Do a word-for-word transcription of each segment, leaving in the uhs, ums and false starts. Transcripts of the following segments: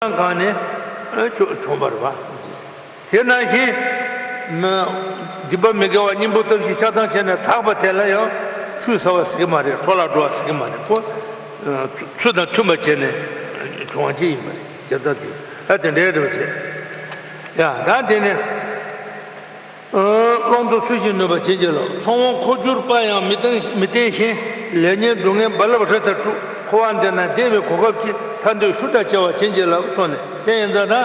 ལམ་གང་ནས་ཨ་བྱུང་བྱུང་བ་རེད་པ། དེ་ནང་བཞིན་མ་སྡིག་པ་མི་དགེ་བ་གཉེན་པོ་སྟོབས་བཞི་ཆགས་སྡང་བྱས་ནས་དག་པ་དེ་ལ་ཡང་ཆུད་ཟ་བ་ཟེར་གྱི་མ་རེད། འཕྲོ་བརླག་འགྲོ་བ་ཟེར་གྱི་མ་རེད། ཁོ་ཚུལ་དང་མཐུན་པ་བྱས་ནས་བྱུང་བ་ཅིག་ཡིན་པ་རེད། དེ་ལྟ་དེ་ཨ་དེ་འདྲའི་རེད་པ་བྱས། ཡ་ད་དེ་ནས། ཀློང་དུ་ཚུལ་བཞིན་ནུས་པ་བྱིན་གྱིས་རློབས། ཚངས་དབང་ཁུ་བྱུག་པ་ཡང་མི་བརྟན་མི་བརྟན་ཞིང་། ལེགས་ཉེས་སྡུག་བསྔལ་རྦ་རླབས་རི་ལྟར་འཁྲུག། འཁོར་བ་འདི་ན་བདེ་བའི་གོ་སྐབས་ཅིག། ཐར་འདོད་ཤུགས་དྲག་སྐྱེ་བ་བྱིན་གྱིས་བརླབས་གསུངས་ནས། དེ་ཡིན་ཙང་ད་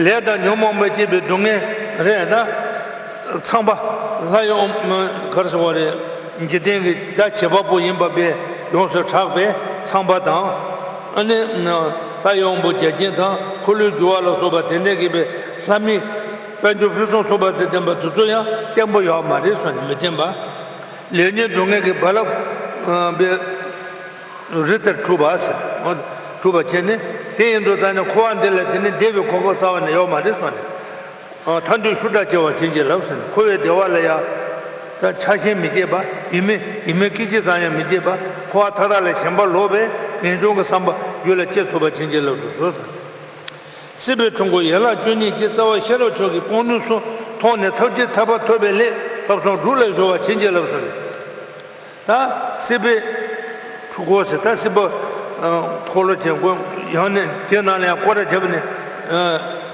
ལས་དང་ཉོན་མོངས་པས་བསྐྱེད་པའི་སྡུག་བསྔལ་རེད། ད་ཚངས་པ་ལྷ་ཡི་དབང་ག་རེ་ཟེར་བ་རེད། འཇིག་རྟེན་གྱི་རྒྱ་བྱེད་པ་པོ་ཡིན་པ་བས་ཡོངས་སུ་གྲགས་པའི་ཚངས་པ་དང་། ཨ་ནི་ལྷ་ཡི་དབང་པོ་བརྒྱ་བྱིན་དང་འཁོར་ལོས་སྒྱུར་བ་ལ་སོགས་པ་དེ་འདྲ་གིས་པའི་ལྷ་མིའི་དཔལ་འབྱོར་ཕུན་སུམ་ཚོགས་པ་དང་ལྡན་པ་དེ་ཚོ་ཡང་བརྟན་པོ་ཡོད་མ་རེད་གསུངས་ནས་མི་བརྟན་པ། ལེགས་ཉེས་སྡུག་བསྔལ་གྱི་རྦ་རླབས་པའི་རི་ལྟར་འཁྲུགས་པ་ཟེར། འཁྲུགས་པ་བྱས་ནས། དེ་ཡིན་དུས་ད་ནི་འཁོར་བ་འདི་ལ་དེ་ནི་བདེ་བའི་གོ་སྐབས་རྩ་བ་ནས་ཡོད་མ་རེད་གསུངས་ནས། ཐར་འདོད་ཤུགས་དྲག་སྐྱེ་བ་བྱིན་གྱིས་བརླབས་ཟེར་ནས། འཁོར་བའི་བདེ་བ་ལ་ཡང་ད་ཆགས་ཞེན་མི་བྱེད་པ། ཡིད་མི་ཡིད་མི་སྐད་ཅིག་ཙམ་ཡང་མི་བྱེད་པ། འཁོར་བ་མཐའ་དག་ལས་ཞེན་པ་ལོག་པའི་ངེས་འབྱུང་གི་བསམ་པ་རྒྱུད་ལ་སྐྱེ་ཐུབ་པ་བྱིན་གྱིས་བརླབ་ཏུ་གསོལ་ཟེར་ནས། སྲིད་པའི་འཁྲུལ་འཁོར་ཡན་ལག་བཅུ་གཉིས་ཀྱི་རྩ་བ་ཤེས་རབ་མཆོག་གི་སྤོང་ནུས་སུ་མཐོང་ནས་ཐབས་ཀྱིས་ཐར་པ་ཐོབ་པའི་སླད་ལྷག་བསམ་སྒྲུབ་ལ་གཞོལ་བ་བྱིན་གྱིས་བརླབས་ཟེར་ནས། ད་སྲིད་པའི་འཁྲུལ་འཁོར་ཟེར། ད་སྲིད་པ་འཁོར་ལོ་ཅན་ཀུན་ཡང་ནས་དེ་ནང་ལ་ཡང་སྐོར་ར་བརྒྱབ་ནས་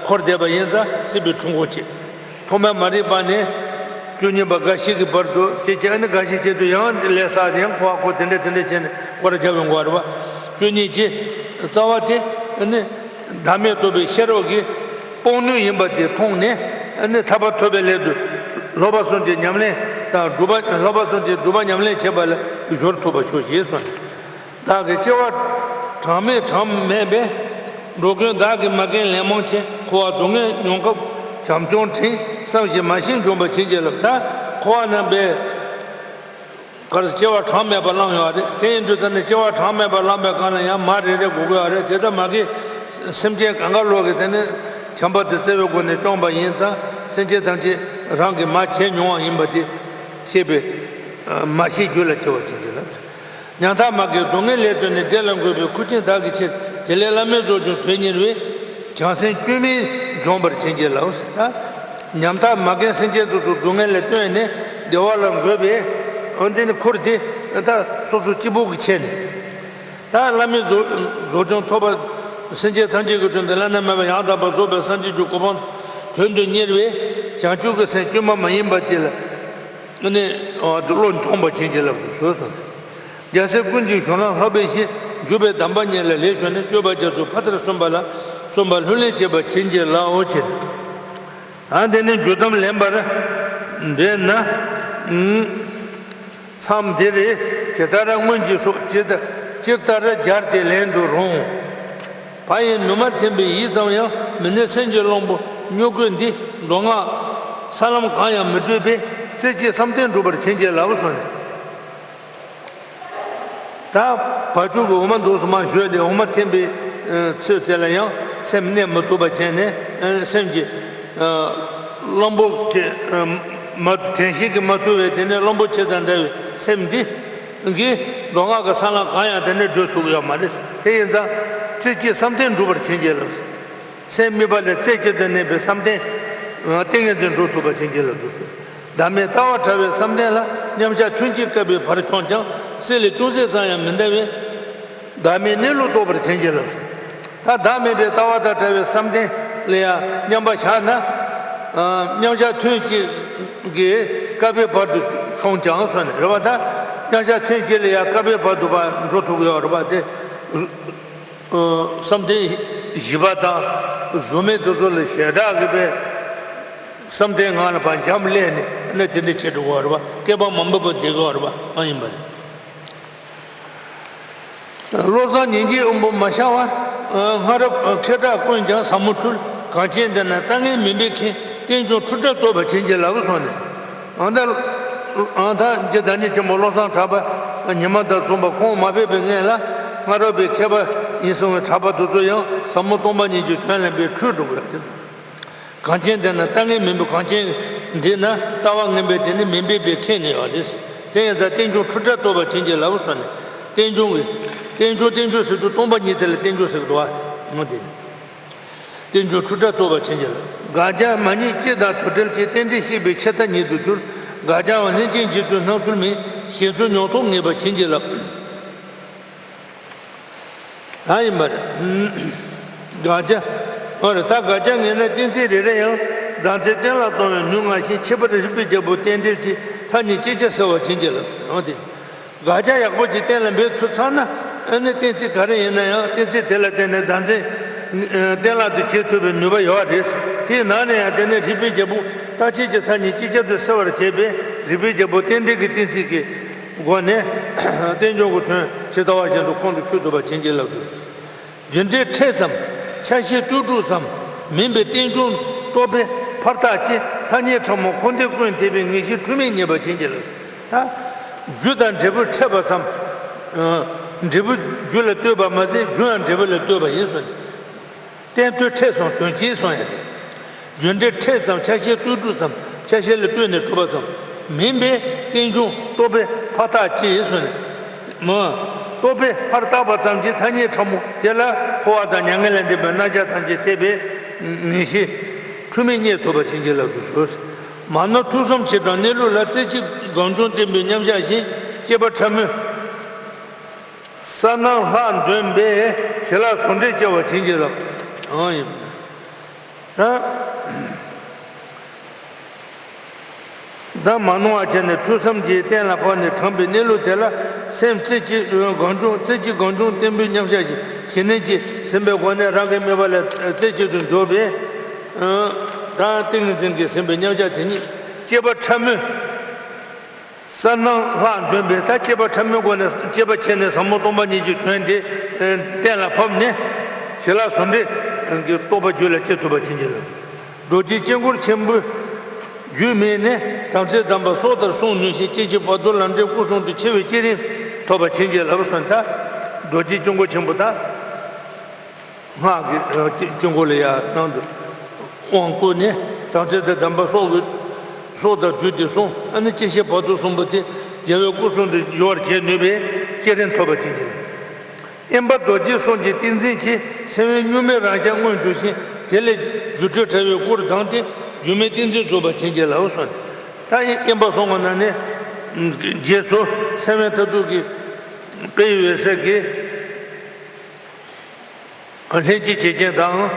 འཁོར་བསྡད་པ་ཡིན་ཙང་སྲིད་པའི་འཁྲུལ་འཁོར་བྱེད། ཐོག་མའི་མ་རིག་པ་ནས་བཅུ་གཉིས་པ་རྒ་ཤི་གི་བར་དུ་བྱེད་ཀྱི། ཨ་ནི་རྒ་ཤི་བྱེད་དུས་ཡང་ལས་བསགས་ཏེ་ཡང་འཁོར་བ་འཁོར། དེ་འདྲ་དེ་འདྲ་བྱས་ནས་སྐོར་ར་བརྒྱབ་ཡོང་གི་ཡོད་རེད་པ། བཅུ་གཉིས་ཀྱི་རྩ་བ་དེ་ཨ་ནི་བདག་མེད་རྟོགས་པའི་ཤེས་རབ་ཀྱི་སྤོང་ནུས་ཡིན་པ་དེ་མཐོང་ནས། ཨ་ནི་ཐར་པ་ཐོབ་པའི་སླད་དུ་སློབ་པ་གསུམ་གྱི་ཉམས་ལེན་དང་སྒྲུབ་པ། སློབ་པ་གསུམ་གྱི་སྒྲུབ་པ་ཉམས་ལེན་བྱེད་པ་ལ་སྦྱོར་ཐུབ་པར་ཤོག་ཅེས་གསུངས་ནས། བདག་གི་སྐྱེ་བ་གྲངས་མེད་གྲངས་མེད་པའི་འགྲོ་ཀུན་བདག་གིས་མ་མཁྱེན་ལན་མང་ཆེ། འཁོར་བ་སྡུག་བསྔལ་མྱོང་སྐབས་བྱམས་སྐྱོང་དྲིན་བསམ་ཞིང་མ་ཤེས་འཇོམས་པར་བྱིན་གྱིས་བརླབས། ད་འཁོར་བ་ན་པའི་གར་སྐྱེ་བ་གྲངས་མེད་པ་བླངས་ཡོད་རེད། དེ་ཡིན་དུས་ད་ནི་སྐྱེ་བ་གྲངས་མེད་པ་བླངས་པའི་སྒང་ལ་ཡང་མ་རེ་རེ་དགོས་ཀྱི་ཡོད་རེད། དེ་ལྟར་མ་གིས་སེམས་ཅན་གང་ག་ལོག་གི་དེ་ནི་བྱམས་པ་དང་བརྩེ་བའི་སྒོ་ནས་སྐྱོང་པ་ཡིན་ཙང་། སེམས་ཅན་ཐམས་ཅད་རང་གིས་མ་བྱས་མྱོང་བ་ཡིན་པ་དེ་ཤེས་པའི་མ་ཤེས་རྒྱུད་ལ་སྐྱེ་བ་བྱིན་གྱིས་བརླབས། ཉམ་ཐག་མ་གིས་སྡུག་བསྔལ་ལས་བཏོན་ནས། བདེ་ལ་འགོད་པའི་ཁུར་ཆེན་བདག་གིས་ཁྱེར། དེ་ལས་བླ་མེད་རྫོགས་བྱང་དོན་གཉེར་བས། བྱང་སེམས་སྐྱོན་མེད་འབྱོངས་པར་བྱིན་གྱིས་བརླབས་ཟེར། ད་ཉམ་ཐག་མ་གིས་སེམས་ཅན་དེ་ཚོ་སྡུག་བསྔལ་ལས་བཏོན་ནས་བདེ་བ་ལ་འགོད་པའི་འོ་འདི་ནི་ཁུར་དེ་ད་སོ་སོ་གཅིག་པུ་གིས་ཁྱེར་ནས། ད་བླ་མེད་རྫོགས་རྫོགས་བྱང་ཐོབ་པ། སེམས་ཅན་ཐམས་ཅད་ཀྱི་དོན་དུ་བླ་ན་མེད་པ་ཡང་དག་པར་རྫོགས་པའི་སངས་རྒྱས་ཀྱི་གོ་འཕང་དོན་དུ་གཉེར་བའི་བྱང་ཆུབ་ཀྱི་སེམས་བཅོས་མ་མ་ཡིན་པ་དེ་ལ་ནི་བློ་འདོམས་པར་བྱིན་གྱིས་བརླབ་ཏུ་གསོལ་གསུངས་ནས། རྒྱལ་སྲས་ཀུན་གྱི་གཞུང་ལམ་ལྷག་པའི་ཕྱིར། འཇུག་པའི་གདམས་པ་ཉིད་ལ་ལེགས་ཤོད་ནས། སྤྱོད་པ་རྒྱ་མཚོ་ཕ་མཐར་སོན་པ་ལ། སོན་པ་ལྷུར་ལེན་བྱེད་པར་བྱིན་གྱིས་བརླབ་པར་བྱེད། ཨ་དེ་ནི་རྒྱུ་དམ་ལེན་པར་འདོད་ན། མཚམས་འདིར་ཇི་ལྟར་སྔོན་གྱི་སོགས། ཇི་ལྟར་ཇི་ལྟར་སྦྱར་ཏེ་ལེན་དུ་རུང་། བག་ཡིན་ནུ་མ་འཐེན་པའི་ཡིད་ཙམ་ཡང་། མི་གནས་སེམས་ཀྱི་གླང་པོ་སྨྱུ་གུ་འདི། མདོ་སྔགས་ས་ལམ་གང་ཡང་མི་བགྲོད་པས། རྩེ་གཅིག་བསམ་གཏན་འགྲུབ་པར་བྱིན་གྱིས་བརླབས་གསུངས་ནས། ད་བ་ཕྱུགས་ཀྱི་འོ་མ་འདུག་སེ་མར་བཞོས་ཏེ་འོ་མ་འཐེན་པའི་ཚུལ་དེ་ལ་ཡང་སེམས་གནས་མི་ཐུབ་པ་བྱས་ནས། སེམས་ཀྱི་གླང་པོ་ཆེ་མ་དྲན་ཤེས་ཀྱིས་མ་ཐུལ་བའི་དེ་ནས་གླང་པོ་ཆེ་དང་འདྲ་བའི་སེམས་འདི་གིས་མདོ་སྔགས་ཀྱི་ས་ལམ་གང་ཡང་དེ་ནས་བགྲོད་ཐུབ་ཀྱི་ཡོད་མ་རེད། དེ་ཡིན་ཙང་རྩེ་གཅིག་བསམ་གཏན་འགྲུབ་པར་བྱིན་གྱིས་བརླབས། སེམས་དམིགས་པ་ལ་རྩེ་གཅིག་ཏུ་གནས་པའི་བསམ་གཏན་ཏིང་ངེ་འཛིན་འགྲུབ་ཐུབ་པར་བྱིན་གྱིས་བརླབ་ཏུ་གསོལ། བདག་མེད་ལྟ་བ་བྲལ་བའི་བསམ་གཏན་ལ། མཉམ་གཞག་ཐུན་གཅིག་བསྐལ་པའི་བར་མཆོང་ཀྱང་། སྲིད་ལས་ཅུང་ཟད་ཙམ་ཡང་མི་འདའ་བས། བདག་མེད་གནས་ལུགས་རྟོགས་པར་བྱིན་གྱིས་བརླབས་སོ། ད་བདག་མེད་པའི་ལྟ་བ་དང་བྲལ་བའི་བསམ་གཏན་ལ་ཡང་མཉམ་པར་བཞག་ན། མཉམ་གཞག་ཐུན་གཅིག་གིས་བསྐལ་པའི་བར་དུ་མཆོང་ཀྱང་གསུངས་ནས་རེད་བ། ད་མཉམ་གཞག་ཐུན་གཅིག་ལ་ཡང་བསྐལ་པའི་བར་དུ་ཕར་འགྲོ་ཐུབ་ཀྱི་ཡོད་རེད་བ། དེ། བསམ་གཏན་བཞི་པ་དང་གཟུགས་མེད་དེ་ཚོ་ལ་ཞེ་དྲག་གི་པའི་བསམ་གཏན་ངང་ལ་ཕར་འབྱམས་ཀླས་ནས་ནི་དེ་འདྲ་བྱེད་འགྲོ་གི་ཡོད་རེད་བ། བསྐལ་པ་མང་པོ་བསྡད་ཀྱི་ཡོད་རེད་བ། ཨ་ཡིན་པ་རེད། བློ་བཟང་ཉིན་གྱི་དབང་པོ་མ་ཤར་བར། སྔ་རབས་མཁས་གྲགས་ཀུན་ཀྱང་ཟབ་མོ་འཁྲུལ། གངས་ཅན་འདི་ན་ལྟ་ངན་མུན་པས་ཁེངས། རྟེན་འབྱུང་འཁྲུལ་བྲལ་རྟོགས་པར་བྱིན་གྱིས་བརླབས་གསུངས་ནས། ཨང་ད། ཨང་ད་རྗེ་བདག་ཉིད་ཆེན་པོ་བློ་བཟང་གྲགས་པ་ཉི་མ་དང་མཚུངས་པ་ཁོང་མ་ཕེབས་པའི་སྔོན་ལ་སྔ་རབས་པའི་མཁས་པ་ཡིན་གསུང་བའི་གྲགས་པ་དེ་ཚོ་ཡང་ཟབ་མོ་སྟོང་པ་ཉིད་ཀྱི་དོན་ལ་འབད་འཁྲུལ་འགྲོ་དགོས་ཡ་དེ་ཚོ། གངས་ཅན་འདི་ན་ལྟ་ངན་མུན་པའི། གངས་ཅན་འདི་ན་ལྟ་བ་ངན་པའི་དེ་ནི་མུན་པས་ཁེངས་ནས་ཡོད་རེད། དེ་ཡིན་ཙང་རྟེན་འབྱུང་འཁྲུལ་བྲལ་རྟོགས་པར་བྱིན་གྱིས་བརླབས་གསུངས་ནས། རྟེན་འབྱུང་གི། རྟེན་འབྱུང་རྟེན་འབྱུང་ཟེར་དུས་སྟོང་པ་ཉིད་དེ་ལ་རྟེན་འབྱུང་ཟེར་གི་འདུག་བ། ངོ་དེ་ནི། རྟེན་འབྱུང་འཁྲུལ་བྲལ་རྟོགས་པར་བྱིན་གྱིས་བརླབ། དགག་བྱ་མ་རྙེད་ཅེས་དང་དུ་བྲལ་གྱི་རྟེན་འབྲེལ་ཤེས་པའི་ཕྱིར་ཐ་སྙད་དུ་གྱུར། དགག་བྱའང་ལྷན་ཅིག་འབྱེད་དུ་སྣང་ཚུལ་མིན། ཞེས་ཚུལ་མྱོང་རྟོགས་ངེས་པར་བྱིན་གྱིས་བརླབ། ད་ཡིན་པར། དགག་བྱ། འོ་རེད། ད་དགག་བྱ་ངེས་ན་གཏན་ཚིགས་རེ་རེ་ཡང་བདག་འཛིན་གཏན་ལ་གཏོང་བའི་ནུས་མངའ་ཞིང་། ཁྱད་པར་རིགས་པས་རྒྱལ་པོ་རྟེན་འབྲེལ་གྱི་ཐ་སྙད་ཅི་བྱ་གསལ་བར་བྱིན་གྱིས་བརླབས་སོ། འོ་དེ། དགག་བྱ་ཡག་པོ་ཅིག་གཏན་ལ་འབེབས་ཐུབ་ཚར་ན། ཨ་ནི་གཏན་ཚིགས་ག་རེ་ཡིན་ན་ཡང་གཏན་ཚིགས་དེ་ལ་བརྟེན་ནས་བདག་འཛིན་གཏན་ལ་དུ་བྱེད་ཐུབ་པའི་ནུས་པ་ཡོད་རེད། དེའི་ནང་ནས་ཡང་དེ་ནི་རིགས་པའི་རྒྱལ་པོ་རྟག་ཆད་ཀྱི་ཐ་སྙད་ཅིག་ཅར་དུ་གསལ་བར་བྱེད་པས། རིགས་པའི་རྒྱལ་པོ་རྟེན་འབྲེལ་གྱི་གཏན་ཚིགས་ཀྱི་སྒོ་ནས་རྟེན་འབྱུང་གི་དོན་ཇི་ལྟ་བ་བཞིན་དུ་ཁོང་དུ་ཆུད་ཐུབ་པར་བྱིན་གྱིས་བརླབ་ཏུ། རྒྱུ་འབྲས་ཕྲད་ཙམ། ཆ་ཤས་ལྟོས་གྲུབ་ཙམ་མིན་པའི་རྟེན་འབྱུང་རྟོག་པས་ཕར་བཏགས་ཀྱི་ཐ་སྙད་ཕྲ་མོ་འཁོར་འདས་ཀུན་འཐད་པའི་ངེས་ཤེས་འཁྲུལ་མེད་རྙེད་པར་བྱིན་གྱིས་བརླབས་སོ། ད། རྒྱུ་དང་འབྲས་བུ་ཕྲད་པ་ཙམ། འབྲས་བུ་རྒྱུ་ལ་ལྟོས་པ་མ་ཟད་རྒྱུ་ཡང་འབྲས་བུ་ལ་ལྟོས་པ་ཡིན་ཟེར་ནས། རྟེན་དོན་ཕྲད་སོང་དོན་སྐྱེས་སོང་ཡ་དེ། རྒྱུ་འབྲས་ཕྲད་ཙམ། ཆ་ཤས་ལྟོས་གྲུབ་ཙམ། ཆ་ཤས་ལ་ལྟོས་ནས་གྲུབ་པ་ཙམ་མིན་པའི་རྟེན་འབྱུང་རྟོག་པས་ཕར་བཏགས་ཀྱི་ཡིན་ཟེར་ནས། མ། རྟོག་པས་ཕར་བཏགས་པ་ཙམ་གྱི་ཐ་སྙད་ཕྲ་མོ་དེ་ལ་འཁོར་བ་དང་མྱ་ངན་ལས་འདས་པའི་རྣམ་གཞག་ཐམས་ཅད་འཐད་པའི་ངེས་ཤེས་འཁྲུལ་མེད་རྙེད་ཐུབ་པར་བྱིན་གྱིས་བརླབ་ཏུ་གསོལ། མ་ནོར་ཐུགས་བསམ་ཆེ་དྲགས་གནས་ལུགས་ལ། རྩེ་གཅིག་གངས་ལྗོངས་བསྟན་པའི་མཉམ་གཞག་ཞིང་། སྐྱེས་པ་ཕྲ་མོས་ས་སྣང་ལྷག་འདོན་པས། ཞི་ལ་ཟུང་འབྲེལ་སྐྱེ་བར་བྱིན་གྱིས་བརླབ། ཨང་ཡིན། ད། ད་མ་ནོར་བ་བྱས་ནས་ཐོས་བསམ་གྱིས་གཏན་ལ་ཕབ་ནས་དྲངས་པའི་གནས་ལུགས་དེ་ལ། སེམས་རྩེ་གཅིག་གངས་ལྗོངས། རྩེ་གཅིག་གངས་ལྗོངས་བསྟན་པའི་མཉམ་གཞག་ཞིག་ཞི་གནས་ཀྱིས་ཟིན་པའི་སྒོ་ནས་རང་གི་དམིགས་པ་ལས་རྩེ་གཅིག་ཏུ་འཇོག་པས། ད་ཏིང་ངེ་འཛིན་གྱིས་ཟིན་པའི་མཉམ་གཞག་དེ་ཉིད་སྐྱེས་པ་ཕྲ་མོས་ས་སྣང་ལྷག་འདོན་པས། ད་སྐྱེས་པ་ཕྲ་མོའི་སྒོ་ནས་སྐྱེས་པ་བྱས་ནས་ཟབ་མོ་སྟོང་པ་ཉིད་ཀྱི་དོན་དེ་གཏན་ལ་ཕབ་ནས། ཞི་ལ་ཟུང་འབྲེལ་གྱི་རྟོགས་པ་རྒྱུད་ལ་སྐྱེ་ཐུབ་པར་བྱིན་གྱིས་བརླབས། རྡོ་རྗེ་དཀྱིལ་འཁོར་ཆེན་པོའི་རྒྱུད་སྨིན་ནས། དམ་ཚིག་དམ་པ་སྲོག་ལྟར་བསྲུང་ནུས་ཤིང་། སྐྱེ་འཆི་བར་དོ་ལམ་འབྲས་སྐུ་གསུམ་དུ་འཆི་བའི་བསྐྱེད་རིམ་ཐོབ་པར་བྱིན་གྱིས་བརླབས་སོ། ད་རྡོ་རྗེ་དཀྱིལ་འཁོར་ཆེན་པོ་ད། སྔགས་ཀྱི་དཀྱིལ་འཁོར་ལ་ཡང་ནང་དུ་དབང་བསྐུར་ནས། དམ་ཚིག་དང་དམ་པ་སྲོག་གི་སྲོག་དང་རྒྱུད་དེ་བསྲུང་། ཨ་ནི་སྐྱེ་ཤི་བར་དོ་གསུམ་པོ་དེ་རྒྱལ་བའི་སྐུ་གསུང་དུ་སྦྱོར་བར་བྱེད་ནུས་པའི་བསྐྱེད་རིམ་ཐོབ་པར་བྱེད་ཀྱི་རེད། དབེན་པ་རྡོ་རྗེ་གསུམ་གྱི་ཏིང་འཛིན་གྱིས་སེམས་དབེན་གཉུག་མའི་རང་ཞལ་མངོན་གྱུར་ཞིང་། དེ་ལས་སྒྱུ་འཕྲུལ་དྲ་བའི་སྐུར་ལྡང་སྟེ། སྒྱུ་མའི་ཏིང་འཛིན་རྫོགས་པར་བྱིན་གྱིས་བརླབས་སོ། ད་དབེན་པ་སོང་བ་ན་ནི། རྗེས་སུ་སེམས་དབེན་མཐར་ཐུག་གི་དཔལ་འོད་གསལ་གྱི་ལྷན་སྐྱེས་བྱེད་རྐྱེན་དང་།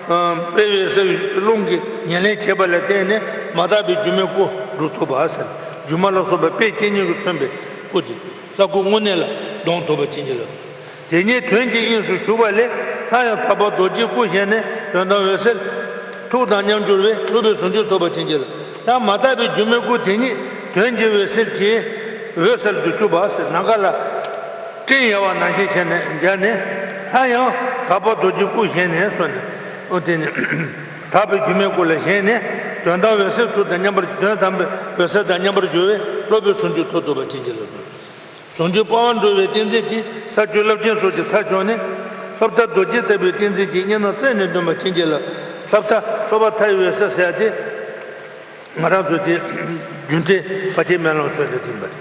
དཔལ་འོད་གསལ་རླུང་གིས་ཉེར་ལེན་བྱེད་པ་ལ་བརྟེན་ནས་མ་དག་པའི་སྒྱུ་མའི་སྐུ་འགྲུབ་ཐུབ་པ་ཟེར། སྒྱུ་མ་ལ་སོགས་པ་དཔེ་ཇི་སྙེད་ཀྱིས་མཚོན་པའི་སྐུ་དེ་ལྷ་སྐུ་དངོས་གནས་ལ་ལྡོག་ཐུབ་པར་བྱིན་གྱིས་བརླབས། དེ་ཉིད་དོན་གྱི་དབྱིངས་སུ་ཞུགས་པ་ལས། སླར་ཡང་དག་པ་རྡོ་རྗེའི་སྐུ་བཞེངས་ནས། དོན་དམ་འོད་གསལ་ཐུགས་དང་མཉམ་གྱུར་བས། སློབ་པའི་ཟུང་འཇུག་ཐོབ་པར་བྱིན་གྱིས་བརླབས། ད་མ་དག་པའི་སྒྱུ་མའི་སྐུ་དེ་ཉིད་དོན་གྱི་འོད་གསལ་གྱིས་འོད་གསལ་དུ་གྱུར་པ་ཟེར། ནམ་མཁའ་ལ་སྤྲིན་ཡལ་བ་ནང་བཞིན་བྱས་ནས་མཇལ་ནས། སླར་ཡང་དག་པ་རྡོ་རྗེའི་སྐུ་བཞེངས་ནས་གསུངས་ནས། འོ་དེ་ནི་དག་པའི་སྒྱུ་མའི་སྐུ་ལ་བཞེངས་ནས། དོན་དམ་འོད་གསལ་ཐུགས་དང་མཉམ་པར། དོན་དམ་པའི་འོད་གསལ་དང་མཉམ་པར་སྦྱོར་བས། སློབ་པའི་ཟུང་འཇུག་ཐོབ་ཐུབ་པར་བྱིན་གྱིས་བརླབས། ཟུང་འཇུག་དཔའ་བར་འགྲོ་བའི་ཏིང་འཛིན་གྱིས། ས་བཅུ་རླབས་ཆེན་སོགས་ཀྱི་མཐར་བྱོན་ནས། ལྷ་བྲག་རྡོ་རྗེ་ལྟ་བུའི་ཏིང་འཛིན་གྱིས། གཉིས་སྣང་རྩད་ནས་འདོན་པར་བྱིན་གྱིས་བརླབས། ལྷ་བྲག་སློབ་པ་མཐའ་ཡས་འོད་གསལ་ཟེར་ཡ་དེ། ང་རང་ཚོ་དེ་རྒྱུ་འབྲས་བར་ཆད་མེད་ལམ་སོགས་ཀྱི་སྟོན་པ་རེད།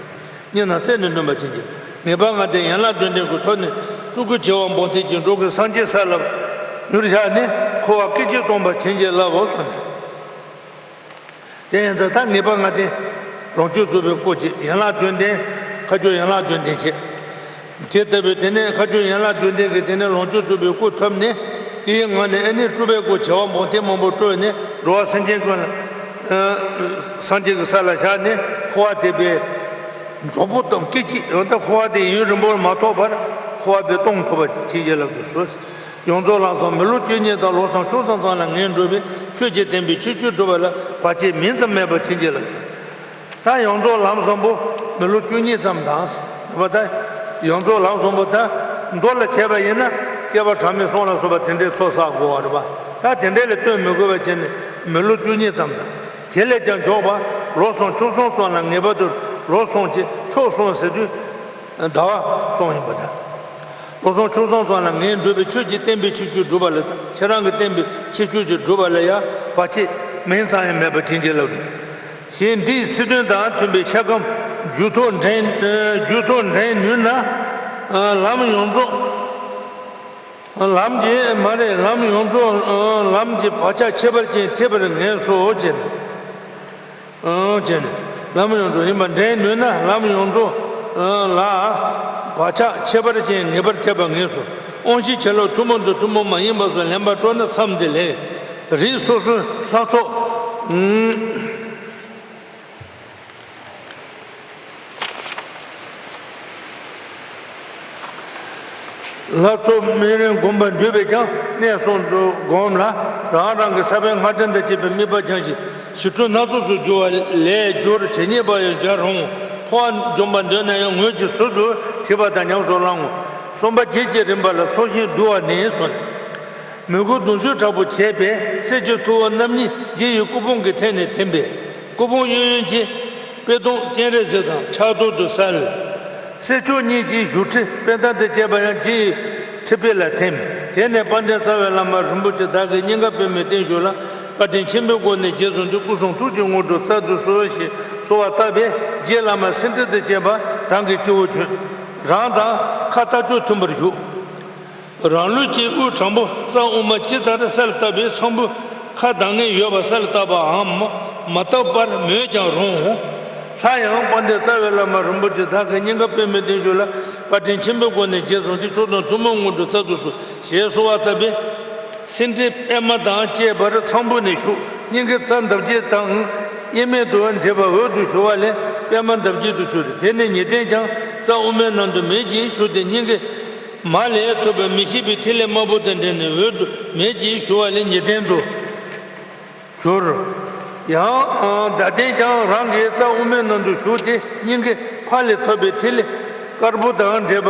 གཉིས་སྣང་རྩད་ནས་འདོན་པར་བྱིན་གྱིས། ངེས་པ་ལྔ་ལྡན་ཡན་ལག་བདུན་ལྡན་གྱི་ཐོག་ནས། སྤྲུལ་སྐུ་བྱེ་བ་འབུམ་སྡེ་གྱིས། འགྲོ་ཀུན་སངས་རྒྱས་ས་ལ་མྱུར་ཤར་ནས། འཁོར་བ་སྐད་ཅིག་སྟོངས་པར་བྱིན་གྱིས་བརླབ་འོ་གསུངས་ནས། དེ་ཡིན་ཙང་ད་ངེས་པ་ལྔ་ལྡན་ལོངས་སྤྱོད་རྫོགས་པའི་སྐུ་བྱས། ཡན་ལག་བདུན་ལྡན་ཁ་སྦྱོར་ཡན་ལག་བདུན་ལྡན་བྱས། དེ་ལྟ་བུའི་དེ་ནས་ཁ་སྦྱོར་ཡན་ལག་བདུན་ལྡན་གྱི་དེ་ནས་ལོངས་སྤྱོད་རྫོགས་པའི་སྐུ་ཐོབ་ནས། དེའི་ངང་ནས་ཨ་ནི་སྤྲུལ་པའི་སྐུ་བྱེ་བ་འབུམ་སྡེ་མང་པོ་སྤྲུལ་ནས། འགྲོ་བ་སེམས་ཅན་ཀུན་ལ་སངས་རྒྱས་ཀྱི་ས་ལ་ཤར་ནས། འཁོར་བ་འདས་པའི་འགྲོ་བོ་དང་སྐད་ཅིག་ཡང་དག་འཁོར་བ་དེ་ཡུན་རིང་པོར་མ་ཐོགས་པར་འཁོར་བ་དེ་སྟོངས་ཐུབ་པར་བྱིན་གྱིས་བརླབ་ཏུ་གསོལ། ཡོངས་རྫོགས་ལམ་གསུམ་མི་ལོ་བཅུ་གཉིས་དང་། ལོ་གསུམ་ཕྱོགས་གསུམ་ཙམ་ལ་ངས་བགྲོད་པའི། ཆོས་ཀྱི་བསྟན་པའི་ཁྱད་ཆོས་སྒྲུབ་པ་ལ། བར་ཆད་མིང་ཙམ་མེད་པར་བྱིན་གྱིས་བརླབས་སོ། ད་ཡོངས་རྫོགས་ལམ་གསུམ་པོ་མི་ལོ་བཅུ་གཉིས་ཙམ་དང་། ད་ཡོངས་རྫོགས་ལམ་གསུམ་པོ་ད་མདོ་ལ་བྱས་པ་ཡིན་ན། བསྐལ་པ་གྲངས་མེད་གསུམ་ལ་སོགས་པ་དེ་འདྲའི་ཚོགས་བསགས་དགོས་པ་རེད་པ། ད་དེ་འདྲའི་ལ་ལྟོས་མི་དགོས་པ་བྱས་ནས་མི་ལོ་བཅུ་གཉིས་ཙམ་དང་། དེ་ལས་ཀྱང་མགྱོགས་པ་ལོ་གསུམ་ཕྱོགས་གསུམ་ཙམ་ལ། ངེས་པར་དུ་ལོ་གསུམ་གྱི་ཕྱོགས་གསུམ་ཟེར་དུས། ཟླ་བ་གསུམ་ཡིན་པ་འདྲ། ལོ་གསུམ་ཕྱོགས་གསུམ་ཙམ་ལ་ངས་བགྲོད་པའི་ཆོས་ཀྱི་བསྟན་པའི་ཁྱད་ཆོས་སྒྲུབ་པ་ལ་དང་། ཁྱེད་རང་གི་བསྟན་པའི་ཁྱད་ཆོས་ཀྱི་སྒྲུབ་པ་ལ་ཡང་བར་ཆད་མིང་ཙམ་ཡང་མེད་པར་བྱིན་གྱིས་བརླབས་ཏུ། ཞེས་འདིའི་ཚིག་དོན་དང་མཐུན་པའི་ཤ་སྐམ་རྒྱུད་ཐོག་འདྲེན། རྒྱུད་ཐོག་འདྲེན་ནུས་ན། ལམ་ཡོངས་རྫོགས། ལམ་གྱི་མ་རེད། ལམ་ཡོངས་རྫོགས་ལམ་གྱི་བག་ཆགས་ཁྱད་པར་ཅན་ཐེབས་པར་ངེས་སོ་ཅེས་ནས། ཨང་། བྱས་ནས་ལམ་ཡོངས་རྫོགས་ཡིན་པ་འདྲེན་ནུས་ན་ལམ་ཡོངས་རྫོགས་ལ་བག་ཆགས་ཁྱད་པར་ཅན་ངེས་པར་ཐེབས་པ་ངེས་སོ། དབང་ཤེས་བྱིན་རླབས་ཐུན་མོང་དང་ཐུན་མོང་མ་ཡིན་པ་སོགས་ལེན་པར་སྤྲོ་ན་མཚམས་འདི་ལས། རིགས་སོ་སོའི་ལྷ་ཚོགས། ལྷ་ཚོགས་སྨན་རིམ་བསྒོམ་པར་འདོད་པས་ཀྱང་གནས་གསུམ་དུ་བསྒོམ་ལ། རང་རང་གི་ས་བོན་སྔར་ལྡན་དང་བཅས་པའི་དམིགས་པ་བགྱང་ཞིང་། ཞི་ཁྲོ་སྣ་ཚོགས་སུ་སྦྱོར་བ་ལས་སྦྱོར་ཇི་སྙེད་པ་ཡང་སྦྱར་རུང་། འཕོ་བ་འཇོམས་པར་འདོད་ན་ཡང་ངོས་ཀྱི་ཟུར་དུ་བྲིས་པ་དང་ཉམས་སུ་བླང་ངོ་། གསུམ་པ་རྒྱས་ཀྱི་རིམ་པ་ལ་ཚོགས་ཞིང་བསྡུ་བ་ནི་གསུངས། མོས་གུས་གདུང་ཤུགས་དྲག་པོ་བྱས་པས་གསེར་གྱི་ཐུ་བོ་རྣམ་གཉིས་རྗེ་ཡི་སྐུ་འཕང་གི་ཐད་ནས་ཐིམ་པས། སྐུ་འཕང་གཡས་གཡོན་གྱི་པད་སྡོང་སྤྱན་རས་གཟིགས་དང་ཕྱག་རྡོར་དུ་གསལ། གསེར་ཕྱོགས་གཉིས་ཀྱི་བཞུགས་ཁྲི་པད་ཟླ་དང་བཅས་པ་ཡང་རྗེ་ཡི་ཁྲི་དཔེ་ལ་ཐིམ། དེ་ནས་དཔལ་ལྡན་རྩ་བའི་བླ་མ་རིན་པོ་ཆེ་བདག་གི་སྙིང་ག་པདྨོའི་སྟེང་བཞུགས་ལ། བཀའ་དྲིན་ཆེན་པོའི་སྒོ་ནས་རྗེས་བཟུང་སྟེ་སྐུ་གསུང་ཐུགས་ཀྱི་དངོས་གྲུབ་སྩལ་དུ་གསོལ་ཞེས་གསོལ་བ་བཏབ་པས། རྗེ་བླ་མ་སེང་ཁྲི་དང་བཅས་པ་རང་གི་སྤྱི་བོར་བྱོན། རང་དང་ཁ་ལྟ་ཅོག་མཐུན་པར་བཞུགས། རང་ལུས་ཀྱི་དབུས་དྲང་པོ་རྩ་དབུ་མ་ཇི་ལྟར་གསལ་བཏབ་པའི་ཚངས་བུག་ཁ་གདངས་ངེས་ཡོད་པ་གསལ་བཏབ་པའམ་མ་བཏབ་པར་མོས་ཀྱང་རུང་། སླར་ཡང་དཔལ་ལྡན་རྩ་བའི་བླ་མ་རིན་པོ་ཆེ་བདག་གི་སྙིང་ག་པདྨོའི་སྟེང་བཞུགས་ལ། བཀའ་དྲིན་ཆེན་པོའི་སྒོ་ནས་རྗེས་བཟུང་སྟེ་མཆོག་དང་ཐུན་མོང་དངོས་གྲུབ་སྩལ་དུ་གསོལ་ཞེས་གསོལ་བ་བཏབ་པས། སེང་ཁྲི་པདྨ་དང་བཅས་པར་ཚངས་བུག་ནས་ཞུགས། སྙིང་གའི་རྩ་འདབ་བརྒྱད་དང་དབྱེར་མེད་དུ་འདྲེས་པ་འོད་དུ་ཞུ་བ་ལས་པདྨ་འདབ་བརྒྱད་དུ་གྱུར། དེ་ནས་ཉི་སྟེང་ཀྱང་རྩ་དབུ་མའི་ནང་དུ་མེ་བརྒྱས་ཞུགས་ཏེ་སྙིང་གའི་མ་ལས་ཐོབ་པའི་མི་ཤིགས་པའི་ཐིག་ལེ་དམར་པོ་དང་འདྲེས་ནས་འོད་དུ་མེ་བརྒྱས་ཞུ་བ་ལས་ཉི་སྟེང་དུ་གྱུར། ཡང་ཟླ་སྟེང་ཀྱང་རང་གི་རྩ་དབུ་མའི་ནང་དུ་ཞུགས་ཏེ་སྙིང་གའི་ཕ་ལས་ཐོབ་པའི་ཐིག་ལེ་དཀར་པོ་དང་འདྲེས་པ་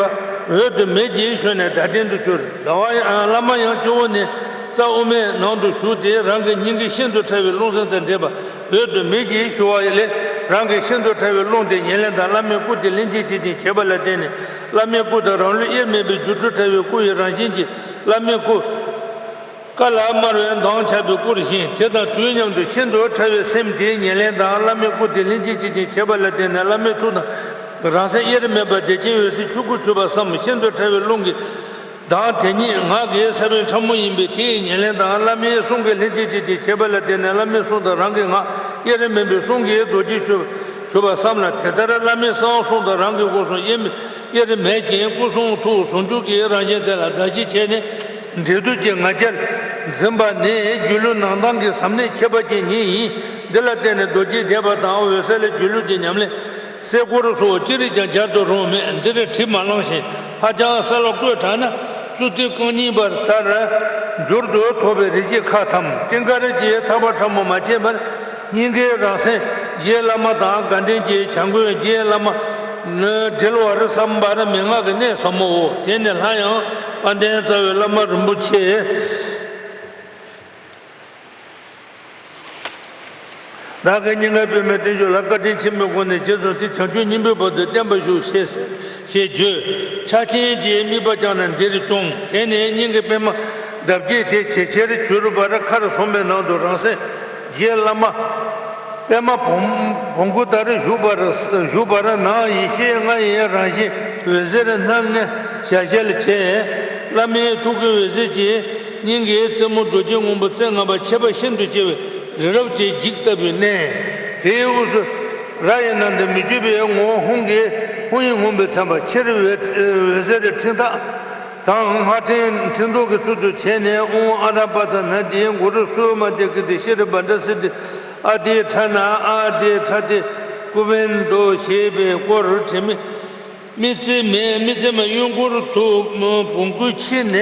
འོད་དུ་མེ་བརྒྱས་ཞུགས་ནས་ཟླ་སྟེང་དུ་གྱུར། ཟླ་བ་ཡང་བླ་མ་ཡང་སྤྱི་བོ་ནས་རྩ་དབུ་མའི་ནང་དུ་ཞུགས་ཏེ་རང་གི་སྙིང་གའི་ཤིན་ཏུ་ཕྲ་བའི་རླུང་སེམས་དང་འདྲེས་པ་འོད་དུ་མེ་བརྒྱས་ཞུ་བ་ལས་རང་གི་ཤིན་ཏུ་ཕྲ་བའི་རླུང་དེ་ཉེར་ལེན་དང་བླ་མའི་སྐུ་དེ་ལྷན་ཅིག་བྱེད་ཅིང་བྱེད་པ་ལ་བརྟེན་ནས་བླ་མའི་སྐུ་དང་རང་ལུས་དབྱེར་མེད་པའི་སྒྱུ་འཕྲུལ་ཕྲ་བའི་སྐུ་ཡི་རང་བཞིན་གྱིས་བླ་མའི་སྐུ། བཀའ་ལ་དམར་བའི་མདངས་ཆགས་པའི་སྐུར་བཞེངས། དེ་དང་དུས་མཉམ་དུ་ཤིན་ཏུ་ཕྲ་བའི་སེམས་དེའི་ཉེར་ལེན་དང་བླ་མའི་སྐུ་དེ་ལྷན་ཅིག་བྱེད་ཅིང་བྱེད་པ་ལ་བརྟེན་ནས་བླ་མའི་ཐུགས་དང་རང་སེམས་དབྱེར་མེད་པ་བདེ་ཆེན་འོད་གསལ་ཆོས་སྐུར་གྱུར་པ་བསམ། ཤིན་ཏུ་ཕྲ་བའི་རླུང་གི་མདངས་དེ་ཉིད་ངག་གི་ས་བོན་ཕྲ་མོ་ཡིན་པས་དེའི་ཉེར་ལེན་དང་བླ་མའི་གསུང་གིས་ལྷན་ཅིག་བྱེད་ཅིང་བྱེད་པ་ལ་བརྟེན་ནས་བླ་མའི་གསུང་དང་རང་གི་ངག་དབྱེར་མེད་པའི་གསུང་གིས་རྡོ་རྗེ་གྱུར་གྱུར་པ་བསམ་ལ། དེ་ལྟར་བླ་མའི་གསང་བ་གསུང་དང་རང་གི་སྒོ་གསུམ་དབྱེར་མེད་དབྱེར་མེད་ཅིང་སྐུ་གསུང་ཐུགས་ཟུང་འཇུག་གི་རང་བཞིན་དེ་ལ་བརྡ་ཞིག་བྱས་ནས། འབྲས་རྡོ་རྗེ་ང་རྒྱལ་འཛིན་པ་ནི་སྒྱུ་ལུས་ནང་ལྡང་གི་ཟབ་གནད་ཁྱད་པར་ཅན་ཉིད་ཡིན། འདི་ལ་བརྟེན་ནས་རྡོ་རྗེ་བཟླས་པ་དང་འོད་གསལ་ལ་སྒྱུ་ལུས་ཀྱི་ཉམས་ལེན་གསལ་སྐོར་སོགས་ཅི་རིགས་ཀྱང་སྦྱར་དུ་རུང་མོད། འདིར་བྲིས་མ་བླངས་ཤིང་ཧ་ཅང་གསལ་བར་བཀོད་དྲགས་ན་རྩུབ་ཏོའི་རྐང་རྙིང་པ་ལྟར་འགྱུར་དུ་དོགས་པའི་རིགས་ཤིག་ཁ་འཐམ། སྤྲིན་དཀར་གྱི་ཐག་པ་ཕྲ་མོ་མ་ཆད་པར། སྙིང་གའི་རང་སེམས་རྗེ་བླ་མ་དང་དགའ་ལྡན་གྱི་བྱ་མགོན་རྗེ་བླ་མ་ནི་འབྲེལ་བར་བསམ་པར་མན་ངག་གི་གནད་ཟབ་མོའོ། དེ་ནས་སླར་ཡང་དཔལ་ལྡན་རྩ་བའི་བླ་མ་རིན་པོ་ཆེ་བདག་གི་སྙིང་ག་པདྨའི་སྟེང་བཞུགས་ལ། བཀའ་དྲིན་ཆེན་པོའི་སྒོ་ནས་རྗེས་བཟུང་སྟེ་བྱང་ཆུབ་སྙིང་པོའི་བར་དུ་བརྟན་པར་བཞུགས་ཞེས་ཟེར། ཞེས་བརྗོད། ཕྱག་ཆེན་གྱི་དམིགས་པ་བཅངས་ནས་འདིར་སྐྱོང་། དེ་ནས་སྙིང་གའི་པདྨ་འདབ་བརྒྱད་དེ་ཇེ་ཆེར་གྱུར་པར་ཁར་སོང་པའི་ནང་དུ་རང་སེམས་རྗེ་བླ་མ་པདྨ་བོང་བོང་ཀུ་ལྟར་བཞུགས་པར་བཞུགས་པར་སྣང་། ཡེ་ཤེས་ལྔ་ཡི་རང་བཞིན་འོད་ཟེར་སྣ་ལྔ་ཞལ་ཞལ་བྱས། བླ་མའི་ཐུགས་ཀའི་འོད་ཟེར་གྱིས་སྙིང་གའི་རྩེ་མོ་རྡོ་རྗེ་སྔོན་པོ་རྩེ་ལྔ་པ་ཁྱད་པར་ཤིན་ཏུ་ཆེ་བའི་རི་རབ་ཀྱི་འཇིག་ལྟ་བུའི་གནས། དེའི་དབུས་སུ་ར་ཡི་ནང་དུ་མི་བསྐྱོད་པའི་ངོ་བོ་ཧཱུྃ་གི་ཧཱུྃ་ཡིག་མངོན་པར་མཚན་པ་ཕྱི་རོལ་འོད་ཟེར་འཕྲེང་ཐག་དང་སྔགས་ཕྲེང་འཕྲེང་རྡོག་གི་ཚུལ་དུ་བྱས་ནས། ཨོཾ་ཨ་ར་པ་ཙ་ན་དྷཱིཿ་གུ་རུ་སུ་བ་མ་ཏི་ཀི་ཏི་ཤྲཱི་བྷ་དྲ་སིདྡྷི་ཨ་ཏི་ཕྲ་ན་ཨ་ཏི་ཕྲ་ཏི་ཀུ་ཝན་ཏུ་ཞེས་པའི་སྐོར་དྲི་མེད་མི་བརྩི་མེད་མི་བརྩི་མ་གཡོན་སྐོར་དུ་བོང་ཀུའི་ཕྱི་ནས་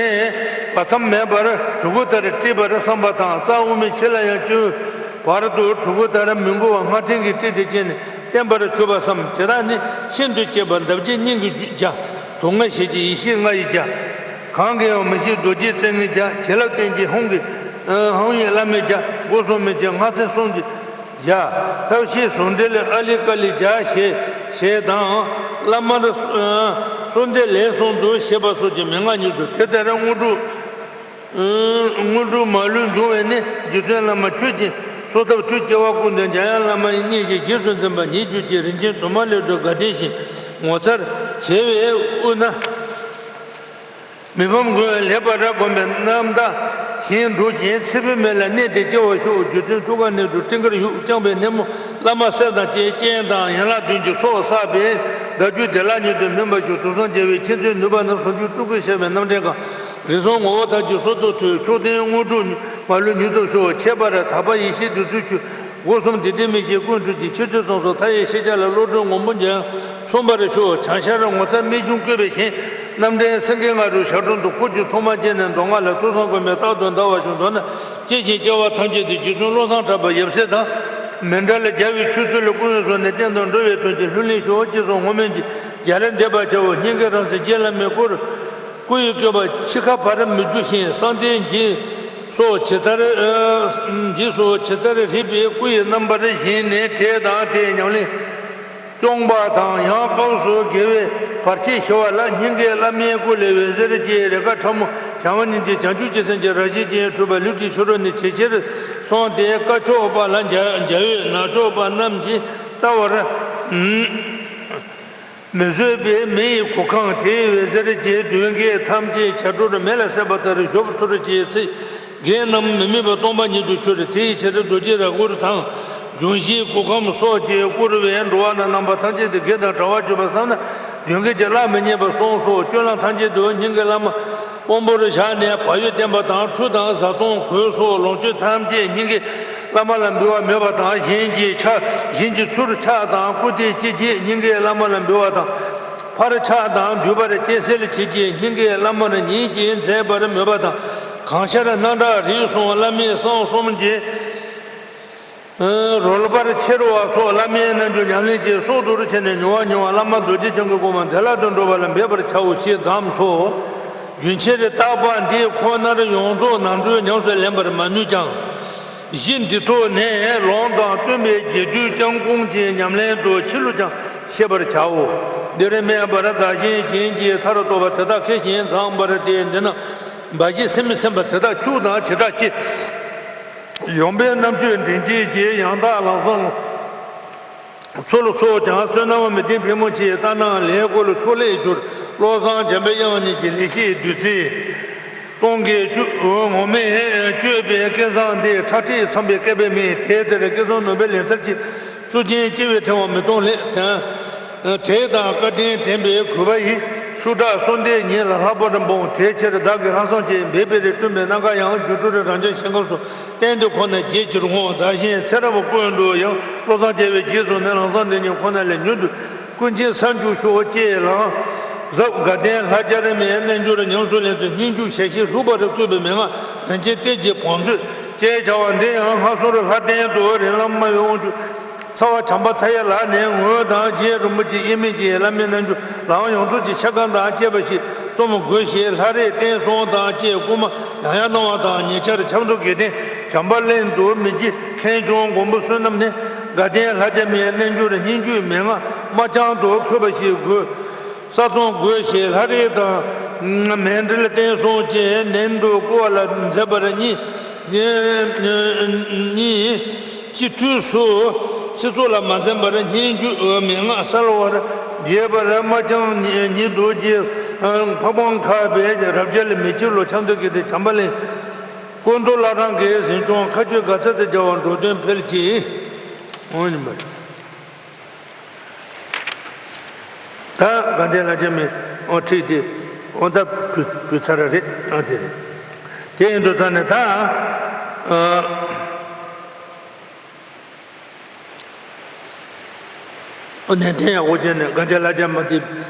བར་མཚམས་མེད་པར་གྲུ་གུ་ལྟར་དཀྲིས་པར་བསམ་པ་དང་། རྩ་དབུ་མའི་ཕྱི་ལ་ཡང་སྤྱི་བོའི་བར་དུ་གྲུ་གུ་ལྟར་མི་འགུལ་བ་སྔགས་ཕྲེང་གིས་དཀྲིས་ཏེ་བཅས་ནས་བརྟན་པར་གྱུར་པ་བསམ། དེ་དག་ནི་ཤིན་ཏུ་གཅེས་པ་འདབ་བརྒྱད་སྙིང་གི་རྒྱ། དུག་ལྔ་ཞི་བྱེད་ཡེ་ཤེས་ལྔ་ཡི་རྒྱ། གང་གིས་ཡང་མི་ཤིགས་རྡོ་རྗེ་རྩེ་ལྔའི་རྒྱ། བྱིན་རླབས་ལྡན་གྱི་ཧཱུྃ་གི་ཧཱུྃ་ཡིག་བླ་མའི་རྒྱ། སྒོ་གསུམ་མི་མཇེད་སྔགས་ཚན་གསུམ་གྱི་རྒྱ། ཐབས་ཤེས་ཟུང་འབྲེལ་ཨ་ལི་ཀ་ལི་རྒྱ་ཞེས་ཞེས་དང་། བླ་མར་གསོལ་འདེབས་ལས་གསུམ་དུ་བཤད་པ་སོགས་ཀྱི་མན་ངག་ཉིད་དུ། དེ་ལྟར་དངོས་གྲུབ་དངོས་གྲུབ་མ་ལུས་འབྱུང་བའི་གནས། རྗེ་བཙུན་བླ་མ་ཆོས་ཀྱི་གསོལ་ཐབ་ཐུགས་སྐྱེ་བ་ཀུན་ཏུ་འཇམ་དབྱངས་བླ་མ་ཡི་མཉེས་ཤིང་རྗེས་སུ་འཛིན་པ་ཉིད་གྱུར་ཅིག། རིན་ཆེན་དུ་མ་ལས་སྒྲོལ་དགའ་ལྡན་ཞིང་ངོ་མཚར་བྱེ་བའི་དབུས་ན། མི་ཕམ་མགོན་ལེགས་པར་བསྒོམས་པའི་རྣམ་ཐར་བཞིན་འགྲོ་ཞིང་། ཚེ་འཕོས་མེད་ལ་གནས་དེར་སྐྱེ་བར་ཤོག། རྗེ་བཙུན་ཐུའུ་བཀྭན་སྙིང་ཐུབ་སྤྲིན་དཀར་ཡུག་བརྐྱངས་པའི་སྣེ་མོ། བླ་མ་སྲས་དང་བཅས་སྤྱན་དང་ཡན་ལག་བདུན་གྱི་ཚོགས་བསགས་པས། བདག་རྒྱུད་བདེ་བླག་ཉིད་དུ་སྨིན་པར་ཤོག། དུས་གསུམ་རྒྱལ་བའི་མཁྱེན་བརྩེ་ནུས་པ་རྣམས། ཟུང་འཇུག་སྤྲུལ་སྐུས་བཤད་པའི་རྣམ་འདྲེན་གང་། རིགས་གསུམ་ངོ་བོ་ཐམས་ཅད་སོར་དུ་འཐུལ། མཆོག་ལྡན་དངོས་གྲུབ་མ་ལུས་མྱུར་ཐོབ་ཤོག། ཁྱད་པར་དག་པ་ཡེ་ཤེས་བདུད་རྩིའི་ཆུ། སྒོ་གསུམ་བདེ་སྟེར་མི་ཤིགས་ཀུན་འཁྲུགས་ཀྱི། ཆོས་སྤྱོད་ཚོགས་སུ་མཐའ་ཡས་ཤེས་བྱ་ལ། བློ་གྲོས་ངོ་བོ་ཉིད་མཚུངས་པར་ཤོག། བྱང་ཤར་ངོ་མཚར་རྨད་བྱུང་བཀོད་པའི་ཞིང་། རྣམ་འདྲེན་སེང་གེ་ང་རོས་ཞབས་དྲུང་དུ། འཁོར་གྱི་ཐོག་མ་ཅན་ནས་མདོ་སྔགས་ལ། ཐོས་བསམ་སྒོམ་པས་རྟག་ཏུ་འདའ་བར་ཤོག། མདོར་ན་སྐྱེ་ཞིང་སྐྱེ་བ་ཐམས་ཅད་དུ། རྗེ་བཙུན་བློ་བཟང་གྲགས་པའི་ཡབ་སྲས་དང་། མཎྜལ་རྒྱལ་བའི་ཆོས་ཚུལ་ལ་ཀུན་སྦྱོར་ནས། གཏན་དུ་འགྲོ་བའི་དོན་ཆེན་ལྷུར་ལེན་ཤོག། ཅེས་སོགས་བསྔོ་སྨོན་གྱི་རྒྱ་ལན་འདེབས་པར་བྱའོ། སྙིང་གའི་རང་གཟེར་རྗེ་བླ་མའི་སྐུ། སྐུ་ཡི་བཀོད་པ་འཆི་ཁ་བར་མི་འགྱུར་ཞིང་། གསང་བསྟོད་འཇིགས་སོགས་ཇི་ལྟར། འཇིགས་སོགས་ཇི་ལྟར་རིགས་པའི། སྐུ་ཡི་རྣམ་པར་བཞེངས་ནས། དེ་དང་དེའི་ཉམས་ལེན་སྐྱོང་བ་དང་། ཡང་སྐབས་སུ་དགེ་བའི་བར་ཆད་ཞི་བ་ལ། སྙིང་གའི་བླ་མའི་སྐུ་ལས་འོད་ཟེར་གྱི་རེ་ཁཱ་ཕྲ་མོ་བྱ་བ་ཉིད་ཀྱི། བྱང་ཆུབ་ཀྱི་སེམས་ཀྱི་རང་བཞིན་ཅན། གྲུབ་པ་ལུས་ཀྱི་ཆོ་འཕྲུལ་ནི། ཇེ་ཆེར་སོང་སྟེ། བཀའ་ཆོས་པ་ལ་འཇའ་འཇའ་འོད་ནག་ཕྱོགས་པ་རྣམས་ཀྱིས་བལྟ་བར། མི་བཟོད་པའི་མེ་ཡི་གོ་འཕང་། དེའི་འོད་ཟེར་གྱིས་གདོན་བགེགས་ཐམས་ཅད། བྱ་གྲོག་མེ་ལ་བསྲེགས་པ་ལྟར། གཞོབ་ཐུར་གྱིས་ཚིག་བགེགས་རྣམས་མི་མེད་པར་སྟོང་པ་ཉིད་དུ་གྱུར། དེའི་ཕྱིར་རྡོ་རྗེ་རྭ་གུར་དང་། འབྱུང་བཞིའི་གོ་འཕང་སོགས་ཀྱིས་བསྐོར་བས། འགྲོ་བ་ན་རྣམ་པ་ཐམས་ཅད་དུ་བགེགས་དང་བྲལ་བར་གྱུར་པར་བསམས་ན། གདོན་བགེགས་ཀྱི་བླ་མ་མི་རྙེད་པར་སོང་སོགས། སྤྱོད་ལམ་ཐམས་ཅད་དུ་སྙིང་གའི་བླ་མ་དཔང་པོར་བཞག་ནས། བག་ཡོད་བསྟེན་པ་དང་། ཁྲུས་དང་བཟའ་བཏུང་གོས་སོགས་ལོངས་སྤྱོད་ཐམས་ཅད་སྙིང་གའི་བླ་མ་ལ་འབུལ་བ་མོས་པ་དང་། གཞན་གྱི་ཕྱག་གཞན་གྱི་ཚུར་ཕྱག་དང་སྐུ་སྟེ་ཅི་བྱེད་སྙིང་གའི་བླ་མ་ལ་འབུལ་བ་དང་། ཕར་ཕྱག་དང་འདུད་པར་སྤྱན་སེལ་བྱེད་ཀྱི་སྙིང་གའི་བླ་མར་ཉིད་ཀྱིས་མཛད་པར་མོས་པ་དང་། གང་ཤར་སྣང་གྲགས་རིགས་གསུམ་བླ་མའི་གསང་གསུམ་གྱི་རོལ་པར་འཆེལ་བ་སོགས་བླ་མའི་རྣལ་འབྱོར་ཉམས་ལེན་གྱི་སྲོག་ཏུ་ཆེ་ནས་མྱུར་བ་མྱུར་བ་བླ་མ་རྡོ་རྗེ་འཆང་གི་སྒོ་མང་བདེ་བླག་ཏུ་འགྲོ་བ་ལ་འབད་པར་བྱའོ་ཞེས་གདམས་སོ། རྒྱུན་ཆེར་བརྟག་པ་འདི་ཁོ་ནར་ཡོངས་རྫོགས་ནམ་གྲོལ་ཉམས་སུ་ལེན་པར་མ་ནུས་ཀྱང་། གཞི་འདི་ཐོག་ནས་ལུང་དང་བསྟན་པའི་རྒྱས་བསྡུས་སྐྱབས་ཁུངས་ཀྱི་ཉམས་ལེན་དུ་ཕྱི་ལུགས་ཀྱང་ཤེས་པར་བྱའོ། འདིར་སྨྲས་པར་བདག་གཞན་གཞན་གྱི་མཐར་གཏོགས་པ་དེ་དག་མཁས་ཤིང་མཛངས་པར་སྟེ། འདི་ན་འབའ་ཞིག་སེམས་མི་སེམས་པ་དེ་དག་ཕྱུགས་དང་བྱེ་བྲག་ཕྱེ། ཡོང་འབབ་རྣམ་དཔྱོད་འདྲེན་བྱེད་ཀྱི་ཡང་དག་ལམ་བཟང་། ཚུལ་ཚོགས་ཀྱང་བསོད་ནམས་མི་ལྡན་ཕལ་མོ་ཆེའི་ལྟར་སྣང་ལས་བཀོལ་ཕྱོགས་ལས་གྱུར། བློ་བཟང་འཇམ་པའི་དབྱངས་ཉིད་ཀྱི་ལེགས་བཤད་བདུད་རྩི་སྟོང་གི་བཅུད་ངོ་མས་བསྐྱོད་པའི་སྐལ་བཟང་འདི། ཁྲ་ཁྲིག་ཚངས་པའི་བསྐལ་པའི་མིག་དེ་ལྟར་སྐལ་བཟང་ནོར་བུའི་ལེན་ཚར་གྱི། གཙུག་རྒྱན་སྤྱི་བོའི་ཕྲེང་བ་མི་སྟོང་ལས། དེ་དང་བཀའ་དྲིན་དྲན་པའི་གུས་པ་ཡིས། ཤུགས་དྲག་གསོལ་འདེབས་ཉིད་ལ་ལྷག་པར་འབུངས། དེའི་ཕྱིར་བདག་གིས་ལྷག་བསམ་བཅས་འབད་པའི་རེ། བསྐྲུན་པའི་རྣམ་གྲངས་ཡང་སྒྱུ་འཕྲུལ་རང་བྱུང་ཞིང་ཁམས་སུ། བསྟན་དེ་ཁོ་ན་རྒྱས་ཕྱིར་འོང་། བདག་གཞན་ཚེ་རབས་ཀུན་ཏུ་ཡང་། བློ་བཟང་རྒྱལ་བའི་རྗེས་སུ་ནི། ལམ་བཟང་འདི་ཉིད་ཁོ་ན་ལས། མྱུར་དུ་ཀུན་མཁྱེན་གསར་འཇུག་ཤོག་ཅེས་ལམ་ཟབ་དགའ་ལྡན་ལྷ་རྒྱ་རི་མའི་རྣལ་འབྱོར་ཉམས་སུ་ལེན་ཚུལ། སྙན་བརྒྱུད་ཞལ་བཞེས་ལྷུག་པར་བཀོད་པའི་མན་ངག་རིན་ཆེན་གཏེར་གྱི་བང་མཛོད་ཅེས་བྱ་བ་འདི་ཡང་། མངའ་གསོལ་ལྷ་ལྡན་དུ་རིགས་ལམ་སྨྲ་བའི་དབང་ཕྱུག་ཚ་བ་བྱམས་པ་མཐའ་ཡས་ལག་ནས། ངོས་དང་རྗེ་རིན་པོ་ཆེ་དབྱེར་མེད་ཀྱི་བླ་མའི་རྣལ་འབྱོར་ལམ་ཡོངས་རྫོགས་ཀྱི་ཕྱག་རྒྱ་དང་བཅས་པ་ཞིག་རྩོམ་དགོས་ཞེས། ལྷ་རིས་བསྟན་སྲུང་དང་བཅས་བསྐུལ་མ་ཡང་ཡང་གནང་བ་དང་། ཉེ་ཆར་ཆབ་མདོ་དགེ་ལྡན་བྱམས་པ་གླིང་དུ་མི་རྗེ་མཁན་ཆུང་མགོན་པོ་བསོད་ནམས་ནས། དགའ་ལྡན་ལྷ་རྒྱ་མའི་རྣལ་འབྱོར་སྙན་བརྒྱུད་མན་ངག་མ་རྐྱང་དུ་འཁོད་པ་ཞིག་དགོས། གསར་རྩོམ་དགོས་ཞེས། ལྷ་རིས་དང་མཎྜལ་བསྟན་སྲུང་བཅས་ནན་དུ་བསྐུལ་བ་ལ་མཛད་པར་གཉིས། གཉིས། སྤྱི་འཐུས་སུ་ཚིག་རྩུབ་ལ་མ་འཛེམས་པར་སྙན་བརྒྱུད་མན་ངག་གསལ་བར་རྒྱས་པར་མ་རྐྱང་ཉིད་དུ་བགྱིས། འཕགས་འཕགས་མཁས་པའི་རབ་རྒྱལ་མི་ཕྱེད་ལོ་ཆབ་མདོ་དགེ་ལྡན་བྱམས་པ་གླིང་ཀོན་ཏུ་བླ་བྲང་གི་གཟིམ་ཆུང་མཁའ་སྤྱོད་དགའ་ཚལ་དུ་མཇལ་བར་འགྲོ་དོན་འཕེལ་ཅིག། འོང་ཉིན་པར། ད་དགའ་ལྡན་ལྷ་རྒྱ་མའི་ཨོ་ཁྲིད་དེ་ཨོ་ད་བུ་བུ་ཚ་ར་རེད། ཨ་དེ་རེད། དེ་ཡིན་དུས་ཙང་ནས་ད་ཨ་ཨོ་ནན་ཏན་ཡག་པོ་བྱས་ནས་དགའ་ལྡན་ལྷ་རྒྱ་མ་དེ་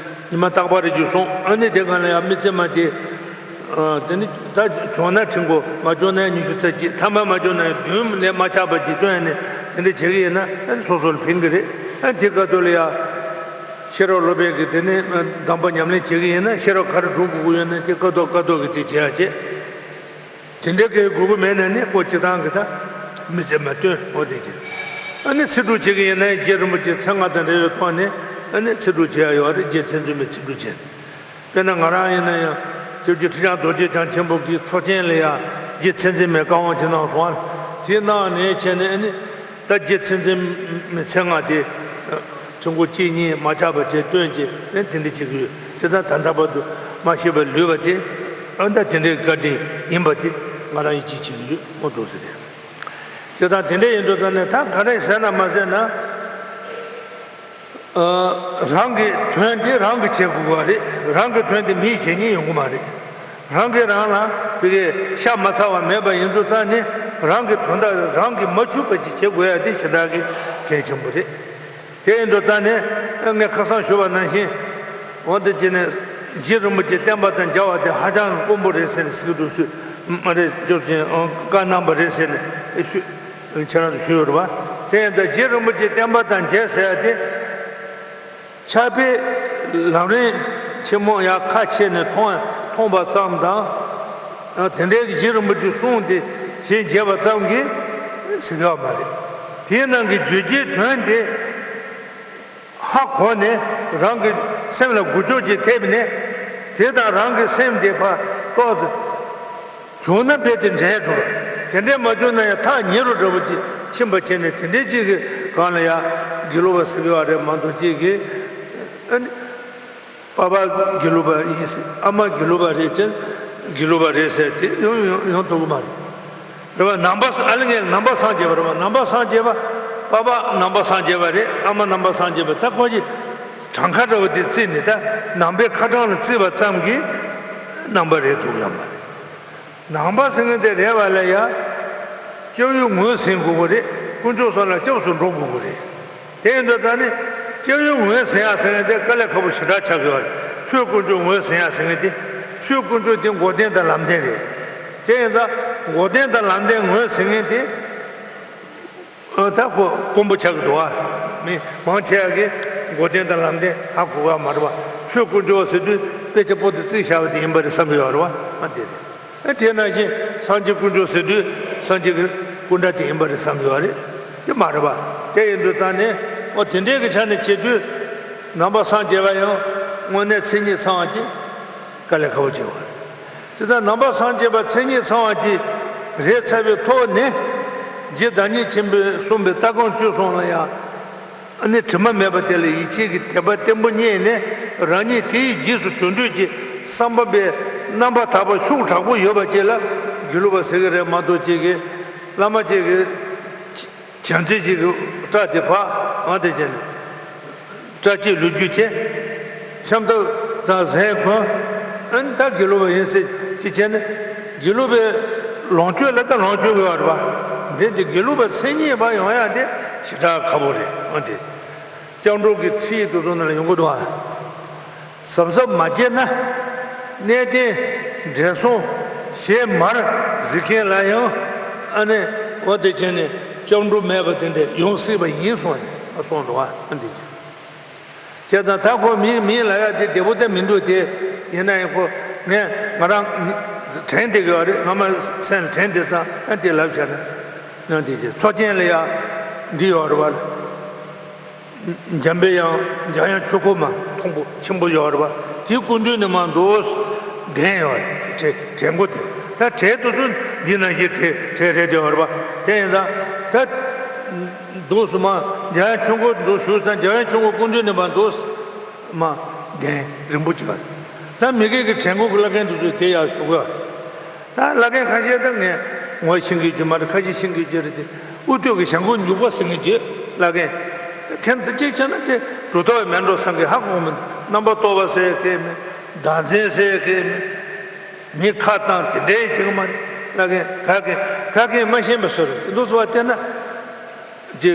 ཉི་མ་རྟག་པར་རྒྱུ་སོང་། ཨ་ནི་དེ་ག་ལ་ཡང་མི་ཚེ་མ་དེ་ཨ་དེ་ནི་ད་བྱུང་ན་ཁྲི་མགོ་མ་བྱུང་ན་ཉི་ཤུ་རྩ་གཅིག་ཐ་མ་མ་བྱུང་ན་བདུན་ལས་མ་ཆག་པ་ཅིག་སྟོན་ནས་དེ་འདྲ་བྱེད་ཀྱི་ཡིན་ན་ཨ་ནི་སོ་སོ་ལ་ཕན་གྱི་རེད། ཨ་དེ་སྐབས་དུ་ལ་ཡང་། ཤེས་རབ་སློབ་དཔོན་གྱིས་དེ་ནས་གདམས་པ་ཉམས་ལེན་བྱེད་ཀྱི་ཡིན་ན་ཤེས་རབ་ག་རེ་སྒྲུབ་དགོས་ཀྱི་ཡོད་ན་དེ་ཀ་ཐོག་ཀ་ཐོག་གིས་དེ་བྱེད་ཡ་བྱེད། དེ་འདྲའི་གི་དགོས་ཀྱི་མེད་ན་ནི་ཁོ་སྤྱི་བཏང་གི་ད་མི་ཚེ་མ་སྟོན་འོ་དེ་བྱེད། ཨ་ནི་ཚེ་སྒྲུབ་བྱེད་ཀྱི་ཡིན་ན་རྗེ་རིན་པོ་ཆེ་མཚན་སྔགས་དང་འབྲེལ་བའི་ཐོག་ནས་ཨ་ནི་ཚེ་སྒྲུབ་བྱེད་ཡ་ཡོད་རེད། རྗེ་མཚན་འཛིན་མའི་ཚེ་སྒྲུབ་བྱེད། དཔེར་ན་ང་རང་ཡིན་ན་ཡང་སྐྱབས་རྗེ་ཁྲི་བྱང་རྡོ་རྗེ་འཆང་ཆེན་པོ་གིས་མཚོ་ཆེན་ལ་ཡང་རྗེ་མཚན་འཛིན་མའི་བཀའ་དབང་ཅིག་གནང་སོང་། དེ་གནང་ནས་བྱས་ནས་ཨ་ནི། ད་རྗེ་མཚན་འཛིན་མའི་མཚན་སྔགས་དེ། ཆུ་མགོ་གཅིག་གཉིས་མ་ཆག་པ་བྱས་བཏོན་བྱས་ནས་དེ་འདྲ་བྱེད་ཀྱི་ཡོད། བྱས་ཙང་ད་ལྟ་བར་དུ་མ་ཤི་བར་ལུས་པ་དེ། ཨ་ད་དེ་འདྲའི་བཀའ་དྲིན་ཡིན་པ་དེ་ང་རང་ཡིད་ཆེས་བྱེད་ཀྱི་ཡོད་མོ་འདུག་ཟེར་རེད། དེ་དང་དེ་འདྲ་ཡིན་དུས་ཙང་ནས་ད་ག་རེ་ཟེར་ན་མ་ཟེར་ན། ཨ་རང་གི་དོན་དེ་རང་གིས་བྱེད་དགོས་པ་རེད། རང་གི་དོན་དེ་མིས་བྱེད་ཉན་ཡོང་གི་མ་རེད། རང་གིས་རང་ལ་བི་གའི་ཤ་མ་ཚ་བ་མེད་པ་ཡིན་དུས་ཙང་ནས་རང་གི་དོན་དག་རང་གིས་མ་འཆུག་པ་ཅིག་བྱེད་དགོས་ཡ་དེ་ཞེ་དྲག་གི་གལ་ཆེན་པོ་རེད། དེ་ཡིན་དུས་ཙང་ནས་ངས་ཁ་སང་ཞུས་པ་ནང་བཞིན། འོ་དེ་བྱས་ནས་རྗེ་རིན་པོ་ཆེ་བསྟན་པ་དང་མཇལ་བ་དེ་ཧ་ཅང་དཀོན་པོ་རེད་ཟེར་ནས་ཟེར་གྱི་འདུག་ཞུ། མ་རེད་སྐྱོབ་ཆེན་བཀའ་གནང་པ་རེད་ཟེར་ནས་ཞུ། ཁྱེད་རང་ཚོ་ཞུས་ཡོད་རེད་པ། དེ་ཡིན་ཙང་རྗེ་རིན་པོ་ཆེ་བསྟན་པ་དང་མཇལ་ཟེར་ཡ་དེ། ཕྱག་དཔེ་ལམ་རིམ་ཆེན་མོ་ཡང་ཁ་ཕྱེ་ནས་མཐོང་མཐོང་པ་ཙམ་དང་། དེ་འདྲའི་རྗེ་རིན་པོ་ཆེའི་གསུང་དེ་ཞལ་མཇལ་བ་ཙམ་གྱིས་ཟིན་ཡོད་མ་རེད། དེའི་ནང་གི་བརྗོད་བྱའི་དོན་དེ་ཧ་གོ་ནས་རང་གི་སེམས་ལ་འགུལ་སྐྱོད་ཅིག་ཐེབས་ནས་དེ་དང་རང་གི་སེམས་དེ་ཕར་ཏོག་ཙམ། བྱུང་ན་རྦད་དེ་འདྲེན་འགྲོ། དེ་འདྲས་མ་བྱུང་ན་ཡང་ཐག་ཉེ་རུ་འདྲ་པོ་ཅིག་ཕྱིན་པ་བྱས་ནས་དེ་འདྲས་ཅིག་གི་སྒང་ལ་ཡང་དགེ་ལུགས་པ་ཟེར་གི་ཡོད་རེད་མ་གཏོགས་ཅིག་གི། ཨ་ནི། པ་ཕ་དགེ་ལུགས་པ་ཡིན་ཟེར་ཨ་མ་དགེ་ལུགས་པ་རེད་ཅེས་དགེ་ལུགས་པ་རེད་ཟེར་དེ་ཡོང་ཡོང་ཡོང་ཐུབ་ཀྱི་མ་རེད། རེད་པ། ནང་པ་ཨ་ལེ་ངས་ནང་པ་སངས་རྒྱས་པ་རེད་པ། ནང་པ་སངས་རྒྱས་པ། པ་ཕ་ནང་པ་སངས་རྒྱས་པ་རེད། ཨ་མ་ནང་པ་སངས་རྒྱས་པ། ད་ཁོ་ཅིག་གྲངས་ཀ་འདྲ་བོ་དེ་བརྩིས་ནས་ད་ནང་པའི་ཁ་གྲངས་ལ་བརྩིས་པ་ཙམ་གྱིས་ནང་པ་རེད་འདུག་ཡོད་མ་རེད། ནང་པ་ཟེར་མཁན་དེ་རེད་པ་ལ་ཡ། སྐྱབས་ཡུལ་ངོས་ཟིན་དགོས་ཀྱི་རེད། དཀོན་མཆོག་གསུམ་ལ་སྐྱབས་སུ་འགྲོ་དགོས་ཀྱི་རེད། དེ་ཡིན་དུས་ད་ནི་སྐྱབས་ཡུལ་ངོས་ཟིན་ཡག་ཟེར་མཁན་དེ་དཀའ་ལས་ཁག་པོ་ཞེ་དྲག་ཆགས་ཀྱི་ཡོད་རེད། ཆོས་དཀོན་མཆོག་ངོས་ཟིན་ཡག་ཟེར་མཁན་དེ། ཆོས་དཀོན་མཆོག་དེ་འགོག་བདེན་དང་ལམ་བདེན་རེད། དེ་ཡིན་ཙང་འགོག་བདེན་དང་ལམ་བདེན་ངོས་ཟིན་མཁན་དེ། ཨ་ད་ཁོ་དཀོན་པོ་ཆགས་ཀྱི་འདུག་ཨ། མི་མང་ཆེ་བ་གིས་འགོག་བདེན་དང་ལམ་བདེན་ཧ་གོ་གི་མ་རེད་པ། ཆོས་དཀོན་མཆོག་ཟེར་དུས་དཔེ་ཆ་པོ་ཏི་བརྩིགས་བཞག་པ་དེ་ཡིན་པ་རེད་བསམ་གྱི་ཡོད་རེད་པ། ཨ་དེ་རེད། ཨ་དེ་ནང་བཞིན་སངས་རྒྱས་དཀོན་མཆོག་ཟེར་དུས་སངས་རྒྱས་ཀྱི་སྐུ་འདྲ་དེ་ཡིན་པ་རེད་བསམ་གྱི་ཡོད་རེད། དེ་མ་རེད་པ། དེ་ཡིན་དུས་ཙང་ནས་འོ་དེ་འདྲའི་གི་ཆ་ནས་བྱེད་དུས་ནང་པ་སངས་རྒྱས་པ་ཡང་དངོས་གནས་མཚན་ཉིད་ཚང་བ་ཅིག་དཀའ་ལས་ཁག་པོ་ཆེ་བ་རེད། དེ་ལྟར་ནང་པ་སངས་རྒྱས་པ་མཚན་ཉིད་ཚང་བ་ཅིག་རེད་ཚར་བའི་ཐོག་ནས་རྗེ་བདག་ཉིད་ཆེན་པོས་གསུངས་པའི་ལྟ་སྒོམ་སྤྱོད་གསུམ་ལ་ཡང་ཨ་ནི་དྲི་མ་མེད་པ་དེ་ལ་ཡིད་ཆེས་ཀྱི་དད་པ་བརྟན་པོ་རྙེད་ནས་རང་ཉིད་དེའི་རྗེས་སུ་འཇུག་འདོད་ཀྱི་བསམ་པ་པའི་རྣམ་པ་དག་པ་ཤུགས་དྲག་པོ་ཡོད་པ་ཅིག་ལ་དགེ་ལུགས་པ་ཟེར་གི་རེད་མ་གཏོགས་ཅིག་གི་བླ་མ་ཅིག་གི་བྱང་ཆུབ་ཀྱི་སྐྲ་དེ་ཕག་ཨང་དེ་བྱས་ནས། སྐྲ་གཅིག་ལོ་རྒྱུས་བྱས། ཤམ་ཐབས་དང་གཟན་གོན། ཨ་ནི་ད་དགེ་ལུགས་པ་ཡིན་ཟེར་ཅིག་བྱས་ནས། དགེ་ལུགས་པའི་ལོངས་སྤྱོད་ལ་ད་ལོངས་སྤྱོད་དགོས་པ་རེད་པ། འདི་འདི་དགེ་ལུགས་པ་མཚན་ཉིད་པ་ཡོང་ཡ་དེ་ཞེ་དྲག་ཁག་པོ་རེད་ཨང་དེ། སྐྱབས་འགྲོ་གི་ཁྲིད་དེ་ཚོ་ནང་ལ་ཡོང་གི་འདུག་ཨ། གཟབ་གཟབ་མ་བྱས་ན། གནས་བརྟན། བགྲེས་སོང་། ཞེས་མར་གཟིགས་མཁན་ལ་ཡང་། ཨ་ནི། འོ་དེ་བྱས་ནས་སྐྱབས་འགྲོ་མེད་པ་དེ་འདྲ་ཡོང་སྲིད་པ་ཡིན་གསུངས་ནས་གསུངས་འདུག་ཨ། འདི་བྱས། བྱས་ཙང་ད་ཁོ་མི་མི་ལབ་ཡ་དེ་བདེ་པོ་དེ་མི་འདུག་དེ། ཡིན་ན་ཡང་ཁོ་ངས་ང་རང་དྲན་བསྡད་ཀྱི་ཡོད་རེད། ང་མ་སེམས་དྲན་བསྡད་ཙང་ཨ་དེ་ལབ་བྱས་ན། ཡང་དེ་བྱས་མཚོ་ཆེན་ལ་ཡ་འདི་ཡོད་རེད་པ། འཇམ་པའི་དབྱངས། འཇམ་དབྱངས་ཆོས་འཁོར་མ་མཐོན་པོ་ཆེན་པོ་ཡོད་རེད་པ། དེའི་སྐུ་མདུན་ནས་མར་འདུག་གདན་ཡོད་རེད། གྲལ་གྲལ་མགོ་དེ། ད་གྲལ་དེ་ཚོ་འདི་ནང་བཞིན་གྲལ་གྲལ་རེད་དེ་ཡོད་རེད་པ། དེ་ཡིན་ཙང་ད་འདུག་སེ་མར་འཇམ་དབྱངས་ཆོས་འཁོར་འདུག་ཞུགས་ཙང་འཇམ་དབྱངས་ཆོས་འཁོར་སྐུ་མདུན་ནས་མར་འདུག་སེ་མར་གདན་རིང་པོ་ཅིག་ཡོད་རེད། ད་མི་སྒེར་གྱི་གྲལ་མགོ་གི་བླ་རྒན་དེ་ཚོ་དེ་ཡར་བཞུགས་ཡོད་རེད། ད་བླ་རྒན་ཁ་ཤས་ད་ངས་ངོ་ཤེས་ཀྱི་རྒྱུ་མ་རེད། ཁ་ཤས་ཤེས་ཀྱི་རྒྱུ་རེད་དེ། དབུ་སྟོད་ཀྱི་བྱང་ཁོག་ཉུག་པ་ཟེར་མཁན་གྱི་བླ་རྒན། ཁྱེད་ཚོ་གཅིག་བྱས་ན་དེ་གྲུབ་ཐོབ་མེད་འགྲོ་བསམ་གི་ཧ་གོ་མི་འདུག་རྣམ་པར་རྟོག་པ་ཟེར་མཁན་མེད། བདག་འཛིན་ཟེར་མཁན་མེད། མི་ཁ་བཏང་དེ་འདྲའི་བྱེད་ཀྱི་མ་རེད། བླ་རྒན་ག་གེ་ག་གེ་མ་ཤེས་པ་བཟོ་རེད། དེ་འདུག་སེ་བ་བལྟས་ན། ཀྱི་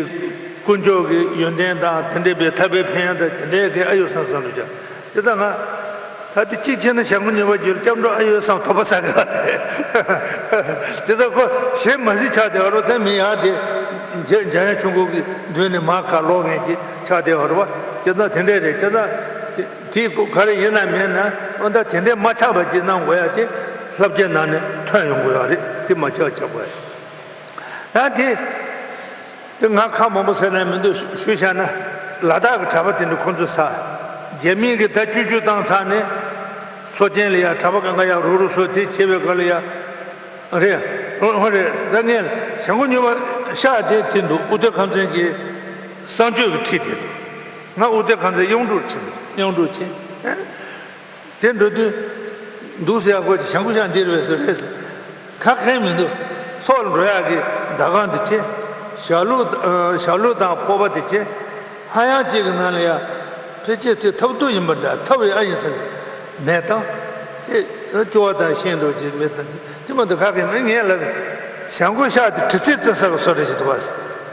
དཀོན་མཆོག་གི་ཡོན་ཏན་དང་དེ་འདྲའི་བའི་ཐར་པའི་ཕན་ཡོན་དང་དེ་འདྲའི་གི་ཨ་ཡོད་བསམ་བསམ་འགྲོ་ཀྱང་། དེ་ལྟར་ང་ད་དེ་གཅིག་བྱས་ན་བྱང་ཁོག་ཉུག་པ་བརྒྱུད་སྐྱབས་འགྲོ་ཨ་ཡོད་བསམ་དོགས་པ་ཟ་གི་བ་རེད། དེ་ལྟར་ཁོ་ཞེ་མ་གཟིགས་ཆགས་བསྡད་པ་རོ། དེ་མི་ཡག་དེ་འཇ་འཇམ་དབྱངས་ཆོས་འཁོར་གྱི་མདུན་ནས་མར་ཁ་ལོག་མཁན་གྱི་ཆགས་བསྡད་པ་རོ། དེ་ལྟར་དེ་འདྲའི་རེད། དེ་ལྟར་དེ་དེ་ག་རེ་ཡིན་ན་མིན་ན་འོ་ད་དེ་འདྲའི་མ་ཆགས་པ་ཅིག་གནང་དགོས་ཡ་དེ་བསླབ་བྱའི་ནང་ནས་ཐོན་ཡོང་དགོས་ཡ་རེད། དེ་མ་ཆགས་ཆགས་དགོས་ཡ་ཅིག་ད་དེ། དེ་ང་ཁ་མང་པོ་ཟེར་ན་མི་འདུག་ཞུས་བཞག་ན། ལ་དྭགས་ཀྱི་གྲྭ་པ་དེ་འདྲ་ཁོ་ཚོས་ཟ། རྒྱ་མིའི་གི་ད་བཅུ་བཅུ་བཏང་ཚར་ནས། མཚོ་ཆེན་ལ་ཡ་གྲྭ་པ་གང་ག་ཡ་རུག་རུག་སོ་དེ་བྱེད་པའི་སྐབས་ལ་ཡ། རེད། ཧོ་ཧོ་རེད། ད་ངས་བྱང་ཁོག་ཉུག་པ་ཤག་དེ་དེ་འདུག་དབུ་སྟོད་ཁམས་ཚན་གྱི་གསང་སྤྱོད་ཀྱི་ཁྲིད་དེ་འདུག་ང་དབུ་སྟོད་ཁམས་ཚན་གཡུང་དྲུང་ཕྱིན། གཡུང་དྲུང་ཕྱིན། དེ་འགྲོ་དུས། འདུག་ཟེར་ཡག་ཁོ་ཅིག་བྱང་ཀུ་ཤ་འདི་རེད་ཟེར་རེད་ཟེར། ཁ་ཁེངས་མི་འདུག་སོགས་འགྲོ་ཡག་གི་ཟླ་གང་དེ་བྱེད། ཞྭ་ལུ་ཨ་ཞྭ་ལུ་དང་ཕོར་པ་དེ་བྱེད། ཧ་ཡང་གཅིག་གི་ནང་ལ་ཡ་ཕལ་ཆེར་དེ་ཐབས་སྡུག་ཡིན་པ་འདྲ། ཐབས་ཡི་ཨ་ཡིན་ཟེར་མེད་དང་། དེ་སྐྱོ་བ་དང་ཤེས་འགྲོ་གྱི་མེད་དང་། དེ་མ་གཏོགས་ཁ་ཁེངས་མེད། ངས་ལབ་བྱང་ཀུ་ཤ་དེ་དྲི་ཚིག་བརྩི་ས་གི་བཟོ་འདྲ་ཞིག་འདུག་བ།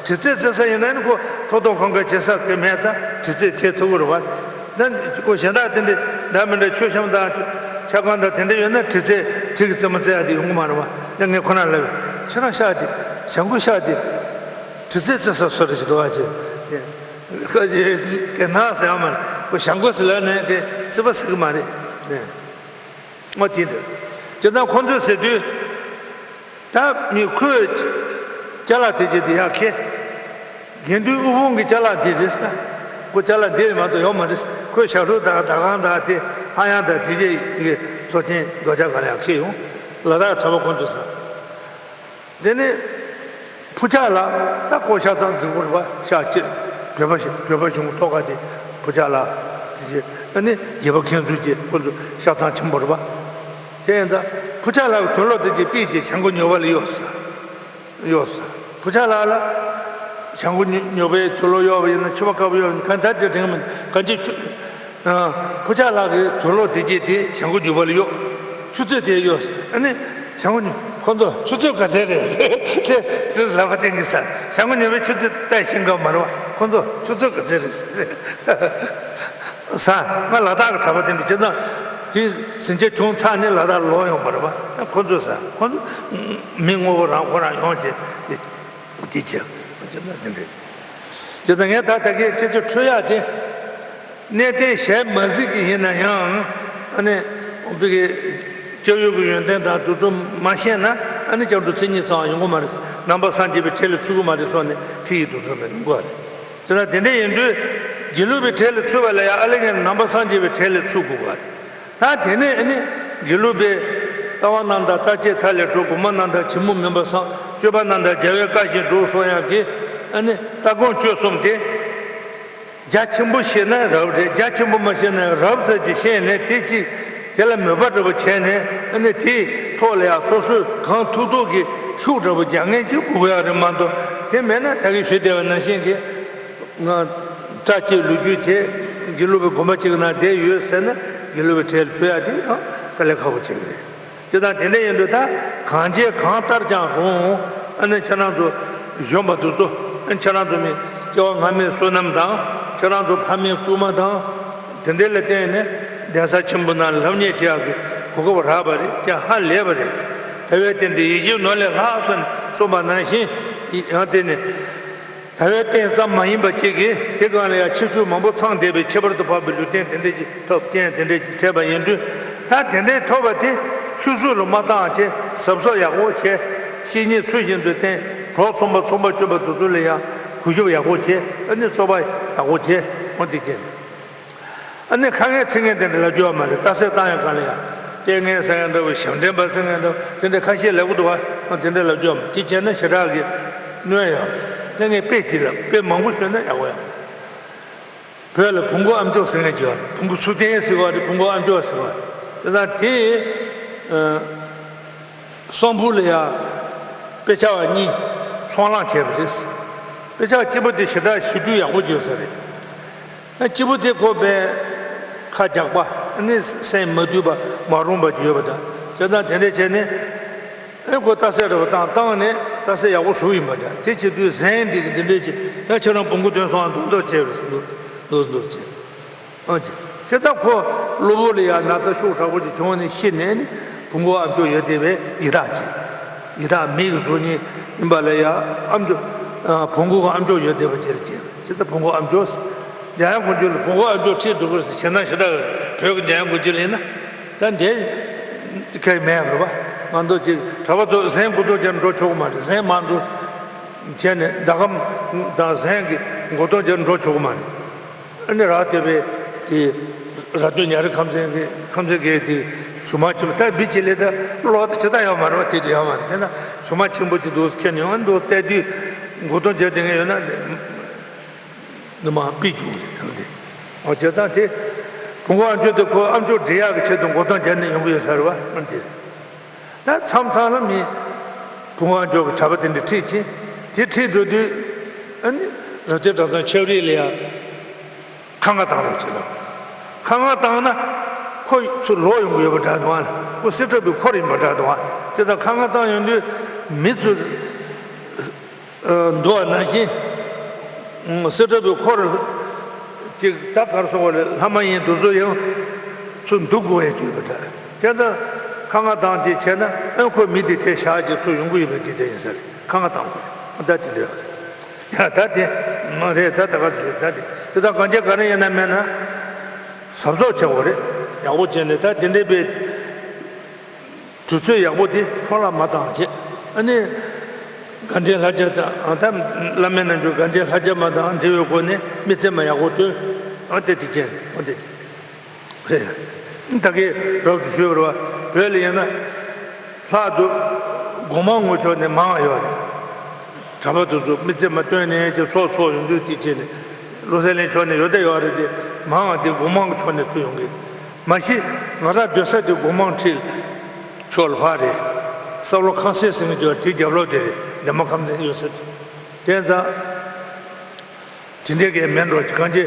དྲི་ཚིག་བརྩི་ས་ཡིན་ན་ནི་ཁོ་ཁྲག་འཐུང་ཁང་ཁ་བྱེད་ས་གི་མེད་ཙང་དྲི་ཚིག་བྱེད་ཐུབ་ཀྱི་རེད་བ། ད་ཁོ་གཞན་དག་དེ་འདྲའི་འདྲ་མི་འདྲ་མཆོད་བཤམས་དང་ཆབ་ཁང་དང་དེ་འདྲ་ཡོད་ན་དྲི་ཚིག་དྲི་གི་རྩེད་མོ་རྩེ་ཡག་དེ་ཡོང་གི་མ་རེད་བ། ད་ངས་ཁོ་རང་ལབ་པས་ཁྱེད་རང་ཤ་དེ་བྱང་ཀུ་ཤ་དེ་དྲི་ཚིག་བརྩི་ས་བཟོ་འདྲ་ཞིག་འདུག་བ། ཅེས་ཁ་ཅིག་གི་ན་ཟེར་བ་མ་རེད། ཁོ་བྱང་ཀུ་ཟེར་ལབ་ནས་དེ་བརྩི་བ་ཟེར་གི་མ་རེད། ཨོ་དེ་འདྲ། ཇི་ལྟར་ཁོང་ཚོས་ཟེར་དུས། ད་མི་ཁོས་ཅ་ལག་དེ་ཅི་དེ་ཡག་ཁེ། དགེ་འདུན་དབུལ་ཕོངས་ཀྱི་ཅ་ལག་འདི་རེད་ཟེར། ཁོ་ཅ་ལག་འདི་རེད་མ་གཏོགས་ཡོད་མ་རེད། ཁོས་ཞྭ་ལུ་དང་ཟླ་གང་དང་དེ་ཧ་ཡང་དང་དེ་ཅི་ཡི་གཙོ་ཆེན་རྡོ་རྗེ་ག་ལ་ཡག་ཁེ་ཡོང་། ལ་དྭགས་གྲྭ་པ་ཁོང་ཚོས་ཟེར། དེ་ནས་ཕུ་ཆ་ལ་ད་ཁོ་ཤ་ཚང་རྫིག་པོ་རེད་པ། ཤ་ཅི་བོད་པ་ཞིག་བོད་པ་གཞུང་གི་ཐོག་ཁ་དེ་ཕུ་ཆ་ལ་དེ་ཅི་ཨ་ནི་རྒྱལ་པོ་མཁན་ཟུར་ཅེས་ཁོ་ཚོ་ཤ་ཚང་ཆེན་པོ་རེད་པ། དེ་ཡིན་ད་ཕུ་ཆ་ལ་གི་དུག་ལོག་དེ་ཅི་པིས་ཅི་བྱང་ཀུ་ཉོ་བ་ལ་གཡོགས་ཟེར། གཡོགས་ཟེར། ཕུ་ཆ་ལ་ལ་བྱང་ཀུ་ཉོ་བའི་དུག་ལོག་གཡོགས་པ་ཡིན་ན་ཆུ་བ་དཀར་པོ་གཡོགས་ཡིན་གང་ལྟར་དེ་དྲན་གི་མི་གང་ཅི་ཆུ། ཕུ་ཆ་ལགས་ཀྱིས་དུག་ལོག་དེ་སྐྱེས་ཏེ་བྱང་ཀུ་རྒྱུག་པ་ལ་གཡོགས། ཆུ་ཚོད་དེ་གཡོགས། ཨ་ནི་བྱང་ཀུ་ཉོ། ཁོ་ཚོ་ཆུ་ཚོད་ག་ཚད་རེད་ཟེར། དེ་ལབ་པ་བསྟན་གྱི་ས། བྱང་ཀུ་ཉོ་བའི་ཆུ་ཚོད་བལྟས་ཤེས་གི་མ་རེད་པ། ཁོ་ཚོ་ཆུ་ཚོད་ག་ཚད་རེད་ཟེར། ས། ང་ལ་དྭགས་ཀྱི་གྲྭ་པ་དེ་འདྲ་བྱས་ཙང་དེ་ཟིང་ཆ་བྱུང་ཚར་ནས་ལ་དྭགས་ལོག་ཡོང་བ་རེད་པ། ཁོ་ཚོ་ས། ཁོ་ཚོ་མི་ངོ་བོ་རང་ཁོ་རང་ཡོང་བྱས་དེ་བྱས་ཁོ་ཚོ་དེ་འདྲ། དེ་ད་ངས་ད་ད་གས་ཁྱེད་ཚོ་འཕྲོད་ཡག་དེ། གནས་བརྟན་ཞལ་མ་གཟིགས་ཀྱི་ཡིན་ན་ཡང་། ཨ་ནི་བོད་ཀྱི་སྐྱབས་ཡུལ་གྱི་ཡོན་ཏན་དང་དེ་ཚོ་མ་ཤེས་ན། ཨ་ནི་སྐྱབས་འགྲོ་མཚན་ཉིད་ཚང་བ་ཡོང་གི་མ་རེད། ནང་པ་སངས་རྒྱས་པའི་གྲལ་ལ་ཚུད་ཀྱི་མ་རེད་སོགས་ནས་ཁྲིད་ཡིག་དེ་ཚོ་ལ་ཡོང་གི་རེད། དེ་ན་དེ་འདྲ་ཡིན་དུས་དགེ་ལུགས་པའི་གྲལ་ལ་ཚུད་པ་ལ་ཡང་ཨ་ལེ་ངས་ནང་པ་སངས་རྒྱས་པའི་གྲལ་ལ་ཚུད་དགོས་པ་རེད། ད་དེ་ནས་ཨ་ནི་དགེ་ལུགས་པའི་ལྟ་བ་རྣམ་དག་ལྟ་བྱེད་མཐའ་ལས་གྲོལ། སྒོམ་པ་རྣམ་དག་ཇི་སྨོད་མིན་པ་སངས། སྤྱོད་པ་རྣམ་དག་རྒྱལ་བའི་བཀའ་བཞིན་སྒྲུབ་སོགས་ཡང་གི། ཨ་ནི་ལྟ་སྒོམ་སྤྱོད་གསུམ་དེ། རྒྱ་ཆེན་པོ་ཤེས་ན་རབ་རེད། རྒྱ་ཆེན་པོ་མ་ཤེས་ན་རབ་ཙམ་ཅིག་ཤེས་ནས་དེ་གཅིག་དེ་ལ་མོས་པ་འདྲ་པོ་བྱས་ནས། ཨ་ནི་དེའི་ཐོག་ལ་ཡང་སོ་སོས་གང་ཐུབ་ཐུབ་ཀྱི་ཤུགས་འདྲ་པོ་རྒྱག་མཁན་ཅིག་དགོས་ཀྱི་ཡོད་རེད་མ་གཏོགས། དེ་མེད་ན་ད་གིན་ཞུས་བསྡད་པ་ནང་བཞིན་གྱི། ང་སྐྲ་བཅད་ལོ་རྒྱུས་བྱས། དགེ་ལུགས་པའི་དགོན་པ་གཅིག་གི་ནང་བསྡད་ཡོད་ཟེར་ན་དགེ་ལུགས་པའི་གྲལ་ཚུད་ཡག་དེ་ཡང་དཀའ་ལས་ཁག་པོ་ཆགས་ཀྱི་རེད། ཅི་ལྟར་དེ་འདྲ་ཡིན་དུས་ད་གང་བྱས་གང་ལྟར་ཀྱང་རུང་། ཨ་ནི་ཁྱེད་རང་ཚོ་གཞོན་པ་དེ་ཚོ། ཨ་ནི་ཁྱེད་རང་ཚོ་མི་སྐྱེ་བ་སྔ་མའི་བསོད་ནམས་དང་། ཁྱེད་རང་ཚོ་ཕ་མའི་སྐུལ་མ་དང་། དེ་འདྲ་ལ་བརྟེན་ནས་གདན་ས་ཆེན་པོ་ནང་སློབ་གཉེར་བྱེད་ཡག་གི་གོ་སྐབས་རག་པ་རེད། ཀྱང་ཧ་ལས་པ་རེད། དལ་བའི་རྟེན་འདི་ཡིད་བཞིན་ནོར་ལས་ལྷག་ཟེར་ནས་གསུངས་པ་ནང་བཞིན། ཡང་དེ་ནི། དལ་བའི་རྟེན་ཙམ་མ་ཡིན་པ་གཅིག་གིས་དེ་སྒང་ལ་ཡང་ཁྱད་ཆོས་མང་པོ་ཚང་བསྡད་པའི་ཁྱད་པར་དུ་འཕགས་པའི་ལུས་རྟེན་དེ་འདྲ་ཅིག་ཐོབ། རྐྱེན་དེ་འདྲ་ཅིག་འཕྲད་པ་ཡིན་དུས། ད་དེ་འདྲའི་ཐོབ་པ་དེ་ཆུད་ཟོས་ལ་མ་བཏང་བྱས་གཟབ་གཟབ་ཡག་པོ་བྱས། བཤེས་གཉེན་ཚུལ་བཞིན་དུ་བསྟེན། གྲོགས་ཚོང་པ་ཚོང་པ་སྤྱོད་པ་དེ་ཚོ་ལ་ཡང་གུས་ཞབས་ཡག་པོ་བྱས། ཨ་ནི་རྩོད་པ་ཡག་པོ་བྱས། འོ་དེ་བྱས་ནས། ཨ་ནི་ཁ་ངན་ཚིག་ངན་དེ་འདྲ་ལབ་རྒྱུ་ཡོད་མ་རེད། རྟགས་གསལ་བཏང་ཡག་སྒང་ལ་ཡང་ལྟས་ངན་ཟེར་མཁན་འདྲ་བོ། ཞབས་འདྲེན་པ་ཟེར་མཁན་འདྲ་བོ། དེ་འདྲ་ཁ་ཤས་ལབ་ཀྱི་འདུག་བ། དེ་འདྲ་ལབ་རྒྱུ་ཡོད་མ་རེད། དེ་བྱས་ན་ཞེ་དྲག་གི་གནོད་ཡོད་རེད། ངས་དཔེ་ཅིག་ལབ། དཔེ་མང་པོ་ཤོད་ན་ཡག་པོ་ཡོད་མ་རེད། བོད་ལ་བོང་གུ་ཨ་མཆོག་ཟེར་མཁན་ཅིག་ཡོད་རེད། བོང་གུ་ཚུར་བསྟན་ཟེར་བ་རེད། བོང་གུ་ཨ་མཆོག་ཟེར་བ་རེད། དེ་དང་དེ། ཨ། གསང་ཕུ་ལ་ཡ་དཔེ་ཆ་བ་གཉིས་ཚོང་ལམ་བྱས་པ་རེད། དཔེ་ཆ་གཅིག་པོ་དེ་ཞེ་དྲག་ཞུ་རྒྱུ་ཡག་པོ་ཅིག་ཡོད་ས་རེད། ཨ། གཅིག་པོ་དེ་ཁོ་པའི་ཁ་རྒྱག་པ། ཨ་ནི་སེམས་མ་དུལ་བ་མ་རུངས་པ་ཅིག་ཡོད་པ་འདྲ། བྱས་ཙང་དེ་འདྲ་བྱས་ནས། ཨེ་ཁོ་རྟགས་གསལ་རེ་བ་བཏང་བཏང་ནས་རྟགས་གསལ་ཡག་པོ་བཟོ་ཡིན་པ་འདྲ། དེ་བྱེད་དུས་གཟན་འདི་གི་འདི་འདྲས་ཀྱི། ད་ཁྱེད་རང་བོང་གུ་ཐོན་སོང་། མདོག་མདོག་བྱས་རེད་ཟེར། མདོག་མདོག་བྱས། ཨ་ཅེ། དེ་ལྟར་ཁོ་གློ་བུར་ལ་ཡང་ན་ཚ་ཤུགས་དྲག་པོ་ཅིག་བྱུང་ནས་ཤི་ནས་ནི་བོང་གུ་ཨ་མཆོག་ཡོད་བསྡད་པའི་ཡི་དྭགས་ཅིག། ཡི་དྭགས་མི་གི་གཟུགས་བརྙན་ཡིན་པ་ལ་ཡང་ཨ་མཆོག། ཨ། བོང་གུ་གི་ཨ་མཆོག་ཡོད་བསྡད་པ་ཅིག་རེད། ཅེས། དེ་ལྟར་བོང་གུ་ཨ་མཆོག་ཟེར། འཇམ་དབྱངས་སྐུ་མཆོག་ལ་བོང་གུ་ཨ་མཆོག་ཁྲིད་འགྲོ་གི་རེད་ཟེར། ཞེ་ན་ཞེ་དྲག་བོད་ཀྱི་འཇམ་དབྱངས་སྐུ་མཆོག་ལ་ཡིན་ན། ད་འདི་གལ་མེད་རེད་པ། མ་གཏོགས་ཅིག་གྲྭ་པ་ཚོ་གཟན་མགོ་རྡོག་སྦྱར་འགྲོ་ཆོག་གི་མ་རེད། གཟན་མར་འདུག་བྱས་ནས་ཟླ་གམ་དང་གཟན་གྱི་མགོ་རྡོག་སྦྱར་འགྲོ་ཆོག་གི་མ་རེད། ཨ་ནི་རག་བསྡད་པའི་དེ་ར་སྟོད་ཉ་རི་ཁམས་ཚན་གྱི་ཁམས་ཚན་གྱི་དེ་གཞུ་མ་ཆེན་པོ། ད་བི་ཅི་ལེ་ད་ལོག་ད་ཇི་ལྟར་ཡོད་མ་རེད་པ། དེ་དུས་ཡོད་མ་རེད། བྱས་ན་གཞུ་མ་ཆེན་པོ་ཅིག་འདུག་ཁྱེར་ནས་ཡོང་། འདུག་བལྟས་དུས་མགོ་རྡོག་སྦྱར་བསྡད་མཁན་ཡོད་ན། ནུ་མ་པི་བྱུང་རེད་ཡང་དེ། འོ་བྱས་ཙང་དེ། བུ་མོ་ཨ་མཆོག་དེ་ཁོ་ཨ་མཆོག་འདྲི་ཡག་གི་ཆེད་དུ་འགོ་ཐང་རྒྱག་ནས་ཡོང་གི་ཡོད་ས་རེད་བ། འདི་རེད། ད་མཚམས་མཚམས་ལ་མི་བུ་མོ་ཨ་མཆོག་གི་གྲྭ་པ་དེ་འདྲ་ཁྲིད་ཕྱིན། དེ་ཁྲིད་འགྲོ་དུས་ཨ་ནི་རབ་རྒྱས་གྲྭ་ཚང་ཆབ་རིལ་ལ་ཡ་ཁ་རྔ་བཏང་རོགས་བྱེད་ལ། ཁ་རྔ་བཏང་ན་ཁོ་ཚུར་ལོག་ཡོང་གི་ཡོད་པ་འདྲ་འདུག་ཨ། ཁོ་སེ་འབྲས་བུའི་འཁོར་ཡིན་པ་འདྲ་འདུག་ཨ། བྱས་ཙང་ཁ་རྔ་བཏང་ཡོང་དུས་མི་ཚོ་འདུག་པ་ནང་བཞིན། སེ་འབྲས་བུའི་འཁོར་ཅིག་ད་གར་སོང་བ་ལས་ལྷ་མ་ཡིན་དེ་ཚོ་ཡང་ཚུར་འདུག་དགོས་ཡ་ཅིག་ཡོད་པ་འདྲ། བྱས་ཙང་ཁ་རྔ་བཏང་ཅིག་བྱས་ན་ཨ་ཁོ་མི་དེ་དེ་བཞག་ཅིག་ཚུར་ཡོང་གི་ཡོད་པའི་སྐད་ཆ་ཡིན་ས་རེད། ཁ་རྔ་བཏང་དགོས་རེད། ད་དེ་འདྲ་ཡོད་རེད། ཡ་ད་དེ་མ་རེད། ད་ད་ག་ཚོད་ད་དེ་དེ་ད་གང་བྱས་ག་རེ་ཡིན་ན་མེད་ན་གཟབ་གཟབ་བྱེད་དགོས་རེད། ཡག་པོ་བྱས་ནས་ད་དེ་འདྲའི་དཔེ་དུས་ཚོད་ཡག་པོ་དེ་འཕྲོ་བརླག་མ་བཏང་བྱས། ཨ་ནི་དགའ་ལྡན་ལྷ་བརྒྱ་དང་ད་བླ་མའི་རྣལ་འབྱོར་དགའ་ལྡན་ལྷ་བརྒྱ་མ་དང་འབྲེལ་བའི་སྒོ་ནས་མི་ཚེ་མ་ཡག་པོ་ལྟོས། ཨ་དེ་དེ་བྱས་ཨ་དེ་དེ། རེད། ད་གིན་རབ་ཏུ་ཞུས་པ་རེད་བ། བོད་ལ་ཡིན་ན་ལྷག་ཏུ་སྒོ་མང་ངོས་ཕྱོགས་ནས་མང་བ་ཡོད་རེད། གྲྭ་པ་དེ་ཚོ་མི་ཚེ་མ་བཏོན་ནས་ཀྱི་ཚོགས་ཚོགས་ཡོང་དུས་དེ་བྱས་ནས་བློ་གསལ་གླིང་ཕྱོགས་ནས་ཡོད་ད་ཡོད་རེད་དེ། མང་བ་དེ་སྒོ་མང་གི་ཕྱོགས་ནས་ཚུར་ཡོང་གི། མ་གཞི་ང་རང་སྡོད་ས་དེ་སྒོ་མང་ཁྲིད་ཕྱོགས་ལ་ཕར་རེད། བསམ་བློ་ཁང་སེ་ཟེར་མཁན་ཅིག་ཡོད་རེད། དེ་རྒྱབ་ལོགས་དེ་རེད། འདན་མ་ཁམས་ཚན་ཡོད་ས་དེ། དེ་ཙང་། དེ་འདྲའི་གས་མེད་འགྲོ། གང་ཅི་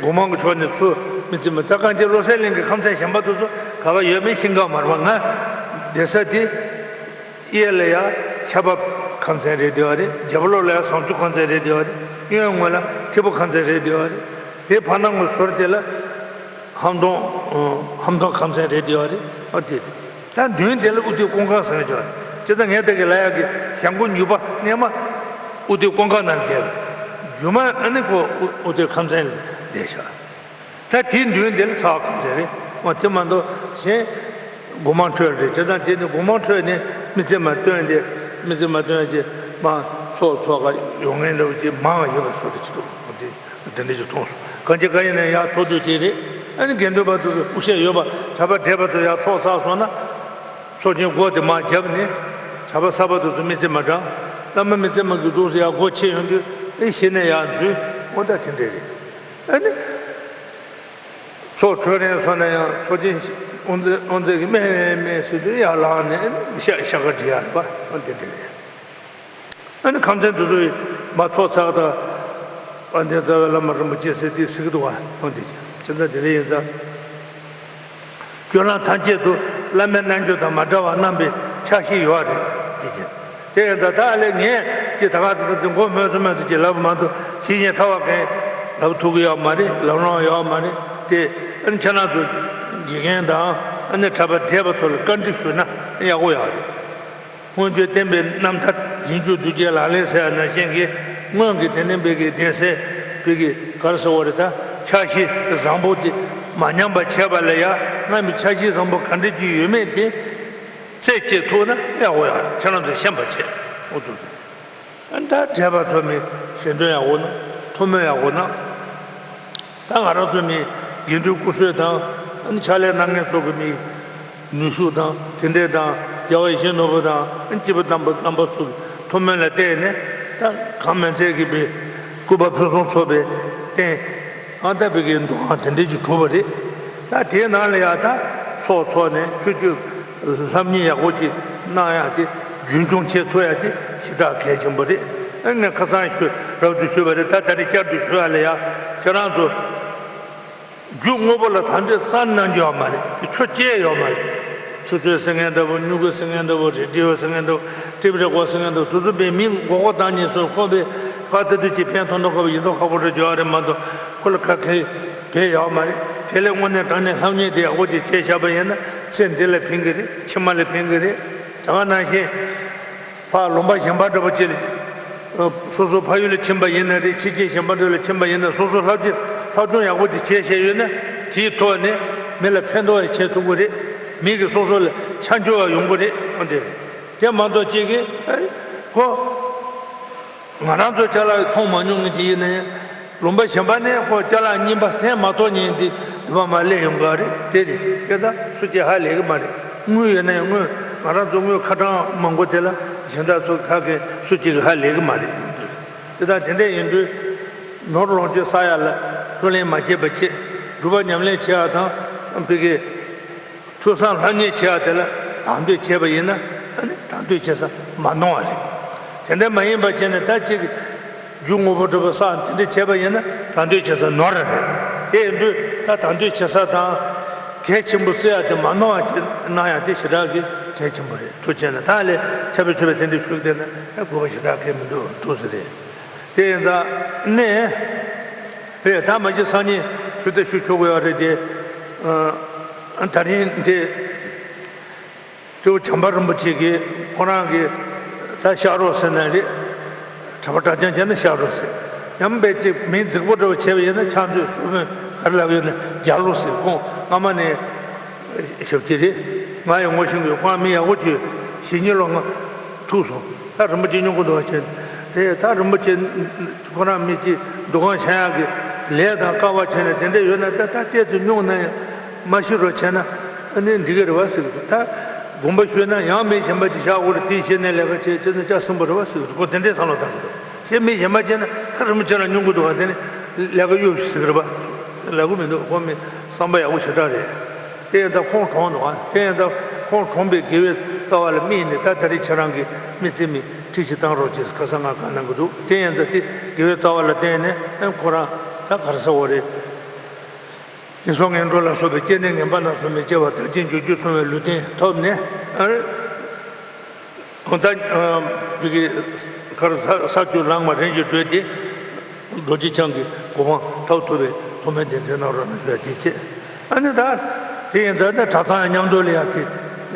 སྒོ་མང་གི་ཕྱོགས་ནས་ཚུར་མི་ཚེ་མ་ད་གང་ཅི་བློ་གསལ་གླིང་གི་ཁམས་ཚན་གཞན་པ་དེ་ཚོ་ག་པར་ཡོད་མེད་ཤེས་ཀྱི་མ་རེད་པ། ང་བསྡད་ས་དེ་གཡས་ལ་ཡ་ཆར་འབབ་ཁམས་ཚན་རེད་བསྡད་པ་རེད། རྒྱབ་ལོགས་ལ་ཡ་ཟངས་ཆུ་ཁམས་ཚན་རེད་བསྡད་པ་རེད། གཡོན་ངོས་ལ་ཐིབས་པ་ཁམས་ཚན་རེད་བསྡད་པ་རེད། དེ་ཕར་ནང་ངོས་ཟུར་དེ་ལ་ཧམ་སྟོང་ཧམ་སྟོང་ཁམས་ཚན་རེད་བསྡད་པ་རེད། ཨ་དེ། ད་མདུན་དེ་ལ་ཨུ་ཏི་ཀོང་ཁང་ཟེར་ཡག་ཅིག་ཡོད་རེད། ཅི་ལྟར་ངས་ད་གིན་ལབ་ཡག་གི་བྱང་སྒོ་ཉུལ་བ་སྔས་མ་ཨུ་ཏི་ཀོང་ཁང་ནང་བསྡད་པ་རེད། རྗེས་མ་ཨ་ནི་ཁོ་ཨུ་ཨུ་ཏི་ཁམས་ཚན་ལ་བསྡད་ཤག་ད་དེའི་མདུན་དེ་ལ་ཚ་བ་ཁམས་ཚན་རེད། འོ་དེ་མ་གཏོགས་གཞན་སྒོ་མང་ཁྲོད་རེད། ཅི་ལྟར་དེ་ནི་སྒོ་མང་ཁྲོད་ནས་མི་ཚེ་མ་བཏོན་ཏེ་མི་ཚེ་མ་བཏོན་ཅེས་མ་ཚོགས་ཚོགས་ཀ་ཡོང་མཁན་འདྲ་བོ་ཅིག་མང་བ་ཡོད་པ་བཟོ་འདྲ་ཅིག་འདུག་འོ་དེ། དེ་འདྲ་ཞིག་མཐོང་སོང་། གང་ཅི་གང་ཡིན་ན་ཡང་ཚོགས་དུས་དེ་རེད། ཨ་ནི་དགེ་འདུན་པ་དེ་ཚོ་སྐུ་གཤེགས་ཡོད་པ་གྲྭ་པ་བགྲེས་པ་ཚོ་ཡང་ཚོགས་ཚར་སོང་ན། ཚོགས་ཆེན་སྒོ་དེ་མར་བརྒྱབ་ནས་གྲྭ་པ་གསར་པ་དེ་ཚོ་མི་ཚེ་མ་འགྲང་། བླ་མ་མི་ཚེ་མ་གི་འདུག་སེ་ཡང་སྒོ་ཕྱེ་ཡོང་དུས་ཨེ་གཞི་ནས་ཡང་འཛུལ་འོ་ད་དེ་འདྲ་རེད། ཨ་ནི་ཚོགས་གྲོལ་རན་སོང་ན་ཡང་ཚོགས་ཆེན་དབུ་མཛད་དབུ་མཛད་ཀྱིས་སྨྲས་སྨྲས་ཟེར་དུས་ཡར་ལངས་ནས་ཨ་ནི་ཤ་ཤ་ཁ་སྒྲིལ་ཡག་རེད་པ། འོ་དེ་འདྲ་རེད། ཨ་ནི་ཁམས་ཚན་དེ་ཚོ་ཡི་མ་ཚོགས་ཚར་དང་། དཔལ་ལྡན་རྩ་བའི་བླ་མ་རིན་པོ་ཆེ་ཟེར་དུས་ཟེར་གི་འདུག་བ། འོ་དེ་བྱས་ཙང་དེ་འདྲ་ཡིན་ཙང་། སྤྱོད་ལམ་ཐམས་ཅད་དུ་བླ་མའི་རྣལ་འབྱོར་དང་མ་འབྲལ་བར་གནང་བའི་ཕྱག་བཞེས་ཡོད་རེད། དེ་བྱས། དེ་ཡིན་ཙང་ད་ཨ་ལས་ངས་ཀྱི་ད་ག་ཚོད་ཚོད་མགོ་སྨོས་ཚོད་སྨོས་ཚོད་ཀྱི་ལབ་མ་གཏོགས་གཞི་ནས་ཕྲ་བ་གང་ལབ་ཐུབ་ཀྱི་ཡོད་མ་རེད། ལབ་ལོང་ཡོད་མ་རེད་དེ། ཨ་ནི་ཁྱེད་རང་ཚོ་དགེ་རྒན་དང་ཨ་ནི་གྲྭ་པ་བགྲེས་པ་ཚོ་ལ་བཀའ་འདྲི་ཞུས་ན་ཡག་པོ་ཡོད་རེད། སྔོན་བྱོན་བསྟན་པའི་རྣམ་ཐར་རྗེས་འཇུག་གདུལ་བྱའི་ལག་ལེན་ཟེར་ཡ་ནང་བཞིན་གྱི་སྔོན་གྱི་དེ་ནས་བོད་ཀྱི་གདན་སའི་བོད་ཀྱི་ག་རེ་ཟེར་བ་རེད། ད་ཕྱག་བཞེས་བཟང་པོ་དེ་མ་ཉམས་པ་བྱས་པ་ལ་ཡ་སྔ་མའི་ཕྱག་བཞེས་བཟང་པོ་ག་འདྲ་ཅིག་ཡོད་མེད་དེ་རྩད་གཅོད་ཐུབ་ན་ཡག་པོ་ཡོད་རེད། ཁྱེད་རང་ཚོས་ཤེས་པ་བྱས་འོ་འདུག་ཟེར། ཨ་ནི་ད་བགྲེས་པ་ཚོ་མི་ཞལ་འདོན་ཡག་པོ་གནང་། ཐུགས་སྨོན་ཡག་པོ་གནང་། ད་ང་རང་ཚོ་མི་དགེ་འདུན་སྐུ་གསོལ་དང་ཨ་ནི་ཕྱག་ལས་གནང་མཁན་ཚོ་གི་མི་ནུས་ཤུགས་དང་དེ་འདྲས་དང་རྒྱལ་བ་ཡིད་བཞིན་ནོར་བུ་དང་ཨ་ནི་སྐྱེས་བུ་དམ་པ་རྣམ་པ་ཚོ་གི་ཐུགས་སྨོན་ལ་བརྟེན་ནས་ད་གང་མིན་ཚད་ཀྱི་པའི་སྐུ་པར་ཕུན་སུམ་ཚོགས་པའི་རྟེན་ཨ་ད་བི་གའི་འདུ་ཁང་དེ་འདྲས་ཀྱི་གྲུབ་པ་རེད། ད་དེའི་ནང་ལ་ཡ་ད་ཚོགས་ཚོགས་ནས་ཆོས་བརྒྱུད། ལྷབ་གཉིས་ཡག་པོ་ཅིག་གནང་ཡག་དེ་རྒྱུན་འཁྱོངས་བྱེད་ཐུབ་ཡག་དེ་ཞེ་དྲག་གལ་ཆེན་པོ་རེད། ཨ་ངས་ཁ་སང་ཞུ་རབ་ཏུ་ཞུས་པ་རེད། ད་ད་རེས་བསྐྱར་དུ་ཞུ་ཡག་ལ་ཡ་ཁྱེད་རང་ཚོ་རྒྱུ་དངོས་པོ་ལ་ད་འདོད་བསམ་གནང་རྒྱུ་ཡོད་མ་རེད། ཆོས་བྱེད་ཡོད་མ་རེད། ཆུ་ཚོད་ཟེར་མཁན་འདྲ་པོ་སྨྱུ་གུ་ཟེར་མཁན་འདྲ་པོ་རེ་ཌི་ཡོ་ཟེར་མཁན་འདྲ་པོ་ཊེབ་རེ་ཀོཌ་ཟེར་མཁན་འདྲ་པོ་དེ་ཚོ་པའི་མི་མགོ་སྐོར་བཏང་ཉེས་སོང་ཁོང་པའི་ཁ་ད་དུས་ཀྱི་ཕན་ཐོགས་མདོག་ཁ་པོ་ཡིན་མདོག་ཁ་པོ་རེ་བརྗོད་ཡག་རེད་མ་གཏོགས་ཁོ་ལ་ཁ་ཁེ་བས་ཡོད་མ་རེད། དེ་ལས་དངོས་གནས་དྲང་གནས་ལྷབ་གཉིས་དེ་ཡག་པོ་ཅིག་བྱས་བཞག་པ་ཡིན་ན་ཚེ་འདི་ལ་ཕན་གི་རེད། ཕྱི་མ་ལ་ཕན་གི་རེད། དེ་ག་ནང་བཞིན་ཕར་ལུང་པ་གཞན་པ་འདྲ་པོ་ཅིག་ལ་སོ་སོ་ཕ་ཡུལ་ལ་ཕྱིན་པ་ཡིན་ན་རེད། ཕྱི་རྒྱལ་གཞན་པ་འདྲ་ལ་ཕྱིན་པ་ཡིན་ན་སོ་སོ་ལྷབ་ཀྱི་ལྷབ་སྦྱོང་ཡག་པོ་ཅིག་བྱས་བཞག་ཡོད་ན་དེའི་ཐོག་ནས་མི་ལ་ཕན་ཐོགས་ཡག་བྱེད་ཐུབ་གི་རེད། མི་གི་སོ་སོ་ལ་ཆ་འཇོག་ཡག་ཡོང་གི་རེད། འོ་དེ་རེད། དེ་མ་གཏོགས་ཅིག་གིས་ཁོ། ང་རང་ཚོ་ཅ་ལག་མཐོང་མ་མྱོང་མཁན་ཅིག་ཡིན་ན་ཡང་ལུང་པ་གཞན་པ་ནས་ཁོ་ཅ་ལག་རྙིང་པ་ཕན་མ་ཐོགས་མཁན་དེ་འདི་པ་མར་སླེབས་ཡོང་གི་རེད། དེ་རེད། དེ་ད་སུ་གཅིག་ཧ་ལས་གི་མ་རེད། དངུལ་ཡོད་ན་ཡང་དངུལ་ང་རང་ཚོ་དངུལ་ཁ་གྲངས་མང་པོ་དེ་ལ་གཞན་དག་ཚོ་ཁ་གི་སུ་གཅིག་གི་ཧ་ལས་གི་མ་རེད། དེ་ད་དེ་འདྲ་ཡིན་དུས་ནོར་ལོངས་སྤྱོད་བསགས་ཡག་ལ་ལྷུར་ལེན་མ་བྱེད་པ་བྱེད། སྒྲུབ་པ་ཉམས་ལེན་བྱེད་ཡག་དང་ བོད་ཀྱི་ཐོས་བསམ་ལྷབ་གཉེར་བྱེད་ཡ་དེ་ལ་དང་དོད་བྱས་པ་ཡིན་ན་ཨ་ནི་དང་དོད་བྱེད་ས་མ་ནོར་བ་རེད། དེ་འདྲ་མ་ཡིན་པ་བྱས་ནས་ད་ཅིག་རྒྱུ་དངོས་པོ་གྲུབ་པ་བསགས་དེ་འདྲ་བྱས་པ་ཡིན་ན་དང་དོད་བྱེད་ས་ནོར་ར་རེད། དེ་ཡིན་དུས་ད་དང་དོད་བྱེད་ས་དང་གལ་ཆེན་པོ་བརྩི་ཡ་དེ་མ་ནོར་བ་ཅིག་གནང་ཡ་དེ་ཞེ་དྲག་གི་གལ་ཆེན་པོ་རེད། ཐུགས་རྗེ་ཆེ་ན་ད་ལས་ཆབ་པའི་ཆོས་པ་དེ་འདྲ་ཞུགས་བསྡད་ན་དགོས་པ་ཞེ་དྲག་གལ་མི་འདུག་ཐུགས་སུ་རེད། དེ་ཡིན་ཙང་ནས་རེད། ད་མ་གཞི་སང་ཉིན་ཞུ་དེ་ཞུ་ཆོག་གི་ཡོད་རེད་དེ། ཨ་ད་རིང་དེ་སྤྲེའུ་བྱམས་པ་རིན་པོ་ཆེ་གིས་ཁོ་རང་གི་ད་ཤག་རོགས་ཟེར་ན་རེད། གྲྭ་པ་གྲྭ་རྐྱང་བྱས་ན་ཤག་རོགས་ཟེར། ཡང་དཔེ་ཅིག་མིང་རྫིག་པོ་འདྲ་བོ་བྱས་པ་ཡིན་ན་ཕྱག་མཛོད་ཟུར་དཔོན་ག་རེ་ལབ་ཡོད་ན་རྒྱ་ལོ་ཟེར། ཁོང་སྔ་མ་ནས་ཞབས་ཕྱི་རེད། ང་ཡང་ངོ་ཤེས་ཀྱི་ཡོད། ཁོང་མི་ཡག་པོ་བྱོས། ཞེ་ཉིན་ལོ་ང་ཐུག་སོང་། ད་རིན་པོ་ཆེ་སྙུང་གི་འདུག་བ་བྱས། དེ་ད་རིན་པོ་ཆེ་ཁོ་རང་མི་གཅིག་འདུ་ཁང་བཞེངས་ཡག་གི་ལས་དང་དཀའ་བ་བྱས་ནས་དེ་འདྲ་ཡོད་ན་ད་ད་ལྟས་ཚོད་སྙུང་ན་ཡང་མ་ཤི་རོགས་བྱས་ན་ཨ་ནི་འགྲིག་གི་རེད་བ་ཟེར་གི་འདུག་ད་དགོངས་པ་ཞུས་ན་ཡང་མི་གཞན་པ་ཅིག་བཞག་དགོས་རེད། དེའི་ཤེས་ནས་ལས་ཀ་བྱས་བྱས་ན་ལྕགས་སྲིན་པོ་རེད་བ་ཟེར་གི་འདུག་ཁོ་དེ་འདྲའི་བསམ་བློ་བཏང་གི་འདུག་ཞེས་མི་གཞན་པ་བྱས་ན་ད་རིན་པོ་ཆེ་རང་སྙུང་གི་འདུག་ག་དེ་ནི་ལས་ཀ་གཡོ་ཞིག་ཟེར་གི་རེད་བ། ལབ་གི་མི་འདུག་ཁོ་མི་བསམ་པ་ཡག་པོ་ཞེ་དྲག་རེད། དེ་ཡིན་ད་ཁོང་གྲོངས་འདུག་ཨ། དེ་ཡིན་ད་ཁོང་གྲོངས་པའི་དགེ་བའི་རྩ་བ་ལ་དམིགས་ནས་ད་ད་རེས་ཁྱེད་རང་གི་མི་ཚེ་མི་ཁྲིད་ཅིག་བཏང་རོགས་བྱེད་ཁ་སང་ང་བཀའ་གནང་གི་འདུག་དེ་ཡིན་ད་དེ་དགེ་བའི་རྩ་བ་ལ་བརྟེན་ནས་ཨ་ཁོ་རང་ད་ག་རེ་ཟེར་བ་རེད། ངན་སོང་ངན་འགྲོ་ལ་སོགས་པའི་སྐྱེ་གནས་ངན་པ་རྣམས་སུ་མི་སྐྱེ་བར་བདག་གཅེས་འཇུག་རྒྱུ་མཚུངས་པའི་ལུས་རྟེན་ཐོབ་ནས་ཨ། ད་བི་གི་ཁར་ས་ས་བཅུ་ལངས་པ་རིན་ཅིག་བགྲོད་དེ། རྡོ་རྗེ་འཆང་གི་གོ་འཕང་ཐོབ་ཐུབ་པའི་ཐུགས་སྨོན་བདེན་ཚིག་གནང་རོགས་གནང་ཞུ་ཡ་དེ་བྱས། ཨ་ནི་ད་དེ་ཡིན་ད་ནི་གྲྭ་ཚང་མཉམ་དུ་ལ་ཡ་དེ་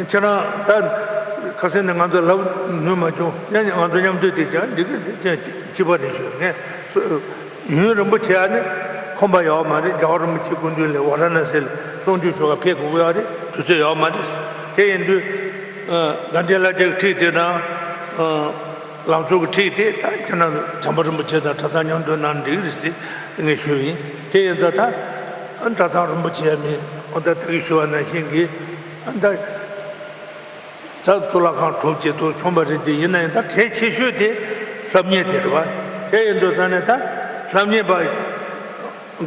ཁྱེད་རང་ད་ཁ་སང་ནས་ང་ཚོ་ལབ་ནུས་མ་བྱུང་། ཡང་ང་ཚོ་མཉམ་དུ་དེ་བྱ་འགྲིག་གི་འདི་ཅན་གཅིག་པ་རེད་ཞུ་ངས། ཡུན་རིང་པོ་བྱས་ནས་ཁོམ་པ་ཡོད་མ་རེད། རྒྱལ་བ་རིན་པོ་ཆེ་སྐུ་མདུན་ལ་ཝཱ་ར་ཎ་སི་ལ་གསུང་ཆོས་ཞུ་ག་ཕེབས་དགོས་ཀྱི་ཡོད་རེད། དུས་ཚོད་ཡོད་མ་རེད། དེ་ཡིན་དུས་དགའ་ལྡན་ལྷ་རྗེ་གི་ཁྲིད་དེ་དང་ལང་ཚོ་གི་ཁྲིད་དེ་ད་ཁྱེད་རང་བྱམས་པ་རིན་པོ་ཆེ་དང་གྲྭ་ཚང་མཉམ་དུ་གནང་འགྲིག་རེད་ཟེར་ངས་ཞུས་པ་ཡིན། དེ་ཡིན་ད་ད་གྲྭ་ཚང་རིན་པོ་ཆེ་ཡ་མིན་འོ་ད་ད་གི་ཞུ་བ་ནང་བཞིན་གྱི་ད། ད་གཙུག་ལག་ཁང་གྲུབ་ཅིག་ཏུ་བྱུང་བ་རེད། དེ་ཡིན་ན་ཡང་ད་གལ་ཆེ་ཤོས་དེ་ལྷབ་གཉེར་དེ་རེད་བ། དེ་ཡིན་དུས་ཙང་ནས་ད་ལྷབ་གཉེར་པ་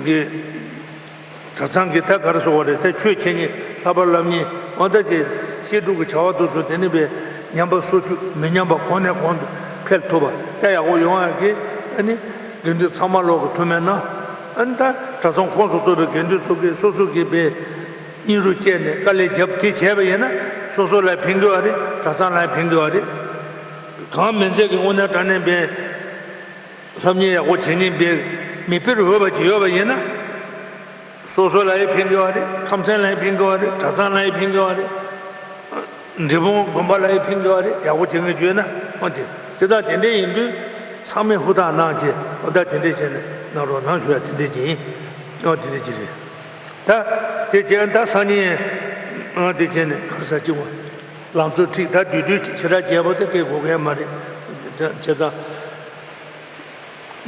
གི་གྲྭ་ཚང་གི་ད་ག་རེ་ཟེར་བ་རེད། ད་ཆོས་འཆད་ཉན་ལྷག་པར་སློབ་གཉེར་འོ་ད་ཅེས་བཤད་སྒྲུབ་ཀྱི་བྱ་བ་དེ་ཚོ་དེ་ནི་བས་ཉམས་པ་སོར་ཆུད་མི་ཉམས་པ་གོང་ནས་གོང་དུ་འཕེལ་ཐུབ་པ་ད་ཡག་པོ་ཡོང་ཡག་གི་ཨ་ནི་དགེ་འདུན་ཚང་མ་ལོག་གི་ཐུགས་སྨོན་གནང་། ཨ་ནི་ད་གྲྭ་ཚང་ཁོངས་སུ་གཏོགས་པའི་དགེ་འདུན་ཚོ་གི་སོ་སོ་གི་བས། སྙིང་རུས་བསྐྱེད་ནས་དཀའ་ལས་བརྒྱབ་དེ་བྱས་པ་ཡིན་ན་སོ་སོ་ལ་ཕན་གྱི་བ་རེད། གྲྭ་ཚང་ལ་ཕན་གྱི་བ་རེད། གང་མིན་ཚད་ཀྱི་དངོས་གནས་དྲང་གནས་པའི་ལྷབ་གཉེར་ཡག་པོ་བྱེད་ཉིན་པའི་མི་དཔེར་འོས་པ་ཅིག་ཡོད་པ་ཡིན་ན་སོ་སོ་ལ་ཡང་ཕན་གྱི་བ་རེད། ཁམས་ཚན་ལ་ཡང་ཕན་གྱི་བ་རེད། གྲྭ་ཚང་ལ་ཡང་ཕན་གྱི་བ་རེད། འབྲས་སྤུངས་དགོན་པ་ལ་ཡང་ཕན་གྱི་བ་རེད། ཡག་པོ་བྱེད་མཁན་བརྗོད་ན་འོ་དེ་དེ་དག་དེ་འདྲ་ཡིན་དུས་ཚང་མས་ཧུར་ཐག་གནང་བྱས་འོ་ད་དེ་འདྲ་བྱས་ནས་གནང་རོགས་གནང་ཞུ་ཡ་དེ་འདྲ་ཅིག་ཡིན། འོ་དེ་འདྲ་ཅིག་རེད། ད་དེ་རྗེས་ད་སང་ཉིན་ཨ་དེ་རྗེས་ནས་ག་རེ་ཟེར་གྱི་བ། ལང་ཚོ་ཁྲིད་ད་བསྡུས་བསྡུས་ཅིག་ཞེ་དྲག་རྒྱས་པོ་དེ་སྐད་གོ་མཁན་མ་རེད། བྱས་ཙང་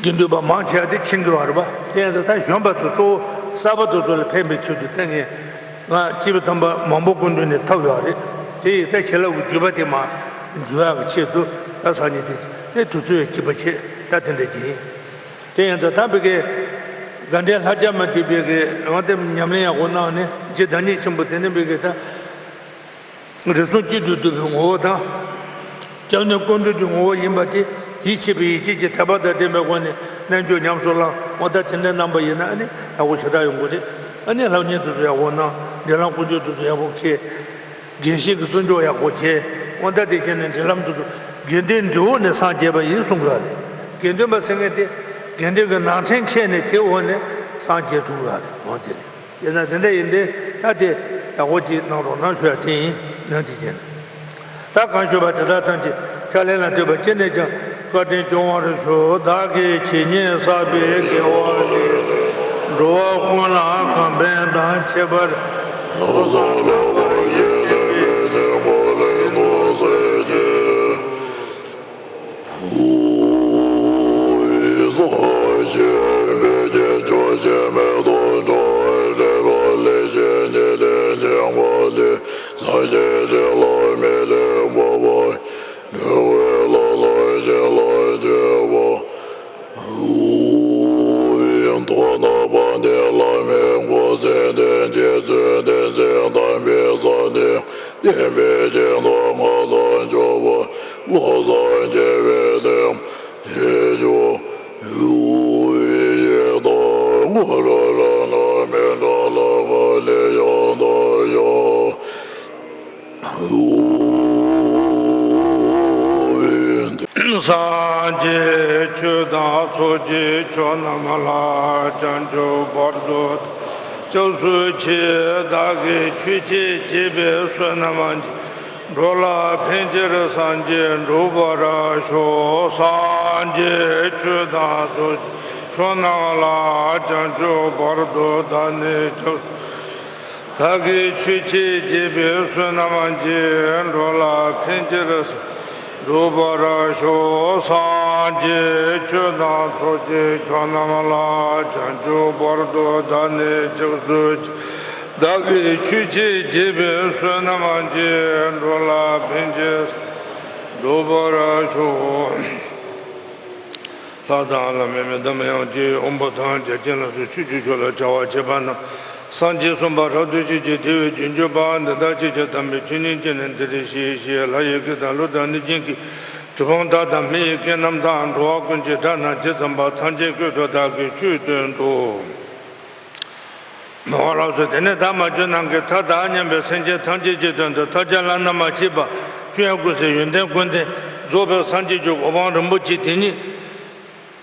དགེ་འདུན་པ་མང་ཆེ་བ་དེ་མཁྱེན་གྱི་བ་རེད་པ། དེ་ཡིན་ཙང་ད་གཞོན་པ་ཚོ་གཙོ་བོ་གསར་པ་དེ་ཚོ་ལ་ཕན་པའི་ཆེད་དུ་ད་ངས་ང་སྐྱེས་བུ་དམ་པ་མང་པོ་སྐུ་མདུན་ནས་ཐོབ་ཡོད་རེད། དེ་ཡིས་ད་བྱིན་རླབས་ཀྱི་རྒྱུད་པ་དེ་མར་འཇུ་ཡག་གི་ཆེད་དུ་ད་སང་ཉིན་དེ་དེ་དུས་ཚོད་ཡང་སྐྱིད་པ་བྱེད་ད་དེ་འདྲ་ཅིག་ཡིན། དེ་ཡིན་ཙང་ད་བི་གའི་དགའ་ལྡན་ལྷ་བརྒྱ་མ་དེ་བི་གའི་འོ་དེ་ཉམས་ལེན་ཡག་པོ་གནང་ནས་རྗེ་བདག་ཉིད་ཆེན་པོ་དེ་ནི་བི་གའི་ད་རིགས་གསུམ་གཅིག་ཏུ་བསྡུས་པའི་ངོ་བོ་དང་། སྐྱབས་གནས་ཀུན་འདུས་ཀྱི་ངོ་བོ་ཡིན་པ་དེ་ཡིད་ཆེས་པའི་ཡིད་ཆེས་ཀྱི་དད་པ་དང་ལྡན་པའི་སྒོ་ནས་རྣལ་འབྱོར་ཉམས་སུ་བླངས་འོ་ད་དེ་འདྲ་གནང་པ་ཡིན་ན་ཨ་ནི་ཡག་པོ་ཞེ་དྲག་ཡོང་གི་རེད། ཨ་ནི་ལྷབ་གཉེར་དེ་ཚོ་ཡག་པོ་གནང་། འབྲེལ་ལམ་ཀུན་སྤྱོད་དེ་ཚོ་ཡག་པོ་འཁྱེར། དགེ་བཤེས་ཀྱི་བརྩོན་འགྲུས་ཡག་པོ་བྱས། དབང་ཐང་དེ་བྱས་ནས་འབྲེལ་ལམ་དུ་དགེ་འདུན་འབྲས་བུ་ནས་སངས་རྒྱས་པ་ཡིན་གསུང་གི་ཡོད་རེད། དགེ་འདུན་པ་ཟེར་མཁན་དེ་དགེ་འདུན་གྱི་ནང་ཚན་འཁྱེར་ནས་དེ་འོག་ནས་སངས་རྒྱས་ཐུབ་ཀྱི་ཡོད་རེད། འོ་དེ་རེད། དེ་ན་དེ་འདྲ་ཡིན་ཏེ་ད་དེ་ཡག་པོ་ཅིག་གནང་རོགས་གནང་ཞུ་ཡ་དེ་ཡིན་ནོ། དེ་བྱས་ནས་ད་གང་ཞུས་པ་དེ་དག་ཐམས་ཅད་ཕྱག་ལེན་ལ་འདེབས་པ་ཅི་ནས་ཀྱང་བཀའ་དྲིན་སྐྱོང་བར་ཞུ། བདག་གིས་ཇི་སྙེད་བསགས་པའི་དགེ་བ་འདི་འགྲོ་བ་ཀུན་ལ་གང་ཕན་དང་ཁྱད་པར། ཞེན་པའི་རྐྱེན་དང་ངོ་ཚ་འཇོག་པ། བློ་བཟང་རྒྱལ་བའི་དེམ་ཞེས་བྱ། ཡུལ་ཡེ་དང་ངོ་ར་ར་ན་མི་འདྲ་ལ་བ་ལས་ཡང་དང་ཡང་། སངས་རྒྱས་ཆོས་དང་ཚོགས་ཀྱི་མཆོག་རྣམས་ལ། བྱང་ཆུབ་བར་དུ་སྐྱབས་སུ་མཆི། བདག་གིས་ཆོས་ཀྱི་རྒྱལ་པོའི་བསོད་ནམས་ཀྱིས། འགྲོ་ལ་ཕན་ཕྱིར་སངས་རྒྱས་འགྲུབ་པར་ཤོག། སངས་རྒྱས་ཆོས་དང་ཚོགས་ཀྱི་མཆོག་རྣམས་ལ། བྱང་ཆུབ་བར་དུ་བདག་ནི་སྐྱབས་སུ། བདག་གིས་ཆོས་ཀྱི་རྒྱལ་པོའི་བསོད་ནམས་ཀྱིས། འགྲོ་ལ་ཕན་ཕྱིར་འགྲུབ་པར་ཤོག། སངས་རྒྱས་ཆོས་དང་ཚོགས་ཀྱི་མཆོག་རྣམས་ལ། བྱང་ཆུབ་བར་དུ་བདག་ནི་སྐྱབས་སུ་མཆི། བདག་གིས་ཆོས་ཀྱི་རྒྱལ་པོའི་བསོད་ནམས་ཀྱིས། འགྲོ་ལ་ཕན་ཕྱིར་འགྲུབ་པར་ཤོག། ལྷ་དང་ལྷ་མིན་མི་དམ་ཡང་ཅིག། དབང་པོ་དང་བརྒྱ་བྱིན་ལ་སོགས། ཆོས་ཀྱི་མཆོག་ལ་བྱ་བ་བྱེད་པ་རྣམས། སངས་རྒྱས་གསུམ་པ་རབ་ཏུ་ཞི་ཞིང་བདེ་བའི་རྒྱུར་གྱུར་པ། འདི་དག་ཅིས་ཀྱང་དམ་པའི་ཆོས་ཉིད་ཀྱིས་ནི། དེ་རིང་ཞི་ཞིང་ལྷ་ཡི་སྐད་དང་། ཀླུ་དང་གནོད་སྦྱིན་གྱི་གྲུབ་དབང་དག་དང་། མི་ཡི་སྐད་རྣམས་དང་། འགྲོ་བ་ཀུན་གྱི་སྒྲ་རྣམས་ཇི་ཙམ་པ། ཐམས་ཅད་ཀུན་ཏུ་བདག་གིས་ཆོས་བསྟན་ཏོ། མོ་ལགས་སོ། དེ་ནས་བདག་མ་གྱུར་ནམ་མཁའི་མཐའ་དང་མཉམ་པའི་སེམས་ཅན་ཐམས་ཅད་ཀྱི་དོན་དུ་ཐབས་ཀྱི་ལམ་སྣ་མ་མཆིས་པ། ཆོས་ཀུན་གསལ་ཡོན་ཏན་ཀུན་ལྡན་རྫོགས་པའི་སངས་རྒྱས་ཀྱི་གོ་འཕང་རིན་པོ་ཆེ་དེ་ཉིད་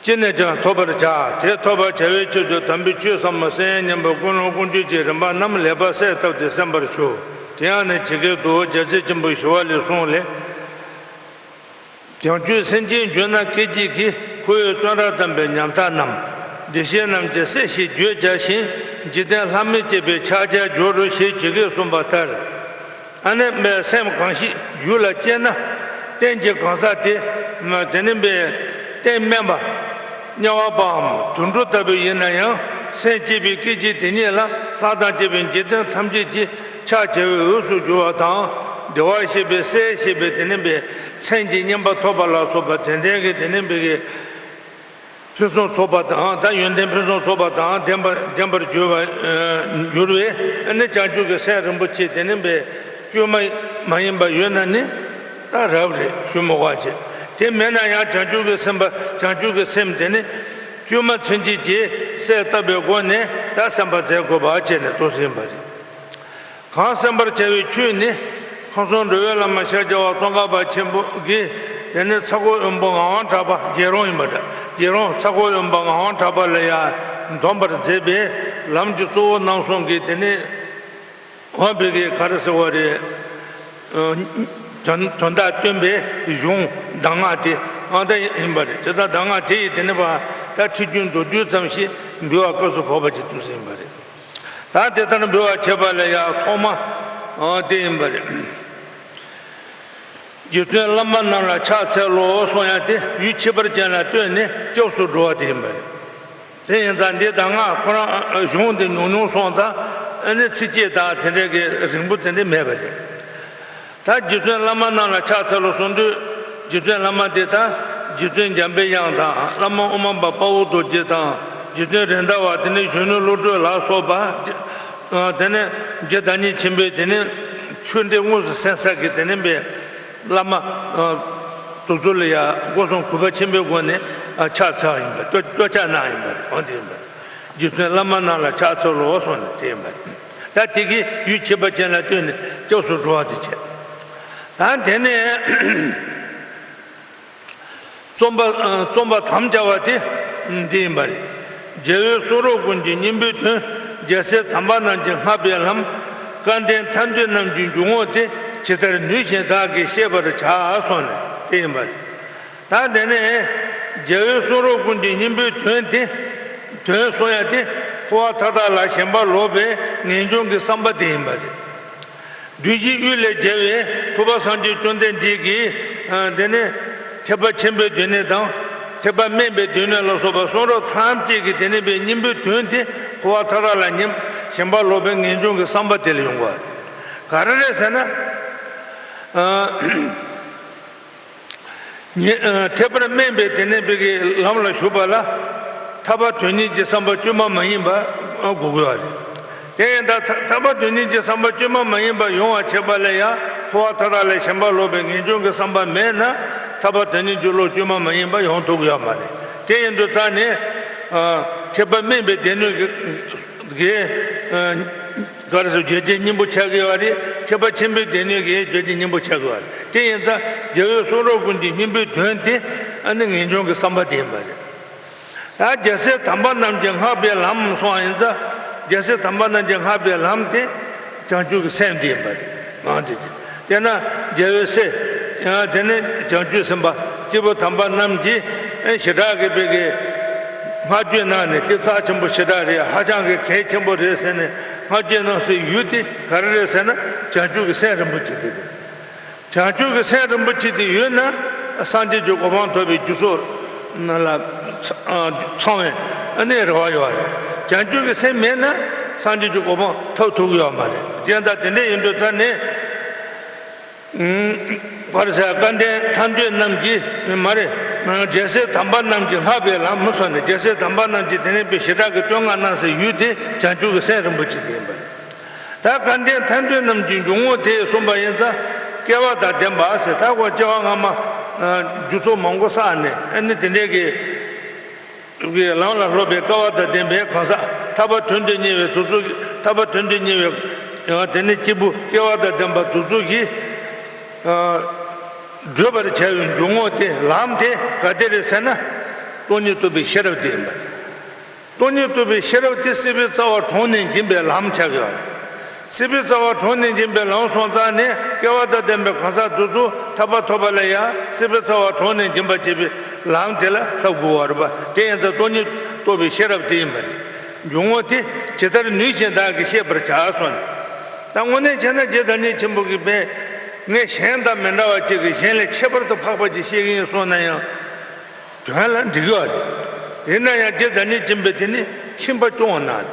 ཅི་ནས་ཀྱང་ཐོབ་པར་བྱ། དེ་ཐོབ་པར་བྱ་བའི་ཆེད་དུ་དམ་པའི་ཆོས་ཟབ་མོ་གསན་སྙམ་པའི་ཀུན་སློང་ཀུན་སྤྱོད་ཀྱི་རིམ་པ་རྣམས་ལེགས་པར་གསལ་བཏབ་སྟེ་གསན་པར་ཞུ། དེ་ཡང་ནི་ཇི་སྐད་དུ། རྒྱལ་སྲས་ཆེན་པོ་ཞི་བ་ལྷས་གསུངས་ལས། བྱང་ཆུབ་སེམས་ཅན་འབྱོར་ན་སྐད་ཅིག་གིས། ཁོ་བོས་བཙོན་རར་བསྡམས་པའི་ཉམ་ཐག་རྣམས། བདེ་གཤེགས་རྣམས་ཀྱིས་བསད་ཞིང་བརྗོད་བྱ་ཞིང་། འཇིག་རྟེན་ལྷ་མིར་བཅས་པའི་ཕྱག་རྒྱར་འགྱུར་རོ། ཞེས་ཇི་སྐད་གསུངས་པ་ལྟར། ཨ་ནི་སེམས་གང་ཞིག་རྒྱུད་ལ་སྐྱེས་ན། རྟེན་གྱི་གང་ཟག་དེ། དེ་ནི་རྟེན་དམན་པ། དམྱལ་བ་པའམ་དུད་འགྲོ་ལྟ་བུ་ཡིན་ན་ཡང་། སེམས་བསྐྱེད་པའི་སྐད་ཅིག་དེ་ཉིད་ལ། ལྷ་དང་བཅས་པའི་འཇིག་རྟེན་ཐམས་ཅད་ཀྱི་ཕྱག་བྱ་བའི་འོས་སུ་གྱུར་པ་དང་། བདེ་བར་གཤེགས་པའི་སྲས་ཞེས་པའི་དེ་ནི་མཚན་གྱི་བསྙེན་པ་ཐོབ་པ་ལ་སོགས་པ་དེ་འདྲའི་གི་དེ་ནི་ཕུན་སུམ་ཚོགས་པ་དང་། ད་ཡོན་ཏན་ཕུན་སུམ་ཚོགས་པ་དང་ལྡན་པ་ལྡན་པར་འགྱུར་བ། འགྱུར་བས། ཨ་ནི་བྱང་ཆུབ་ཀྱི་སེམས་རིན་པོ་ཆེ་དེ་ནི་བཅོས་མ་མ་ཡིན་པ་ཡོད་ན་ནི། ད་རབ་རེད་ཞུ་མི་དགོས་པ་བྱེད། དེ་མེད་ན་ཡང་བྱང་ཆུབ་ཀྱི་སེམས་པ། བྱང་ཆུབ་ཀྱི་སེམས་དེ་ནི་བཅོས་མ་ཚུན་ཆད་ཀྱི་གསལ་བཏབ་པའི་སྒོ་ནས་ད་གསན་པར་མཛད་དགོས་པ་བྱས་ནས་ཐུགས་སུ་ཡིན་པ་རེད། གང་གསན་པར་བྱ་བའི་ཆོས་ནི། ཁམས་གསུམ་འགྲོ་བའི་བླ་མ་ཤཱཀྱ་བ་ཙོང་ཁ་པ་ཆེན་པོ་གིས། དེ་ནི་ཚ་ཁོ་དབོན་པོ་ངག་དབང་གྲགས་པ། རྒྱལ་རོང་ཡིན་པ་འདྲ། རྒྱལ་རོང་ཚ་ཁོ་དབོན་པོ་ངག་དབང་གྲགས་པ་ལ་ཡང་འདོན་པར་མཛད་པའི་ལམ་གྱི་གཙོ་བོ་རྣམ་གསུམ་གྱི་དེ་ནི། འོ་བི་གི་ག་རེ་ཟེར་བ་རེད། ཨ། དོན་དོན་དག་སྟོན་པའི་གཞུང་གདམས་ངག་དེ་ཨང་ད་ཡིན་པ་རེད། དེ་ལྟར་གདམས་ངག་དེ་ཡི་དེ་ནི་བ་ད་ཁྲིད་རྒྱུན་མདོར་བསྡུས་ཙམ་ཞིག་འབུལ་བ་སྐབས་སུ་བབ་པ་ཅིག་ཏུ་ཟིན་པ་རེད། ད་དེ་ལྟར་འབུལ་བ་བྱས་པ་ལ་ཡང་ཐོག་མ་ཨང་དེ་ཡིན་པ་རེད། རྗེ་བཙུན་བླ་མ་རྣམས་ལ་ཕྱག་འཚལ་ལོ་གསུང་ཡ་དེ་ཡུལ་ཁྱད་པར་ཅན་ལ་ལྟོས་ནས་སྐྱབས་སུ་འགྲོ་བ་དེ་ཡིན་པ་རེད། དེ་ཡིན་ཙང་འདི་གདམས་ངག་ཁོ་རང་གཞུང་འདི་ཉུང་ཉུང་སོང་ཙང་། ཨ་ནི་ཚིགས་བཅད་དང་དེ་འདྲའི་གི་རིང་པོ་དེ་འདྲ་མེད་པ་རེད། ད་རྗེ་བཙུན་བླ་མ་རྣམས་ལ་ཕྱག་འཚལ་ལོ་གསུང་དུས། རྗེ་བཙུན་བླ་མ་དེ་ད་རྗེ་བཙུན་འཇམ་པའི་དབྱངས་དང་། བླ་མ་དབུ་མ་པ་དཔའ་བོ་རྡོ་རྗེ་དང་། རྗེ་བཙུན་རེད་མདའ་བ། དེ་ནས་གཞོན་ནུ་བློ་གྲོས་ལ་སོགས་པ། དེ་ནས་རྗེ་བདག་ཉིད་ཆེན་པོས་དེ་ནས་ཆོས་འབྲེལ་དངོས་སུ་གསན་ས་གི་དེ་ནས་པའི་བླ་མ། ཨ། དེ་ཚོ་ལ་ཡང་སྒོ་གསུམ་གུས་པ་ཆེན་པོའི་སྒོ་ནས། ཨ། ཕྱག་འཚལ་ཡིན་པ། བསྟོད་བསྟོད་ཕྱག་གནང་ཡིན་པ་རེད། འོ་དེ་ཡིན་པ་རེད། རྗེ་བཙུན་བླ་མ་རྣམས་ལ་ཕྱག་འཚལ་ལོ་གསུངས་ནས་དེ་ཡིན་པ་རེད། ད་དེ་གིས་ཡུལ་ཁྱད་པར་ཅན་ལ་ལྟོས་ནས་སྐྱབས་སུ་འགྲོ་བ་དེ་བྱས། ད་དེ་ནས་རྩོམ་པ། ཨ། རྩོམ་པར་དམ་བཅའ་བ་དེ་འདི་ཡིན་པ་རེད། རྒྱལ་བའི་གསུང་རབ་ཀུན་གྱི་སྙིང་པོའི་དོན། རྒྱལ་སྲས་དམ་པ་རྣམས་ཀྱིས་བསྔགས་པའི་ལམ། སྐལ་ལྡན་ཐར་འདོད་རྣམས་ཀྱི་འཇུག་ངོགས་དེ། ཇི་ལྟར་ནུས་བཞིན་བདག་གིས་བཤད་པར་བྱ་གསུངས་ནས་དེ་ཡིན་པ་རེད། ད་དེ་ནས་རྒྱལ་བའི་གསུང་རབ་ཀུན་གྱི་སྙིང་པོའི་དོན་དེ། དོན་གསུང་ཡ་དེ་འཁོར་བ་མཐའ་དག་ལ་ཞེན་པ་ལོག་པའི་ངེས་འབྱུང་གི་བསམ་པ་དེ་ཡིན་པ་རེད། བདུད་བཞིའི་དབུས་ལས་རྒྱལ་བའི་ཐུབ་པ་སངས་རྒྱས་བཅོམ་ལྡན་འདས་ཀྱིས། ཨ། དེ་ནས་ཐེག་པ་ཆེན་པོའི་སྡེ་སྣོད་དང་། ཐེག་པ་དམན་པའི་སྡེ་སྣོད་ལ་སོགས་པ་གསུང་རབ་ཐམས་ཅད་ཀྱི་དེ་ནས་པའི་སྙིང་པོའི་དོན་དེ་འཁོར་བ་མཐའ་དག་ལ་ཉམ་ཞེན་པ་ལོག་པའི་ངེས་འབྱུང་གི་བསམ་པ་དེ་ལ་ཡོང་བ་རེད། ག་རེ་རེད་ཟེར་ན། ཨ། ཉེ། ཨ། ཐེག་པར་དམན་པའི་དེ་ནས་པའི་གི་ལམ་ལ་ཞུགས་པ་ལ། ཐར་པ་དོན་གཉེར་གྱི་བསམ་པ་བཅོས་མ་མ་ཡིན་པ་དགོས་ཀྱི་ཡོད་རེད། དེ་ཡིན་ད་ཐར་ཐར་པ་དོན་གཉེར་གྱི་བསམ་པ་བཅོས་མ་མ་ཡིན་པ་ཡོང་བ་བྱེད་པ་ལ་ཡང་ འཁོར་བ་མཐའ་དག་ལས་ཞེན་པ་ལོག་པའི་ངེས་འབྱུང་གི་བསམ་པ་མེད་ན་ཐར་པ་དོན་གཉེར་གྱི་བློ་བཅོས་མ་མ་ཡིན་པ་ཡོང་ཐུབ་ཀྱི་ཡོད་མ་རེད། དེ་ཡིན་དུས་ཙང་ནས་ཨ་ཁྱད་པར་སྨིན་པའི་སྡེ་སྣོད་ཀྱི་གི་ཨ་ག་རེ་ཟེར་བརྗོད་བྱའི་སྙིང་པོ་ཆགས་ཀྱི་ཡོད་རེད། ཁྱད་པར་ཆེན་པོའི་སྡེ་སྣོད་ཀྱི་བརྗོད་བྱའི་སྙིང་པོ་ཆགས་ཀྱི་ཡོད་རེད། དེ་ཡིན་ཙང་རྒྱལ་བའི་གསུང་རབ་ཀུན་གྱི་སྙིང་པོའི་དོན་དེ་ཨ་ནི་ངེས་འབྱུང་གི་བསམ་པ་དེ་ཡིན་པ་རེད། ད་རྒྱལ་སྲས་དམ་པ་རྣམས་ཀྱིས་བསྔགས་པའི་ལམ་གསུངས་པ་ཡིན་ཙང་། རྒྱལ་སྲས་དམ་པ་རྣམས་ཀྱིས་བསྔགས་པའི་ལམ་དེ་བྱང་ཆུབ་ཀྱི་སེམས་དེ་ཡིན་པ་རེད། ངག་དེ་ཅི། དེས་ན་རྒྱལ་བའི་སྲས། ཡང་དེ་ནི་བྱང་ཆུབ་སེམས་དཔའ་སྐྱེས་བུ་དམ་པ་རྣམས་ཀྱིས་ཨེ་ཞེ་དྲག་གི་བོད་ཀྱི་བསྔགས་བརྗོད་གནང་ནས་དེ་རྩ་ཆེན་པོ་ཞེ་དྲག་རེད། ཧ་ཅང་གི་གལ་ཆེན་པོ་རེད་ཟེར་ནས་བསྔགས་བརྗོད་གནང་སའི་ཡུལ་དེ་ག་རེ་རེད་ཟེར་ན་བྱང་ཆུབ་ཀྱི་སེམས་རིན་པོ་ཆེ་དེ་རེད། བྱང་ཆུབ་ཀྱི་སེམས་རིན་པོ་ཆེ་དེ་ཡོད་ན་སངས་རྒྱས་ཀྱི་གོ་འཕང་ཐོབ་པའི་རྒྱུ་ཚོགས་ལ་ཚང་བའི་ཨ་ནི་རེ་བ་ཡོད་རེད། བྱང་ཆུབ་ཀྱི་སེམས་མེད་ན་སངས་རྒྱས་ཀྱི་གོ་འཕང་ཐོབ་ཐུབ་ཀྱི་ཡོད་མ་རེད། དེ་ལྟ་དེ་འདྲ་ཡིན་དུས་ཙང་ནས་ཨ་བར་ས་སྐལ་ལྡན་ཐར་འདོད་རྣམས་ཀྱིས་མ་རེད། རྒྱལ་སྲས་དམ་པ་རྣམས་ཀྱིས་བསྔགས་པའི་ལམ་མུ་སོགས་ནས་རྒྱལ་སྲས་དམ་པ་རྣམས་ཀྱིས་དེ་ནས་དཔེ་ཞེ་དྲག་གི་བསྟོད་བསྔགས་གནང་སའི་ཡུལ་དེ་བྱང་ཆུབ་ཀྱི་སེམས་རིན་པོ་ཆེ་དེ་ཡིན་པ་རེད། ད་སྐལ་ལྡན་ཐར་འདོད་རྣམས་ཀྱི་འཇུག་ངོགས་དེ་གསུངས་པ་ཡིན་ཙང་སྐལ་བ་དང་ལྡན་པ་ཟེར། ད་ཁོ་སྐྱེ་བ་སྔ་མ་རྒྱུ་ཚོགས་མང་པོ་བསགས་ནས་ཨ་ནི་དེ་འདྲའི་གི་ལམ་ལ་སློབ་པའི་སྐལ་བ་དང་ལྡན་པའི་གང་ཟག་ཐར་པ་དོན་དུ་གཉེར་བའི་དུས་ཚོད་ཀྱི་ཐར་པ་དོན་དུ་གཉེར་བའི་ཡང་དེ་ནི་སྐྱེས་བུ་སྐལ་བ་དང་ལྡན་པ་དུས་ཚོད་ཀྱིས་བགྲོད་པར་བྱ་བའི་འཇུག་ངོགས་དེ་ལམ་དེ་ག་དེ་རེད་ཟེར་ན་སྟོང་ཉིད་རྟོགས་པའི་ཤེས་རབ་དེ་ཡིན་པ་རེད། སྟོང་ཉིད་རྟོགས་པའི་ཤེས་རབ་དེ་སྲིད་པའི་རྩ་བ་དྲངས་ནས་འབྱིན་པའི་ལམ་ཆགས་ཡོད། སྲིད་པའི་རྩ་བ་དྲངས་ནས་འབྱིན་པའི་ལམ་སོང་ཙང་ནས་སྐལ་བ་དང་ལྡན་པའི་གང་ཟག་དེ་ཚོ་ཐར་པ་ཐོབ་པ་ལ་ཡང་སྲིད་པའི་རྩ་བ་དྲངས་ནས་འབྱིན་པ་བྱེད་པའི་ལམ་དེ་ལ་བསླབ་དགོས་པ་རེད་པ། དེ་ཡིན་ཙང་སྟོང་ཉིད་རྟོགས་པའི་ཤེས་རབ་དེ་ཡིན་པ་རེད། འཇུག་ངོགས་དེ་ཇི་ལྟར་ནུས་བཞིན་བདག་གིས་ཤེས་པར་བྱ་གསུངས་ནས། ད་དངོས་གནས་བྱས་ན་རྗེ་བདག་ཉིད་ཆེན་པོ་གིས་པས་ངས་གཞན་དང་མི་འདྲ་བ་ཅིག་གིས་གཞན་ལས་ཁྱད་པར་དུ་འཕགས་པ་ཅིག་ཤེས་ཀྱི་ཡིན་གསུངས་ན་ཡང་། དོན་ལ་འགྲིག་ཡོད་རེད། ཡིན་ན་ཡང་རྗེ་བདག་ཉིད་ཆེན་པོས་དེ་ནི་ཕྱིན་པ་སྐྱོང་གནང་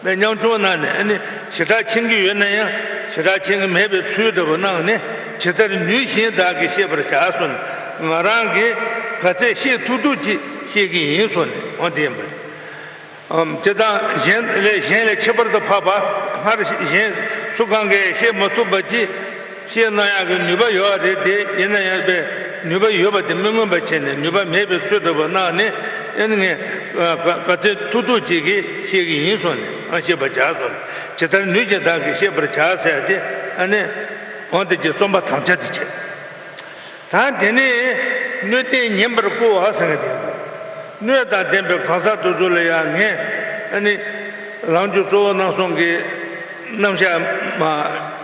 ནས་ཉམ་ཆུང་གནང་ནས་ཨ་ནི་ཞེ་དྲག་ཕྱིན་གྱི་ཡོད་ན་ཡང་ཞེ་དྲག་ཕྱིན་གྱི་མེད་པའི་ཚུལ་འདྲ་བོ་གནང་ནས་ཇི་ལྟར་ནུས་བཞིན་བདག་གིས་ཤེས་པར་བྱ་གསུངས་ནས་ང་རང་གིས་ག་ཚད་ཤེས་ཐུབ་ཐུབ་ཅིག་ཤེས་ཀྱི་ཡིན་གསུངས་ནས་འོ་དེ་ཡིན་པ་རེད། ཨམ། དེ་དག་གཞན་ལས་གཞན་ལས་ཁྱད་པར་དུ་འཕགས་པ་སྔར་གཞན་སུ་གང་གིས་ཤེས་མ་ཐུབ་པ་ཅིག་ཤེས་གནང་ཡག་གི་ནུས་པ་ཡོད་རེད་དེ། ཡིན་ན་ཡང་པའི་ནུས་པ་ཡོད་པ་དེ་མི་མངོན་པ་བྱས་ནས་ནུས་པ་མེད་པའི་ཚུལ་འདྲ་བོ་གནང་ནས་ཨེ་ནི་ངས་ག་ག་ཚད་ཐུབ་ཐུབ་ཅིག་གིས་ཤེས་ཀྱི་ཡིན་གསུངས་ནས་ཨ་ཤེས་པར་བྱ་གསུངས་ནས་ཇི་ལྟར་ནུས་ཀྱིས་བདག་གིས་ཤེས་པར་བྱ་ཟེར་ཏེ་ཨ་ནི་འོ་དེ་གྱི་རྩོམ་པ་དམ་བཅའ་དེ་བྱས། ད་དེ་ནས་སྣོད་ལྡན་ཉན་པར་བསྐུལ་བ་ཟེར་མཁན་དེ་ཡིན་པ། སྣོད་དང་ལྡན་པའི་གང་ཟག་དེ་ཚོ་ལ་ཡང་ངས་ཨ་ནི་ལམ་གྱི་གཙོ་བོ་རྣམ་གསུམ་གྱི་རྣམ་གཞག་མ་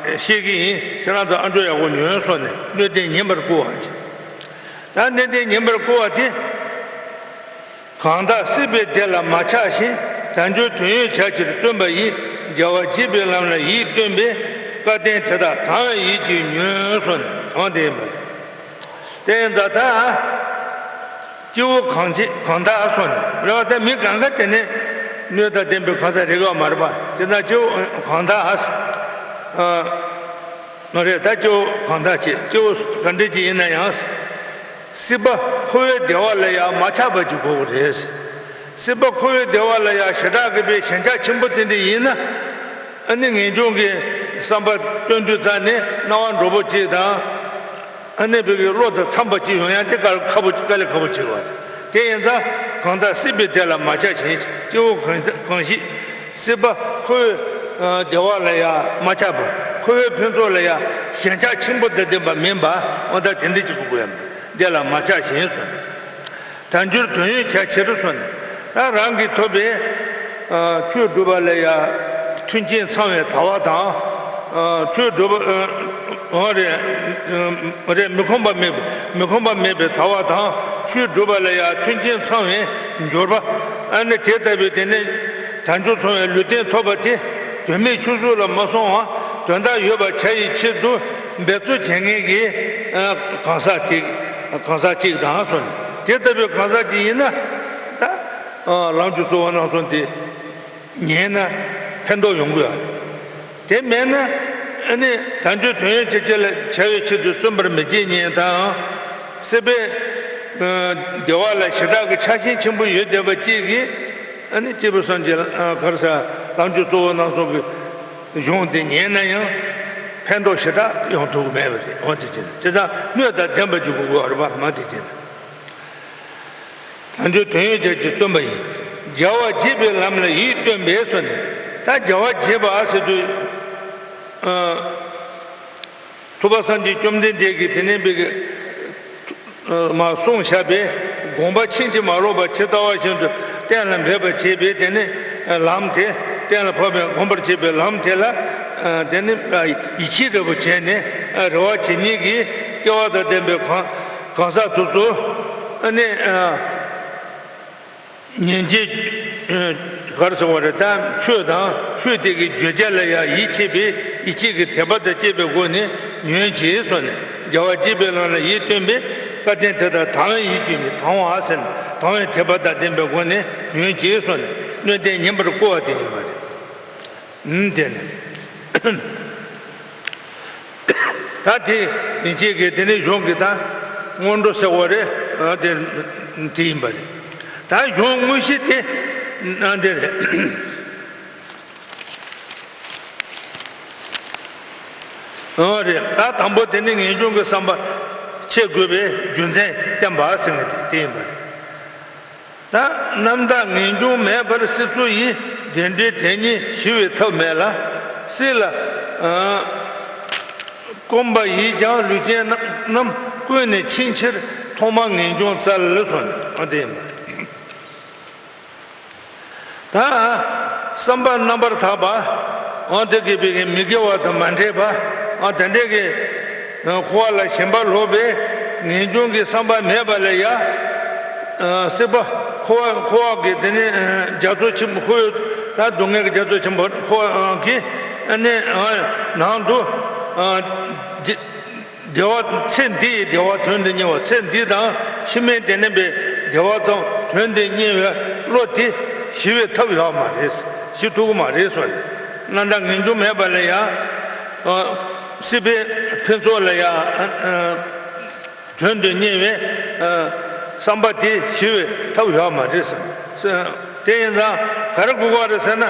བཤད་ཀྱི་ཡིན། ཁྱེད་རང་ཚོ་ཨ་མཆོག་ཡག་པོ་ཉོན་སོང་ནས་སྣོད་ལྡན་ཉན་པར་བསྐུལ་བ་བྱས། ད་སྣོད་ལྡན་ཉན་པར་བསྐུལ་བ་དེ། གང་དག་སྲིད་པའི་བདེ་ལ་མ་ཆགས་ཤིང་། དལ་འབྱོར་དོན་ཡོད་བྱ་ཕྱིར་བརྩོན་པ་ཡིས། རྒྱལ་བ་དགྱེས་པའི་ལམ་ལ་ཡིད་རྟོན་པའི། སྐལ་ལྡན་དེ་དག་དང་བའི་ཡིད་ཀྱིས་ཉོན་གསུངས་ནས་དང་དེ་ཡིན་པ། དེ་ཡིན་ད་ལྟ་སྐྱེ་བོ་གང་ཞིག་གང་དག་གསུངས་ནས་རེད་བ། ད་མི་གང་ག་དེ་ནས་སྣོད་དང་ལྡན་པའི་གང་ཟག་རེད་ག་མ་རེད་པ། དེ་ན་སྐྱེ་བོ་གང་དག་ཨ། མ་རེད་ད་སྐྱེ་བོ་གང་དག་ཅེས་སྐྱེ་བོ་ག་འདྲ་ཅིག་ཡིན་ན་ཡང་། སྲིད་པ་འཁོར་བའི་བདེ་བ་ལ་ཡང་མ་ཆགས་པ་ཅིག་དགོས་ཀྱི་རེད། སྲིད་པ་འཁོར་བའི་བདེ་བ་ལ་ཡང་ཞེ་དྲག་གི་པའི་ཞེན་ཆགས་ཆེན་པོ་དེ་འདྲ་ཡིན་ན། ཨ་ནི་ངེས་འབྱུང་གི་བསམ་པ་སྟོན་དུས་ཙང་ནས་སྣང་བ་འགྲོ་པོ་ཅིག་དང་། ཨ་ནི་བོད་ཀྱི་བློ་དང་འཚམས་པ་ཅིག་ཡོང་ཡ་དེ་དཀའ་ཁག་པོ་དཀའ་ལས་ཁག་པོ་ཅིག་ཡོད་རེད། དེ་ཡིན་ཙང་གང་ལྟར་སྲིད་པའི་བདེ་ལ་མ་ཆགས་ཤིང་སྐྱེ་བོ་གང་གང་ཞིག་སྲིད་པ་འཁོར་བའི་བདེ་བ་ལ་ཡང་མ་ཆགས་པར་འཁོར་བའི་ཕུན་ཚོགས་ལ་ཡང་ཞེན་ཆགས་ཆེན་པོ་དང་ལྡན་པ་མིན་པ་འོ་ད་དེ་འདྲ་ཅིག་དགོས་ཀྱི་ཡོད་མ་རེད། བདེ་ལ་མ་ཆགས་ཤིང་གསུངས་ནས། དལ་འབྱོར་དོན་ཡོད་བྱ་ཕྱིར་གསུངས་ནས། ད་རང་གིས་ཐོབ་པའི་ཆོས་སྒྲུབ་པ་ལ་ཡང་མཐུན་རྐྱེན་ཚང་བའི་དལ་བ་དང་། ཆོས་སྒྲུབ་པ་འོ་རེད། རེད་མི་ཁོམ་པ་མེད་པའི་མི་ཁོམ་པ་མེད་པའི་དལ་བ་དང་། ཆོས་སྒྲུབ་པ་ལ་ཡང་མཐུན་རྐྱེན་ཚང་བའི་འབྱོར་པ། ཨ་ནི་དེ་ལྟ་བུའི་དེ་ནི་དལ་འབྱོར་ཚང་བའི་ལུས་རྟེན་ཐོབ་པ་དེ་དོན་མེད་ཕྱོགས་སུ་ལ་མ་སོང་བ་དོན་དག་ཡོད་པ་བྱ་ཡི་ཕྱིར་དུ་འབད་རྩོལ་བྱེད་མཁན་གྱི་གང་ཟག་ཅིག་གང་ཟག་ཅིག་དང་སོང་ནས་དེ་ལྟ་བུའི་གང་ཟག་ཅིག་ཡིན་ན་ད་ལམ་གྱི་གཙོ་བོ་རྣམ་གསུམ་དེ། ཉན་ན་ཕན་ཐོགས་ཡོང་གི་ཡོད་རེད། དེ་མེད་ན་ཨ་ནི་དལ་འབྱོར་དོན་ཡོད་ཅེས་བྱ་བའི་ཆེད་དུ་བརྩོན་པར་མི་བྱེད་ཉན་དང་། སྲིད་པའི་བདེ་བ་ལ་ཞེ་དྲག་གི་ཆགས་ཞེན་ཆེན་པོ་ཡོད་བསྡད་པ་གཅིག་གིས་ཨ་ནི་སྐྱེས་བུ་སངས་རྒྱས་ག་རེ་ཟེར་ལམ་གྱི་གཙོ་བོ་རྣམ་གསུམ་གྱི་གཞུང་དེ་ཉན་ན་ཡང་། ཕན་ཐོགས་ཞེ་དྲག་ཡོང་ཐུབ་ཀྱི་མེད་པ་རེད། འོ་དེ་བྱས་ན་དེ་དག་སྣོད་དང་ལྡན་པ་ཅིག་དགོས་ཀྱི་ཡོད་རེད་པ། མ་དེ་བྱས་ན། དལ་འབྱོར་དོན་ཡོད་ཅན་གྱིས་བརྩོན་པ་ཡིས། རྒྱལ་བ་དགྱེས་པའི་ལམ་ལ་ཡིད་རྟོན་པས་གསུངས་ནས། ད་རྒྱལ་བ་དགྱེས་པ་ཟེར་དུས། ཨ། ཐུབ་པ་སངས་རྒྱས་བཅོམ་ལྡན་འདས་ཀྱིས་དེ་ནས་འབད་གི། ཨ། མ་གསུངས་བཞག་པའི་དགོངས་པ་ཕྱིན་ཅི་མ་ལོག་པ་ཇི་ལྟ་བ་བཞིན་དུ་གཏན་ལ་འབེབས་པར་བྱེད་པའི་དེ་ནས་ལམ་དེ། གཏན་ལ་ཕབ་པའི་སྒོམ་པར་བྱེད་པའི་ལམ་དེ་ལ། ཨ། དེ་ནས། ཨ། ཡིད་ཆེས་འདྲ་པོ་བྱས་ནས། ཨ། རེ་བ་བྱེད་མཁན་གྱི་སྐལ་བ་དང་ལྡན་པའི་གང་གང་ཟག་དེ་ཚོ། ཨ་ནི། ཨ། ཉན་བྱེད། ཨ། ག་རེ་ཟེར་བ་རེད། ད་ཆོས་དང་ཆོས་དེ་གི་བརྗོད་བྱ་ལ་ཡང་ཡིད་ཆེས་པའི་ཡིད་ཆེས་ཀྱི་དད་པ་དང་བཅས་པའི་སྒོ་ནས་ཉོན་ཅིག་གསུངས་ནས། རྒྱལ་བ་དགྱེས་པའི་ལམ་ལ་ཡིད་རྟོན་པས། སྐལ་ལྡན་དེ་དག་དང་བས་ཡིད་ཀྱིས་ནི། དང་བ་ཟེར་ནས་དང་བའི་དད་པ་དང་ལྡན་པའི་སྒོ་ནས་ཉོན་ཅིག་གསུངས་ནས། སྣོད་ལྡན་སྙན་པར་བསྐུལ་བ་དེ་ཡིན་པ་རེད། ཨུམ། དེ་ནས། ད་དེ་ཡན་ཆད་ཀྱི་དེ་ནས་གཞུང་གི་ད་སྔོན་འགྲོ་ཟེར་བ་རེད། ཨ། དེ་དེ་ཡིན་པ་རེད། ད་གཞུང་དངོས་གཞི་དེ་ཨ་འདི་རེད། ཨ་རེད། ད་དང་པོ་དེ་ནི་ངེས་འབྱུང་གི་བསམ་པ་བྱེད་དགོས་པའི་རྒྱུ་མཚན་བསྟན་པ་ཟེར་མཁན་དེ་དེ་ཡིན་པ་རེད། ད་རྣམ་དག་ངེས་འབྱུང་མེད་པར་སྲིད་མཚོ་ཡི། བདེ་འབྲས་དེ་ཉིད་ཞི་བའི་ཐབས་མེད་ལ། སྲིད་ལ། ཨ། སྐོམ་པ་ཡིས་ཀྱང་ལུས་ཅན་རྣམས། ཀུན་ནས་ཕྱིན་ཕྱིར་ཐོག་མར་ངེས་འབྱུང་བཙལ་གསུངས་ནས། ཨ། དེ་ཡིན་པ་རེད། ད་བསམ་པ་རྣམ་པར་དག་པ། ཨ། དེ་གི་བའི་མི་དགེ་བ་དང་མ་འདྲེས་པ། ཨ། དེ་འདྲའི་གི། ཨ། འཁོར་བ་ལ་ཞེན་པ་ལོག་པའི་ངེས་འབྱུང་གི་བསམ་པ་མེད་པ་ལ་ཡང་། ཨ། སྲིད་པ་འཁོར་བ། འཁོར་བ་གི་དེ་ནི། ཨ། རྒྱ་མཚོ་ཆེན་པོ། འཁོར་བའི་ད་སྡུག་བསྔལ་གྱི་རྒྱ་མཚོ་ཆེན་པོ་འཁོར་བ་གི། ཨ་ནི། ཨ། ནང་དུ། ཨ། བདེ་བ། ཚེ་འདི་ཡི་བདེ་བ་དོན་དུ་གཉེར་བ། ཚེ་འདི་དང་ཕྱི་མའི་དེ་ནས་པའི་བདེ་བ་ཙམ་དོན་དུ་གཉེར་བའི་བློ་དེ་ཞི་བའི་ཐབས་ཡོད་མ་རེད། ཞི་ཐུབ་ཀྱི་མ་རེད་གསུངས་ནས། རྣམ་དག་ངེས་འབྱུང་མེད་པ་ལ་ཡང་། ཨ། སྲིད་པའི་ཕུན་ཚོགས་ལ་ཡང་། ཨ། དོན་དུ་གཉེར་བའི། ཨ། བསམ་པ་དེ་ཞི་བའི་ཐབས་ཡོད་མ་རེད་གསུངས། དེ་ཡིན་ཙང་ག་རེ་དགོས་ཀྱི་རེད་ཟེར་ན།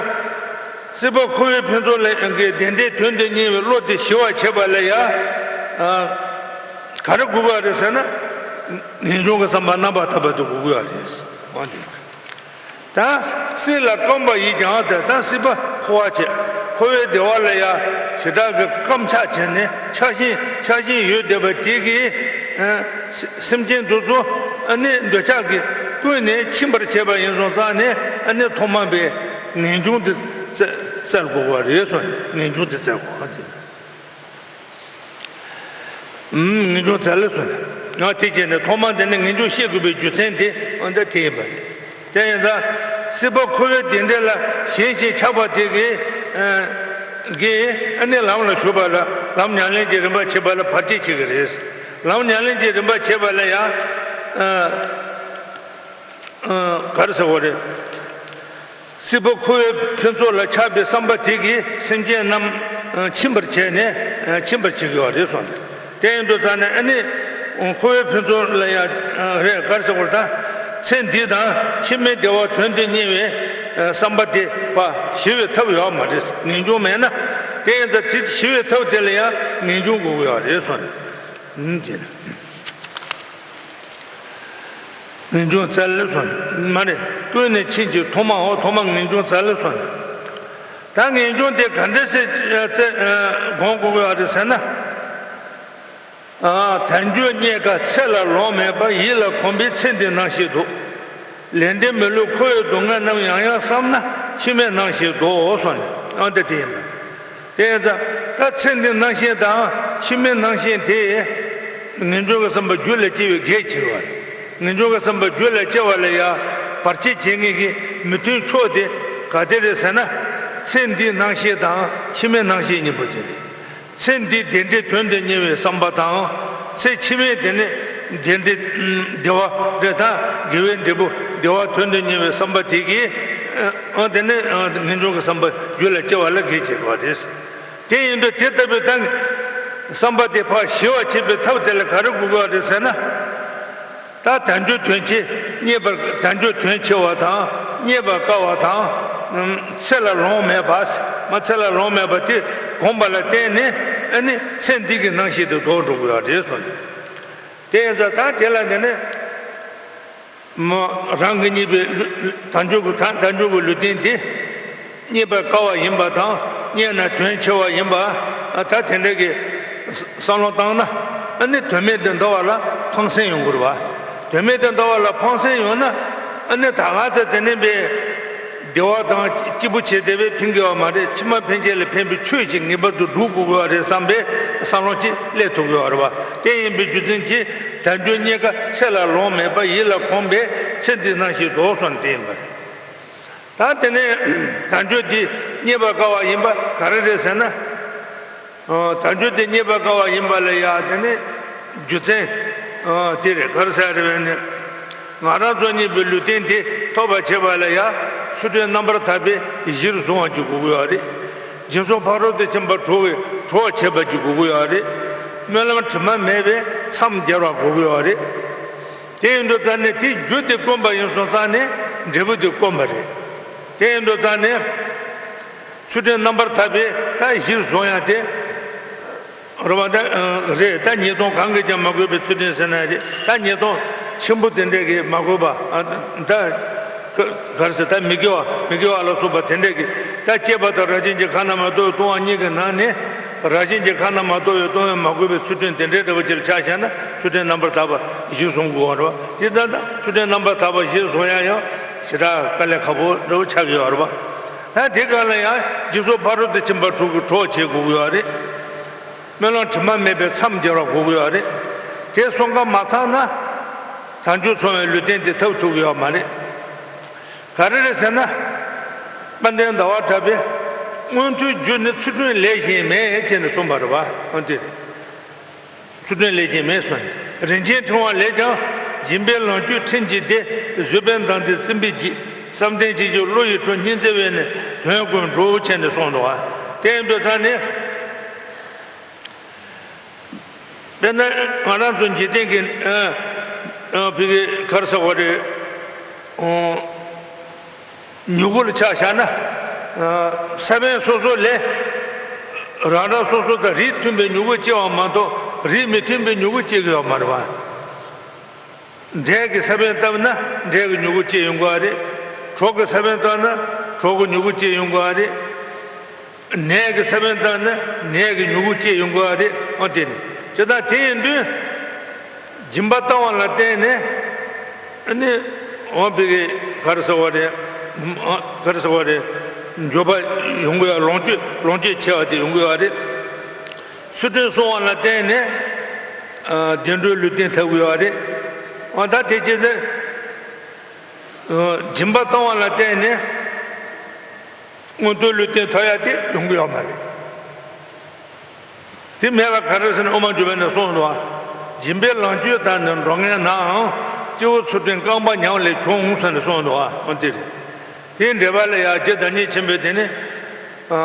སྲིད་པ་འཁོར་བའི་ཕུན་ཚོགས་ལ་གི་བདེ་འབྲས་དོན་དུ་གཉེར་བའི་བློ་དེ་ཞི་བར་བྱེད་པ་ལ་ཡང་། ཨ། ག་རེ་དགོས་ཀྱི་རེད་ཟེར་ན། ངེས་འབྱུང་གི་བསམ་པ་རྣམ་པར་དག་པ་དེ་དགོས་ཀྱི་རེད། འོ་དེ། ད་སྲིད་ལ་སྐོམ་པ་ཡིས་ཀྱང་། དེང་སང་སྲིད་པ་འཁོར་བ་བྱེད། འཁོར་བའི་བདེ་བ་ལ་ཡང་ཞེ་དྲག་གི་སྐམ་ཆག་བྱས་ནས་ཆགས་ཤིང་ཆགས་ཤིང་ཡོད་བསྡད་པ་དེ་གིས། ཨ། སེམས་ཅན་དེ་ཚོ་ཨ་ནི་འདོད་ཆགས་ཀྱིས་ཀུན་ནས་འཆིང་བར་བྱེད་པ་ཡིན་སོང་ཙང་ནས། ཨ་ནི་ཐོག་མར་པའི་ངེས་འབྱུང་དེ་བཙལ་བཙལ་དགོས་པ་རེད་གསུངས་ནས། ངེས་འབྱུང་དེ་བཙལ་དགོས་པ་དེ། ཨུམ། ངེས་འབྱུང་བཙལ་གསུངས་ནས། ཨ། དེ་བྱས་ནས་ཐོག་མར་དེ་ནས་ངེས་འབྱུང་ཤེས་དགོས་པའི་རྒྱུ་མཚན་དེ། ཨ། འདི་དེ་ཡིན་པ་རེད། དེ་ཡིན་ཙང་སྲིད་པ་འཁོར་བའི་བདེ་འབྲས་ལ་ཞེན་ཅིང་ཆགས་པ་དེ་གིས། ཨ། གིས་ཨ་ནི་ལམ་ལ་ཞུགས་པ་ལ། ལམ་ཉམས་ལེན་གྱི་རིམ་པ་བྱེད་པ་ལ་བར་ཆད་བྱེད་ཀྱི་རེད། ལམ་ཉམས་ལེན་གྱི་རིམ་པ་བྱེད་པ་ལ་ཡང་། ཨ། ཨ། ག་རེ་ཟེར་བ་རེད། སྲིད་པ་འཁོར་བའི་ཕུན་ཚོགས་ལ་ཆགས་པའི་བསམ་པ་དེ་གིས་སེམས་ཅན་རྣམས། ཨ། འཆིང་བར་བྱས་ནས། ཨ། འཆིང་བར་བྱེད་ཀྱི་ཡོད་རེད་གསུངས་ནས། དེ་ཡིན་དུས་ཙང་ནས་ཨ་ནི་འཁོར་བའི་ཕུན་ཚོགས་ལ་ཡང་། ཨ། རེད། ག་རེ་ཟེར་བ་རེད། ད་ཚེ་འདི་དང་ཕྱི་མའི་བདེ་བ་དོན་དུ་གཉེར་བའི། ཨ། བསམ་པ་དེ་ཕར་ཞི་བའི་ཐབས་ཡོད་མ་རེད། ངེས་འབྱུང་མེད་ན། དེ་ཡིན་ཙང་དེ་ཞི་བའི་ཐབས་དེ་ལ་ཡང་ངེས་འབྱུང་དགོས་ཀྱི་ཡོད་རེད་གསུངས་ནས། ཨུམ། དེ་ནས། ངེས་འབྱུང་བཙལ་གསུངས་ནས། མ་རེད། ཀུན་ནས་ཕྱིན་ཅི། ཐོག་མ། འོ། ཐོག་མ་ངེས་འབྱུང་བཙལ་གསུངས་ནས། ད་ངེས་འབྱུང་དེ་ག་འདྲ་སེ་བཙལ། ཨ། སྒོམ་དགོས་ཀྱི་ཡོད་རེད་ཟེར་ན། ཨ། དལ་འབྱོར་རྙེད་དཀའ་ཚེ་ལ་ལོང་མེད་པ། ཡིད་ལ་གོམས་པས་ཚེ་འདི་སྣང་ཤས་སྡུག། ལས་འབྲས་མི་བསླུ་འཁོར་བའི་སྡུག་བསྔལ་རྣམས། ཡང་ཡང་བསམ་ན་ཕྱི་མའི་སྣང་ཤས་ལྡོག་གསུངས་ནས། ཨ། འདི་དེ་ཡིན་པ། དེ་ཡིན་ཙང་ད་ཚེ་འདིའི་སྣང་ཤས་དང་ཕྱི་མའི་སྣང་ཤས་དེ། ངེས་འབྱུང་གི་བསམ་པ་རྒྱུད་ལ་སྐྱེ་བའི་གེགས་བྱེད་པ་རེད། ངེས་འབྱུང་གི་བསམ་པ་རྒྱུད་ལ་སྐྱེ་བ་ལ་ཡང་བར་ཆད་བྱེད་མཁན་གྱི་མི་མཐུན་ཕྱོགས་དེ་ག་དེ་རེད་ཟེར་ན། ཚེ་འདིའི་སྣང་ཤས་དང་ཕྱི་མའི་སྣང་ཤས་གཉིས་པོ་དེ་རེད། ཚེ་འདིའི་བདེ་འབྲས་དོན་དུ་གཉེར་བའི་བསམ་པ་དང་། ཚེ་ཕྱི་མའི་དེ་ནི་བདེ་འབྲས། བདེ་བ་རེད། ད་དགེ་བའི་འབྲས་བུ་བདེ་བ་དོན་དུ་གཉེར་བའི་བསམ་པ་དེ་གིས། ཨ། དེ་ནི། ཨ། ངེས་འབྱུང་གི་བསམ་པ་རྒྱུད་ལ་སྐྱེ་བ་ལ་གེགས་བྱེད་པ་རེད། དེ་ཡིན་དུས་དེ་ལྟ་བུའི་ད་བསམ་པ་དེ་ཕར་ཞི་བར་བྱེད་པའི་ཐབས་དེ་ལ་ག་རེ་དགོས་ཀྱི་རེད་ཟེར་ན། ད་དལ་འབྱོར་དོན་ཆེ། རྙེད་པར། དལ་འབྱོར་དོན་ཆེ་བ་དང་རྙེད་པར་དཀའ་བ་དང་། ཚེ་ལ་ལོང་མེད་པ། མ། ཚེ་ལ་ལོང་མེད་པ་དེ་བསྒོམས་པ་ལ་བརྟེན་ནས། ཨ་ནི་ཚེ་འདི་གི་སྣང་ཤས་དེ་ལྡོག་འགྲོ་དགོས་ཡ་རེད་གསུངས་ནས། དེ་ཡིན་ཙང་ད་དེ་ལ་དེ་ནས་མ་རང་གི་གཉིས་པའི་ལུས་དལ་འབྱོར་གྱི་དལ་དལ་འབྱོར་གྱི་ལུས་རྟེན་དེ་རྙེད་པར་དཀའ་བ་ཡིན་པ་དང་། རྙེད་ན་དོན་ཆེ་བ་ཡིན་པ། ཨ་ད་དེ་འདྲ་གི་བསམ་བློ་བཏང་ན། ཨ་ནི་དོན་མེད་དུ་འདོར་བ་ལ་ཕངས་སེམས་ཡོང་གི་རེད་བ། དོན་མེད་དུ་འདོར་བ་ལ་ཕངས་སེམས་ཡོང་ན། ཨ་ནི་ད་ག་ཚོད་དེ་ནས་པའི་བདེ་བ་དང་སྐྱིད་པོ་བྱས་བསྡད་པས་ཕན་གྱི་ཡོད་མ་རེད། ཕྱི་མ་ཕན་ཆད་ལ་ཕན་པའི་ཆོས་ཤིག་ངེས་པར་དུ་སྒྲུབ་དགོས་ཀྱི་ཡོད་རེད་བསམ་པའི་བསམ་བློ་ཅིག་སླེབས་ཐུབ་ཀྱི་ཡོད་རེད་བ། དེ་ཡིན་པའི་རྒྱུ་མཚན་གྱིས་དལ་འབྱོར་རྙེད་དཀའ་ཚེ་ལ་ལོང་མེད་པ། ཡིད་ལ་གོམས་པས་ཚེ་འདིའི་སྣང་ཤས་ལྡོག་གསུངས་དེ་ཡིན་པ་རེད། ད་དེ་ནས་དལ་འབྱོར་འདི་རྙེད་པར་དཀའ་བ་ཡིན་པ་ག་རེ་རེད་ཟེར་ན། ཨ་དལ་འབྱོར་དེ་རྙེད་པར་དཀའ་བ་ཡིན་པ་ལ་ཡ་དེ་ནི་རྒྱུ་མཚན་ཨ་དེ་རེད། ག་རེ་ཟེར་རེད་པས་ནི། ང་རང་ཚོ་རྙེད་པའི་ལུས་རྟེན་དེ་ཐོབ་པར་བྱེད་པ་ལ་ཡ་ཚུལ་ཁྲིམས་རྣམ་པར་དག་པས་གཞིར་བཟུང་བ་ཅིག་དགོས་ཀྱི་ཡོད་རེད། སྦྱིན་སོགས་ཕ་རོལ་ཏུ་ཕྱིན་པ་དྲུག་གིས་གྲོགས་བྱེད་པ་ཅིག་དགོས་ཀྱི་ཡོད་རེད། སྨོན་ལམ་དྲི་མ་མེད་པས་མཚམས་སྦྱར་བ་དགོས་ཀྱི་ཡོད་རེད། དེ་ཡིན་དུས་ཙང་ནས་དེའི་རྒྱུ་དེ་དཀོན་པ་ཡིན་སོང་ཙང་ནས་འབྲས་བུ་དེ་དཀོན་པ་རེད། དེ་ཡིན་དུས་ཙང་ནས། ཚུལ་ཁྲིམས་རྣམ་པར་དག་པས་ད་གཞིར་བཟུང་ཡ་དེ། རེད་བ། ད་རེད། ད་ཉེས་ལྟུང་གང་གིས་ཀྱང་མ་གོས་པའི་ཚུལ་ཁྲིམས་ཟེར་ན་རེད། ད་ཉེས་ལྟུང་ཆེན་པོ་དེ་འདྲས་ཀྱིས་མ་གོས་པ། ཨ་ད་ག་ག་རེ་ཟེར། ད་མི་དགེ་བ་མི་དགེ་བ་ལ་སོགས་པ་དེ་འདྲས་ཀྱིས། ད་སྐྱེས་པ་དང་རང་བཞིན་གྱིས་གང་ན་མ་ཐོ་བའི་ལྟུང་བ་གཉིས་ཀྱི་ནང་ནས། རང་བཞིན་གྱིས་གང་ན་མ་ཐོ་བའི་ལྟུང་བས་མ་གོས་པའི་ཚུལ་ཁྲིམས་དེ་འདྲའི་འདྲ་བོ་ཅིག་ལ་ཆ་བཞག་ན་ཚུལ་ཁྲིམས་རྣམ་པར་དག་པ་གཞིར་བཟུང་དགོས་པ་རེད་བ། དེ་ལྟར་ན་ཚུལ་ཁྲིམས་རྣམ་པར་དག་པ་གཞིར་བཟུང་ཡ་ཡང་ཞེ་དྲག་དཀའ་ལས་ཁག་པོ་འདྲ་བོ་ཆགས་ཀྱི་ཡོད་རེད་བ། ད་དེ་ག་ལ་ཡང་སྦྱིན་སོགས་ཕ་རོལ་ཏུ་ཕྱིན་པ་དྲུག་གིས་གྲོགས་བྱེད་དགོས་ཀྱི་ཡོད་རེད། སྨོན་ལམ་དྲི་མ་མེད་པའི་མཚམས་སྦྱར་བ་དགོས་ཀྱི་ཡོད་རེད། དེ་གསུམ་ཀ་མ་ཚང་ན་དལ་འབྱོར་ཚང་བའི་ལུས་རྟེན་དེ་ཐོབ་ཐུབ་ཀྱི་ཡོད་མ་རེད། ག་རེ་རེད་ཟེར་ན། དཔལ་ལྡན་ཟླ་བ་གྲགས་པས་མངོན་མཐོའི་རྒྱུ་ནི་ཚུལ་ཁྲིམས་ལས་གཞན་མེད་ཅེས་ནས་གསུངས་པ་རེད་བ། འོ་དེ་རེད། ཚུལ་ཁྲིམས་ལས་གཞན་མེད་གསུངས་ནས། རིན་ཆེན་ཕྲེང་བ་ལས་ཀྱང་། སྦྱིན་པའི་ལོངས་སྤྱོད་ཕྲིན་གྱིས་ཏེ། བཟོད་པའི་མདངས་ལྡན་སྲིད་པའི་རྒྱུད། བསམ་གཏན་ཅན་གྱི་བློ་ཡི་དྲོད་སྙིང་བརྩེ་བས་ནི། དོན་ཀུན་འགྲུབ་ཅེས་ནས་གསུངས་འདུག་བ། དེ་ཡིན་དུས་ཙང་ནས། དཔེར་ན་ང་རང་ཚོ་འཇིག་རྟེན་གྱི་ཨ་ཨ་བི་གི་ག་རེ་ཟེར་བ་རེད། ཨོ། མྱུ་གུ་ལ་ཆ་བཞག་ན། ཨ་ས་བོན་སོ་སོ་ལས་རང་རང་སོ་སོ་དང་རིགས་མཐུན་པའི་མྱུ་གུ་སྐྱེ་བ་མ་གཏོགས་རིགས་མི་མཐུན་པའི་མྱུ་གུ་སྐྱེ་གི་ཡོད་མ་རེད་བ། འབྲས་ཀྱི་ས་བོན་བཏབ་ན་འབྲས་ཀྱི་མྱུ་གུ་སྐྱེ་ཡོང་གི་ཡོད་རེད། གྲོགས་ཀྱི་ས་བོན་བཏབ་ན་གྲོགས་ཀྱི་མྱུ་གུ་སྐྱེ་ཡོང་གི་ཡོད་རེད། ནས་ཀྱི་ས་བོན་བཏབ་ན་ནས་ཀྱི་མྱུ་གུ་སྐྱེ་ཡོང་གི་ཡོད་རེད། ཨོ་དེ་ནི་ཇི་ལྟར་དེ་ཡིན་དུས། སྦྱིན་པ་བཏང་བ་ལ་བརྟེན་ནས་ཨ་ནི་འོ་བི་གི་ག་རེ་ཟེར་བ་རེད། ཨ་ག་རེ་ཟེར་བ་རེད། འབྱོར་པ་ཡོང་གི་ཡོད། ལོངས་སྤྱོད་ལོངས་སྤྱོད་ཆེ་བ་དེ་ཡོང་གི་ཡོད་རེད། ཚུལ་ཁྲིམས་སྲུང་བ་ལ་བརྟེན་ནས་ཨ་བདེ་འགྲོའི་ལུས་རྟེན་ཐོབ་ཀྱི་ཡོད་རེད། འོ་ད་དེ་བྱས་ཚེ་ཨ་སྦྱིན་པ་བཏང་བ་ལ་བརྟེན་ནས་མངོན་མཐོའི་ལུས་རྟེན་ཐོབ་ཡ་དེ་ཡོང་གི་ཡོད་མ་རེད། དེ་མེད་པ་ག་རེ་ཟེར་ན་དབུ་མ་འཇུག་པ་ནས་གསུངས་འདུག་བ། སྦྱིན་པའི་ལོངས་སྤྱོད་དང་ནི་འགྲོ་ངེས་ནའང་། སྐྱེ་བོ་ཚུལ་ཁྲིམས་རྐང་པ་ཉམས་ལས་བྱུང་ཟེར་ནས་གསུངས་འདུག་བ། འོ་དེ་རེད། དེའི་འགྲེལ་པ་ལ་ཡང་རྗེ་བདག་ཉིད་ཆེན་པོས་དེ་ནི། ཨ་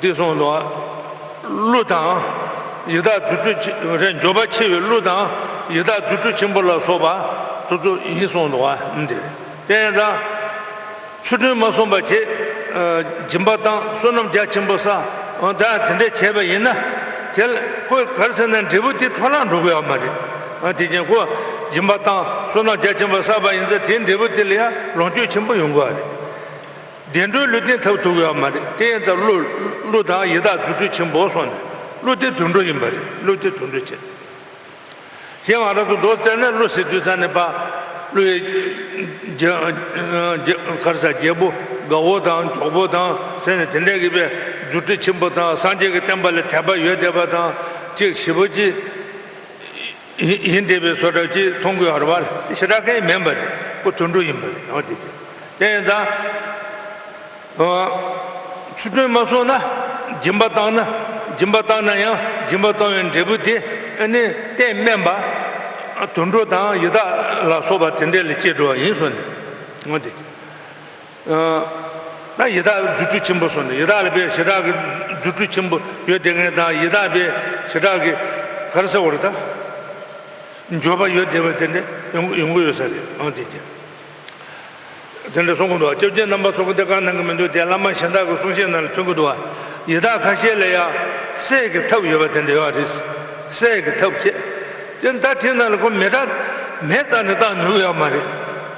འདི་གསུངས་འདུག་བ། གླུ་དང་། ཡི་དྭགས་རྫུ་འཕྲུལ་ཆེ་རེད། འབྱོར་པ་ཆེ་བའི་གླུ་དང་། ཡི་དྭགས་རྫུ་འཕྲུལ་ཆེན་པོ་ལ་སོགས་པ་དེ་ཚོ་ཡིན་གསུངས་འདུག་བ། འདི་རེད། དེ་ཡིན་ཙང་། ཚུལ་ཁྲིམས་མ་སྲུང་བ་བྱེད། ཨ་སྦྱིན་པ་བཏང་། བསོད་ནམས་རྒྱ་ཆེན་པོ་བསགས། ཨ་ད་དེ་འདྲ་བྱས་པ་ཡིན་ན། དེ་ལ་ཁོས་ག་རེ་ཟེར་ན་འབྲས་བུ་དེ་འཕྲོ་བརླག་འགྲོ་གི་ཡོད་མ་རེད། ཨ་དེ་རྐྱེན་ཁོ་སྦྱིན་པ་བཏང་། བསོད་ནམས་རྒྱ་ཆེན་པོ་བསགས་པ་ཡིན་ཙང་དེའི་འབྲས་བུ་དེ་ལ་ཡང་ལོངས་སྤྱོད་ཆེན་པོ་ཡོང་གི་ཡོད་རེད། བདེ་འགྲོའི་ལུས་རྟེན་ཐོབ་ཐུབ་ཀྱི་ཡོད་མ་རེད། དེ་ཡིན་ཙང་གླུ་གླུ་དང་ཡི་དྭགས་རྫུ་འཕྲུལ་ཆེན་པོ་སོགས་ནས་གླུ་དེ་དུད་འགྲོ་ཡིན་པ་རེད། གླུ་དེ་དུད་འགྲོ་བྱེད། གཞན་ང་རང་ཚོ་མདོ་བཙལ་ན་གླུ་ཟེར་དུས་ཙང་ནས་ཕར་གླུ་ཡི་རྒྱ་རྒྱ་ག་རེ་ཟེར། རྒྱལ་པོ་དགའ་བོ་དང་མགྱོགས་པོ་དང་ཟེར་ནས་དེ་འདྲ་གི་པའི་རྫུ་འཕྲུལ་ཆེན་པོ་དང་། སངས་རྒྱས་ཀྱི་བསྟན་པ་ལ་དད་པ་ཡོད་བསྡད་པ་དང་གཅིག་ཞེ་པོ་ཅིག་ཡིན་བསྡད་པའི་བཟོ་འདྲ་ཅིག་མཐོང་གི་ཡོད་རེད་བ། ཞེ་དྲག་གང་ཡང་མིན་པ་རེད། ཁོ་དུད་འགྲོ་ཡིན་པ་རེད། འོ་དེ་ཅིག་དེ་ཡིན་ཙང་། ཨ་ཚུལ་ཁྲིམས་མ་སྲུང་ན། སྦྱིན་པ་བཏང་ན། སྦྱིན་པ་བཏང་ན་ཡང་སྦྱིན་པ་བཏང་བའི་འབྲས་བུ་དེ་ཨ་ནི་གཏན་དམན་པ། དུད་འགྲོ་དང་ཡི་དྭགས་ལ་སོགས་པ་དེ་འདྲ་ལ་སྐྱེ་འགྲོ་བ་ཡིན་གསུངས་ནས། འོ་དེ། ཨ་ད་ཡི་དྭགས་རྫུ་འཕྲུལ་ཆེན་པོ་སོགས་ནས། ཡི་དྭགས་ལ་དཔེ་ཞེ་དྲག་གི་རྫུ་འཕྲུལ་ཆེན་པོ་ཡོད་བསྡད་མཁན་དང་། ཡི་དྭགས་དཔེ་ཞེ་དྲག་གི་ག་རེ་ཟེར་བ་རེད་ད། འབྱོར་པ་ཡོད་བསྡད་པ་དེ་འདྲ་ཡོང་ཡོང་གི་ཡོད་ས་རེད། ཨང་དེ་ཅི། དེ་འདྲ་གསུང་གི་འདུག་བ། སྐྱབས་རྗེ་རྣམ་པ་ཚོ་གི་དེ་བཀའ་གནང་གི་མི་འདུག་དེ་བླ་མ་གཞན་དག་གི་གསུང་བཤད་ནང་ལ་ཐོན་གི་འདུག་བ། ཡི་དྭགས་ཁ་ཤས་ལ་ཡ། སྲས་ཀྱི་ཐབས་ཡོད་པ་དེ་འདྲ་ཡོད་རེད། སྲས་ཀྱི་ཐབས་བྱས། དེ་ད་དེ་ནང་ལ་ཁོ་མེ་སྟག་མེ་རྩ་ནས་བཏང་ནུས་ཡོད་མ་རེད།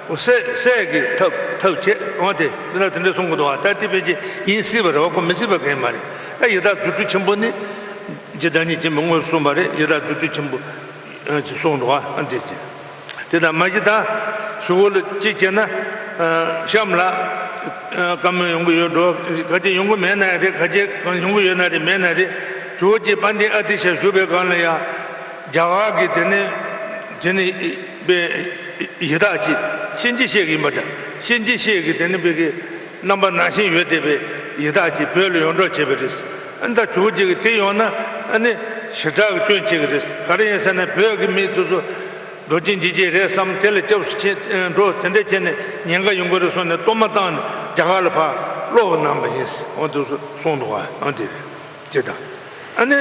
འོ་སྲས་སྲས་ཀྱི་ཐབས་ཐབས་བྱས། འོ་དེ་དེ་ན་དེ་འདྲ་གསུང་གི་འདུག་བ། ད་དེ་ཕལ་ཆེར་ཡིན་སྲིད་པ་རེད་བ། ཁོ་མི་སྲིད་པ་གང་ཡང་མ་རེད། ད་ཡི་དྭགས་རྫུ་འཕྲུལ་ཆེན་པོ་ནི་རྗེ་བདག་ཉིད་ཆེན་པོས་དངོས་སུ་གསུངས་པ་རེད། ཡི་དྭགས་རྫུ་འཕྲུལ་ཆེན་པོ་ཅིག་གསུངས་འདུག་བ། འོ་དེ་བྱས། དེ་དང་མ་གཞི་ད་གཞུག་གུ་ལ་གཅིག་བྱས་ན། ཨ། གཤམ་ལ། ཨ། བཀའ་མོལ་ཡོང་གི་ཡོད་འགྲོ། ག་དེ་ཡོང་གི་མེད་ན་ཡང་རེད། ག་ཅི་གང་ཡོང་གི་ཡོད་ན་རེད་མེད་ན་རེད། ཇོ་བོ་རྗེ་དཔལ་ལྡན་ཨ་ཏི་ཤ་བཞུགས་པའི་སྒང་ལ་ཡང་རྒྱ་གར་གྱི་དེ་ནི་དེ་ནི་པའི་ཡི་དྭགས་ཀྱི་གཤིན་རྗེ་གཤེད་ཀྱི་ཡིན་པ་འདྲ། གཤིན་རྗེ་གཤེད་ཀྱི་དེ་ནི་པའི་གི་རྣམ་པ་ནང་བཞིན་ཡོད་བསྡད་པའི་ཡི་དྭགས་ཀྱིས་བོད་ལ་ཡོང་གྲབས་བྱས་པ་རེད། ཨ་ནི་ད་ཇོ་བོ་རྗེ་གི་དེ་ཡོང་ན་ཨ་ནི་ཞེ་དྲག་གི་སྐྱོན་བྱེད་ཀྱི་རེད། ག་རེ་ཡིན་ཟེར་ན་བོད་ཀྱི་མི་དེ་ཚོ་རྡོ་རྗེ་འཇིགས་བྱེད་རེད་བསམ། དེ་ལ་སྐྱབས་སུ་མཆི་འགྲོ། དེ་འདྲ་བྱས་ནས་ཉེན་ཁ་ཡོང་གི་རེད་གསུངས་ནས་གཏོར་མ་བཏང་ནས་རྒྱ་གར་ལ་ཕར་བློ་བ་གནང་པ་ཡིན། འོ་དེ་ཚོ་གསུངས་འདུག་ག། འོ་དེ་རེད། ཅེས་དང་། ཨ་ནི་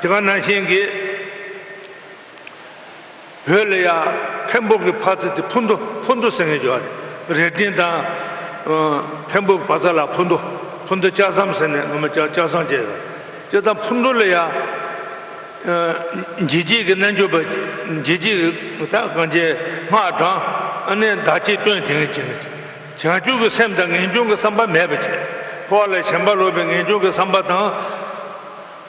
དེ་ག་ནང་བཞིན་གྱི་བོད་ལ་ཡང་འཕན་པོ་གི་ཕ་ཚ་དེ་ཕུ་མདོ། ཕུ་མདོ་ཟེར་མཁན་ཡོད་རེད། རྭ་སྒྲེང་དང་། ཨ། འཕན་པོ་གི་བ་ཚ་ལ་ཕུ་མདོ། ཕུ་མདོ་ལྕགས་ཟམ་ཟེར་ནས་ངོ་མ་ལྕགས་ལྕགས་ཟམ་བཅས་ཡོད་རེད། ཅེས་དང་ཕུ་མདོ་ལ་ཡང་། ཨ། འཇིགས་བྱེད་ཀྱི་རྣལ་འབྱོར་པ། འཇིགས་བྱེད་ཀྱི་ད་གང་བྱེད་སྔགས་བགྲང་། ཨ་ནི་བདག་བསྐྱེད་བཏོན་དེ་འདྲ་བྱེད། བྱང་ཆུབ་ཀྱི་སེམས་དང་ངེས་འབྱུང་གི་བསམ་པ་མེད་པ་བྱས། འཁོར་བ་ལས་ཞེན་པ་ལོག་པའི་ངེས་འབྱུང་གི་བསམ་པ་དང་།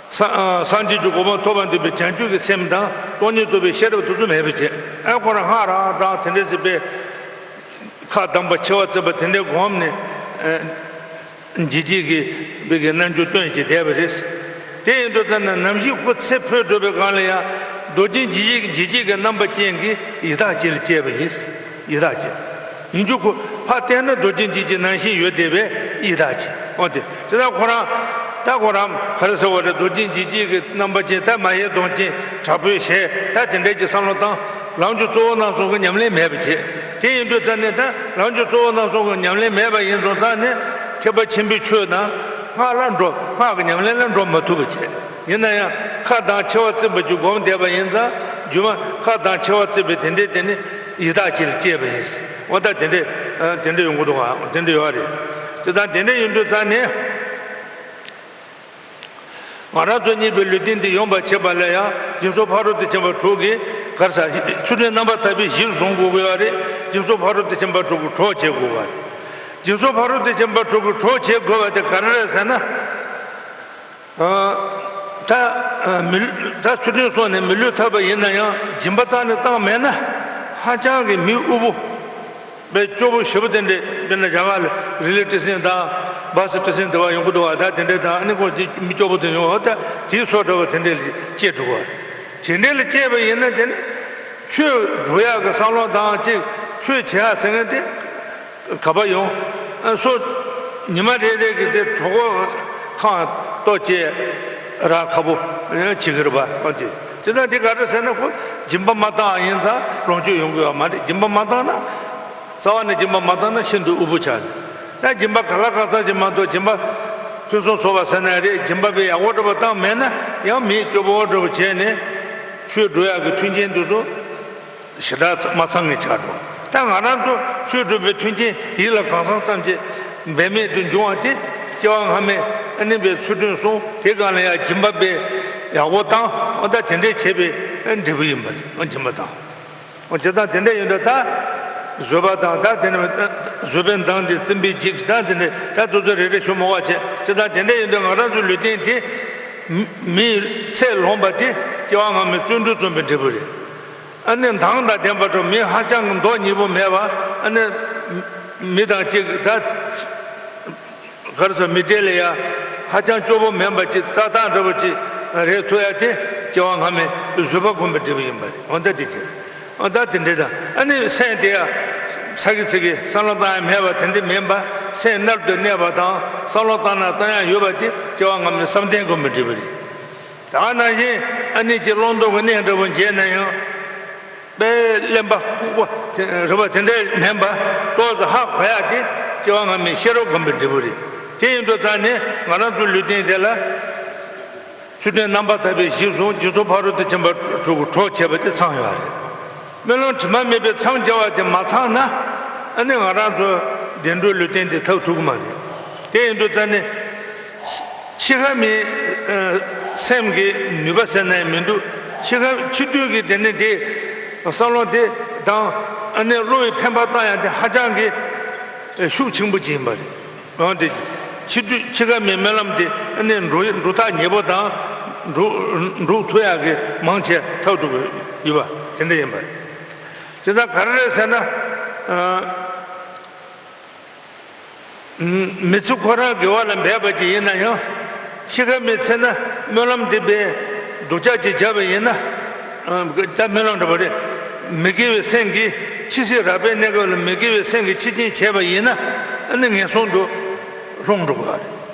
ས། ཨ། སངས་རྒྱས་ཀྱི་གོ་འཕང་ཐོབ་པར་འདོད་པའི་བྱང་ཆུབ་ཀྱི་སེམས་དང་སྟོང་ཉིད་རྟོགས་པའི་ཤེས་རབ་དེ་ཚོ་མེད་པ་བྱས། ཨ། ཁོ་རང་སྔགས་རང་བགྲང་དེ་འདྲ་ཟེར་བའི་ཁ་གདངས་པ་མཆེ་བ་གཙིགས་པ་དེ་འདྲའི་སྒོམ་ནས། ཨ། འཇིགས་བྱེད་ཀྱི་བོད་ཀྱི་རྣལ་འབྱོར་སྟོན་བྱས་བསྡད་པ་རེད། དེ་ཡིན་དུས་ཙམ་ན་ནམ་ཞིག་ཁོ་ཚེ་འཕོས་འགྲོ་བའི་སྒང་ལ་ཡང་རྡོ་རྗེ་འཇིགས་བྱེད། འཇིགས་བྱེད་ཀྱི་རྣམ་པ་ཅན་གྱི་ཡི་དྭགས་ཅིག་ལ་སྐྱེས་པ་ཡིན། ཡི་དྭགས་ཅིག་ཡིན་རྒྱུ་ཁོ་ཕར་བལྟས་ན་རྡོ་རྗེ་འཇིགས་བྱེད་ནང་བཞིན་ཡོད་བསྡད་པའི་ཡི་དྭགས་ཅིག་འོ་དེ་ཅི་ད་ཁོ་རང་། ད་ཁོ་རང་ག་རེ་ཟེར་བ་རེད། རྡོ་རྗེ་འཇིགས་བྱེད་ཀྱི་རྣམ་པ་ཅན། ད་མ་ཡལ་གདོང་ཅན། དྲག་པོའི་ཞལ། ད་དེ་འདྲའི་ཅིག་བསམ་བློ་བཏང་། ལམ་གྱི་གཙོ་བོ་རྣམ་གསུམ་གྱི་ཉམས་ལེན་མེད་པ་བྱས། དེ་ཡིན་དུས་ཙམ་ནས་ད་ལམ་གྱི་གཙོ་བོ་རྣམ་གསུམ་གྱི་ཉམས་ལེན་མེད་པ་ཡིན་དུས་ཙམ་ནས་ཐེག་པ་ཆེན་པོའི་ཆོས་དང་སྔགས་ལ་འགྲོ། སྔགས་ཀྱི་ཉམས་ལེན་ལ་འགྲོ་མ་ཐུབ་པ་བྱས། ཡིན་ན་ཡང་ཁ་གདངས་མཆེ་བ་གཙིགས་པ་ཅིག་སྒོམ་བསྡད་པ་ཡིན་ཙང་། རྒྱུ་མ་ཁ་གདངས་མཆེ་བ་གཙིགས་པའི་དེ་འདྲའི་དེ་ནི་ཡི་དྭགས་ཅིག་ལ་སྐྱེས་པ་ཡིན། འོ་ད་དེ་འདྲའི། ཨ། དེ་འདྲ་ཡོང་གི་འདུག་ག། དེ་འདྲ་ཡོད་རེད། དེ་ད་དེ་འདྲ་ཡིན་དུས་ཙམ་ནས། ང་རང་ཚོ་རྙེད་པའི་ལུས་རྟེན་འདི་ཡོང་བར་བྱེད་པ་ལ་ཡང་སྦྱིན་སོགས་ཕ་རོལ་ཏུ་ཕྱིན་པ་དྲུག་གི་གར་ས་ཚུལ་ཁྲིམས་རྣམ་པར་དག་པའི་གཞིར་བཟུང་དགོས་ཀྱི་ཡོད་རེད། སྦྱིན་སོགས་ཕ་རོལ་ཏུ་ཕྱིན་པ་དྲུག་གི་གྲོགས་བྱེད་དགོས་ཀྱི་རེད། སྦྱིན་སོགས་ཕ་རོལ་ཏུ་ཕྱིན་པ་དྲུག་གི་གྲོགས་བྱེད་དགོས་པ་དེ་ག་རེ་རེད་ཟེར་ན། ཨ། ད། ཨ། མི། ད་ཚུལ་ཁྲིམས་སྲུང་ནས་མི་ལུས་ཐོབ་པ་ཡིན་ན་ཡང་སྦྱིན་པ་རྩ་ནས་བཏང་མེད་ན་ཧ་ཅང་གི་མི་དབུལ་པོ། དཔེ་སྐྱོ་པོ་ཞེ་པོ་དེ་འདྲས། དཔེར་ན་རྒྱ་གར་ལ་རི་ལི་ཊི་སན་དང་བྷ་སི་ཊི་སན་དེ་བ་ཡོང་གི་འདུག་བ། ད་དེ་འདྲས་དང་། ཨ་ནི་ཁོ་ཅིག་མི་སྐྱོ་པོ་དེ་ཡོང་བ། ད་དེའི་སོ་འདྲ་བ་དེ་འདྲས་ལ་སྐྱེས་འགྲོ་བ་རེད། དེ་འདྲས་ལ་སྐྱེས་པ་ཡིན་ན་དེ་ནི་ཆོས་སྒྲུབ་ཡག་གི་བསམ་བློ་དང་ཅིག་ཆོས་བྱེད་ཡག་ཟེར་མཁན་དེ་ག་པར་ཡོང་། ཨ། སོ་ཉི་མ་རེ་རེ་གི་དེ་གྲོད་ཁོག་ཁེངས་ཏོག་ཙམ་རག་ཁག་པོ་བྱེད་ཀྱི་རེད་པ། ཨ། དེ་དེ་ད་དེ་ག་རེ་ཟེར་ན་ཁོ་སྦྱིན་པ་མ་བཏང་ཡིན་ཙང་ལོངས་སྤྱོད་ཡོང་གི་ཡོད་མ་རེད། སྦྱིན་པ་མ་བཏང་ན། རྩ་བ་ནས་སྦྱིན་པ་མ་བཏང་ན་ཤིན་ཏུ་དབུལ་པོ་ཆགས་ནས། ད་སྦྱིན་པ་གང་ལ་གང་འཚམ་ཅིག་མ་གཏོགས། སྦྱིན་པ་ཕུན་སུམ་ཚོགས་པ་ཟེར་ན་རེད། སྦྱིན་པ་དཔེ་ཡག་པོ་འདྲ་པོ་བཏང་མེད་ན་ཡང་མི་སྐྱོ་པོ་འདྲ་པོ་བྱས་ནས་ཆོས་སྒྲུབ་ཡག་གི་མཐུན་རྐྱེན་དེ་ཚོ་ཞེ་དྲག་མ་ཚང་ངེས་ཆགས་འགྲོ། ད་ང་རང་ཚོ་ཆོས་སྒྲུབ་པའི་མཐུན་རྐྱེན་ཡིད་ལ་གང་སོང་ཙམ་གྱིས་འབད་མེད་དུ་འབྱུང་བ་དེ་སྐྱེ་བ་སྔ་མའི་ཨ་ནི་པའི་ཚུལ་ཁྲིམས་སྲུང་། དེ་སྒང་ལ་ཡང་སྦྱིན་པ་དཔེ་ཡག་པོ་བཏང་། འོ་ད་དེ་འདྲས་བྱས་པའི་འབྲས་བུ་ཡིན་པ་རེད། སྦྱིན་པ་བཏང་། འོ་བྱས་ཙང་དེ་འདྲས་ཡིན་དུས་ད་བཟོད་པ་དང་། ད་དེ་ནས་བཟོད་པའི་མདངས་དེ་བཙེམ་པའི་འཇིགས། ད་དེ་འདྲས་ད་དེ་ཚོ་རེ་རེ་ཞུ་མི་དགོས་པ་བྱས། བྱས་ཙང་དེ་འདྲས་ཡིན་དུས་ང་རང་ཚོའི་ལུས་རྟེན་དེ་མི་ཚེ་ལོངས་པ་དེ་སྐྱེ་བ་སྔ་མའི་བརྩོན་འགྲུས་བརྩོན་པའི་འབྲས་བུ་རེད། ཨ་ནི་མདངས་དང་ལྡན་པ་འདྲ། མི་ཧ་ཅང་གི་མདོག་ཉེས་པོ་མེད་པ། ཨ་ནི་མི་དང་གཅིག་ད་ག་རེ་ཟེར། མི་གྲལ་ལ་ཡ་ཧ་ཅང་སྐྱོ་པོ་མིན་པ་ཅིག་ཏག་ཏག་འདྲ་པོ་ཅིག་རེད་ཐུབ་ཡ་དེ་སྐྱེ་བ་སྔ་མའི་བཟོད་པ་སྒོམ་པའི་འབྲས་བུ་ཡིན་པ་རེད། འོ་ད་དེ་ཅི། འོ་ད་དེ་འདྲ་དང་། ཨ་ནི་སེམས་དེ་ཡ་ཚ་གི་ཚི་གི་བསམ་བློ་བཏང་ཡ་མེད་པ་དེ་འདྲ་མིན་པ། སེམས་རྣལ་དུ་གནས་པ་དང་བསམ་བློ་བཏང་ན་བཏང་ཡ་ཡོད་པ་དེ་སྐྱེ་བ་སྔ་མའི་བསམ་གཏན་སྒོམ་པའི་འབྲས་བུ་རེད། ད་ནང་བཞིན་ཨ་ནི་ཅིག་བླང་དོར་གྱི་གནས་འདྲ་པོ་མཇལ་ན་ཡང་། དཔེ་གླེན་པ་ལྐུགས་པ་རེད་པ། དེ་འདྲ་མིན་པ་ཏོག་ཙམ་ཧ་གོ་ཡ་དེ་སྐྱེ་བ་སྔ་མའི་ཤེས་རབ་སྒོམ་པའི་འབྲས་བུ་རེད། དེ་ཡིན་དུས་ད་ནི་ང་རང་ཚོའི་ལུས་རྟེན་དེ་ལ་ཚུལ་ཁྲིམས་རྣམ་པར་དག་པའི་གཞི་བཟུང་། སྦྱིན་སོགས་ཕ་རོལ་ཏུ་ཕྱིན་པ་དྲུག་གི་གྲོགས་བྱས་པ་དེ་ཚང་ཡོད་རེད། སྨོན་ལམ་དྲི་མ་མེད་པའི་མཚམས་སྦྱར་བ་དེ་མ་ཚང་ན་ཨ་ནི་ང་རང་ཚོ་བདེ་འགྲོའི་ལུས་རྟེན་དེ་ཐོབ་ཐུབ་ཀྱི་མ་རེད། དེ་ཡིན་དུས་ད་ནི། འཆི་ཁ་མའི་ཨ་སེམས་ཀྱི་ནུས་པ་ཟེར་ནའི་མི་འདུག་འཆི་ཁ་འཆི་དུས་ཀྱི་དེ་ནི་དེ་བསམ་བློ་དེ་དང་ཨ་ནི་བློ་ཡི་འཕེན་པ་བཏང་ཡ་དེ་ཧ་ཅང་གི་ཤུགས་ཆེན་པོ་ཅིག་ཡིན་པ་རེད། འོན་ཏེ་འཆི་དུས་འཆི་ཁ་མའི་སྨོན་ལམ་དེ་ཨ་ནི་འགྲོ་འགྲོ་ཐག་ཉེ་པོ་དང་འགྲོ་འགྲོ་ཐུབ་ཡ་གི་མང་ཆེ་ཐག་ཐུག་གི་ཡོད་པ་དེ་འདྲ་ཡིན་པ་རེད། དེ་ད་ག་རེ་རེད་ཟེར་ན། ཨ། མི་ཚེ་ཁོ་རང་དགེ་བ་ལ་འབད་པ་ཅིག་ཡིན་ན་ཡང་། འཆི་ཁ་མའི་ཚེ་ན་སྨོན་ལམ་འདི་འབད་སྡུག་ཅག་ཅིག་བྱས་པ་ཡིན་ན། ཨ། ད་སྨོན་ལམ་འདྲ་པོ་རེད། མི་དགེ་བའི་སེམས་ཀྱིས་འཆི་སྲིད་རགས་པའི་གནས་སྐབས་ལ་མི་དགེ་བའི་སེམས་ཀྱིས་འཆི་རྐྱེན་བྱས་པ་ཡིན་ན། ཨ་ནི་ངན་སོང་དུ་ལྷུང་འགྲོ་གི་རེད།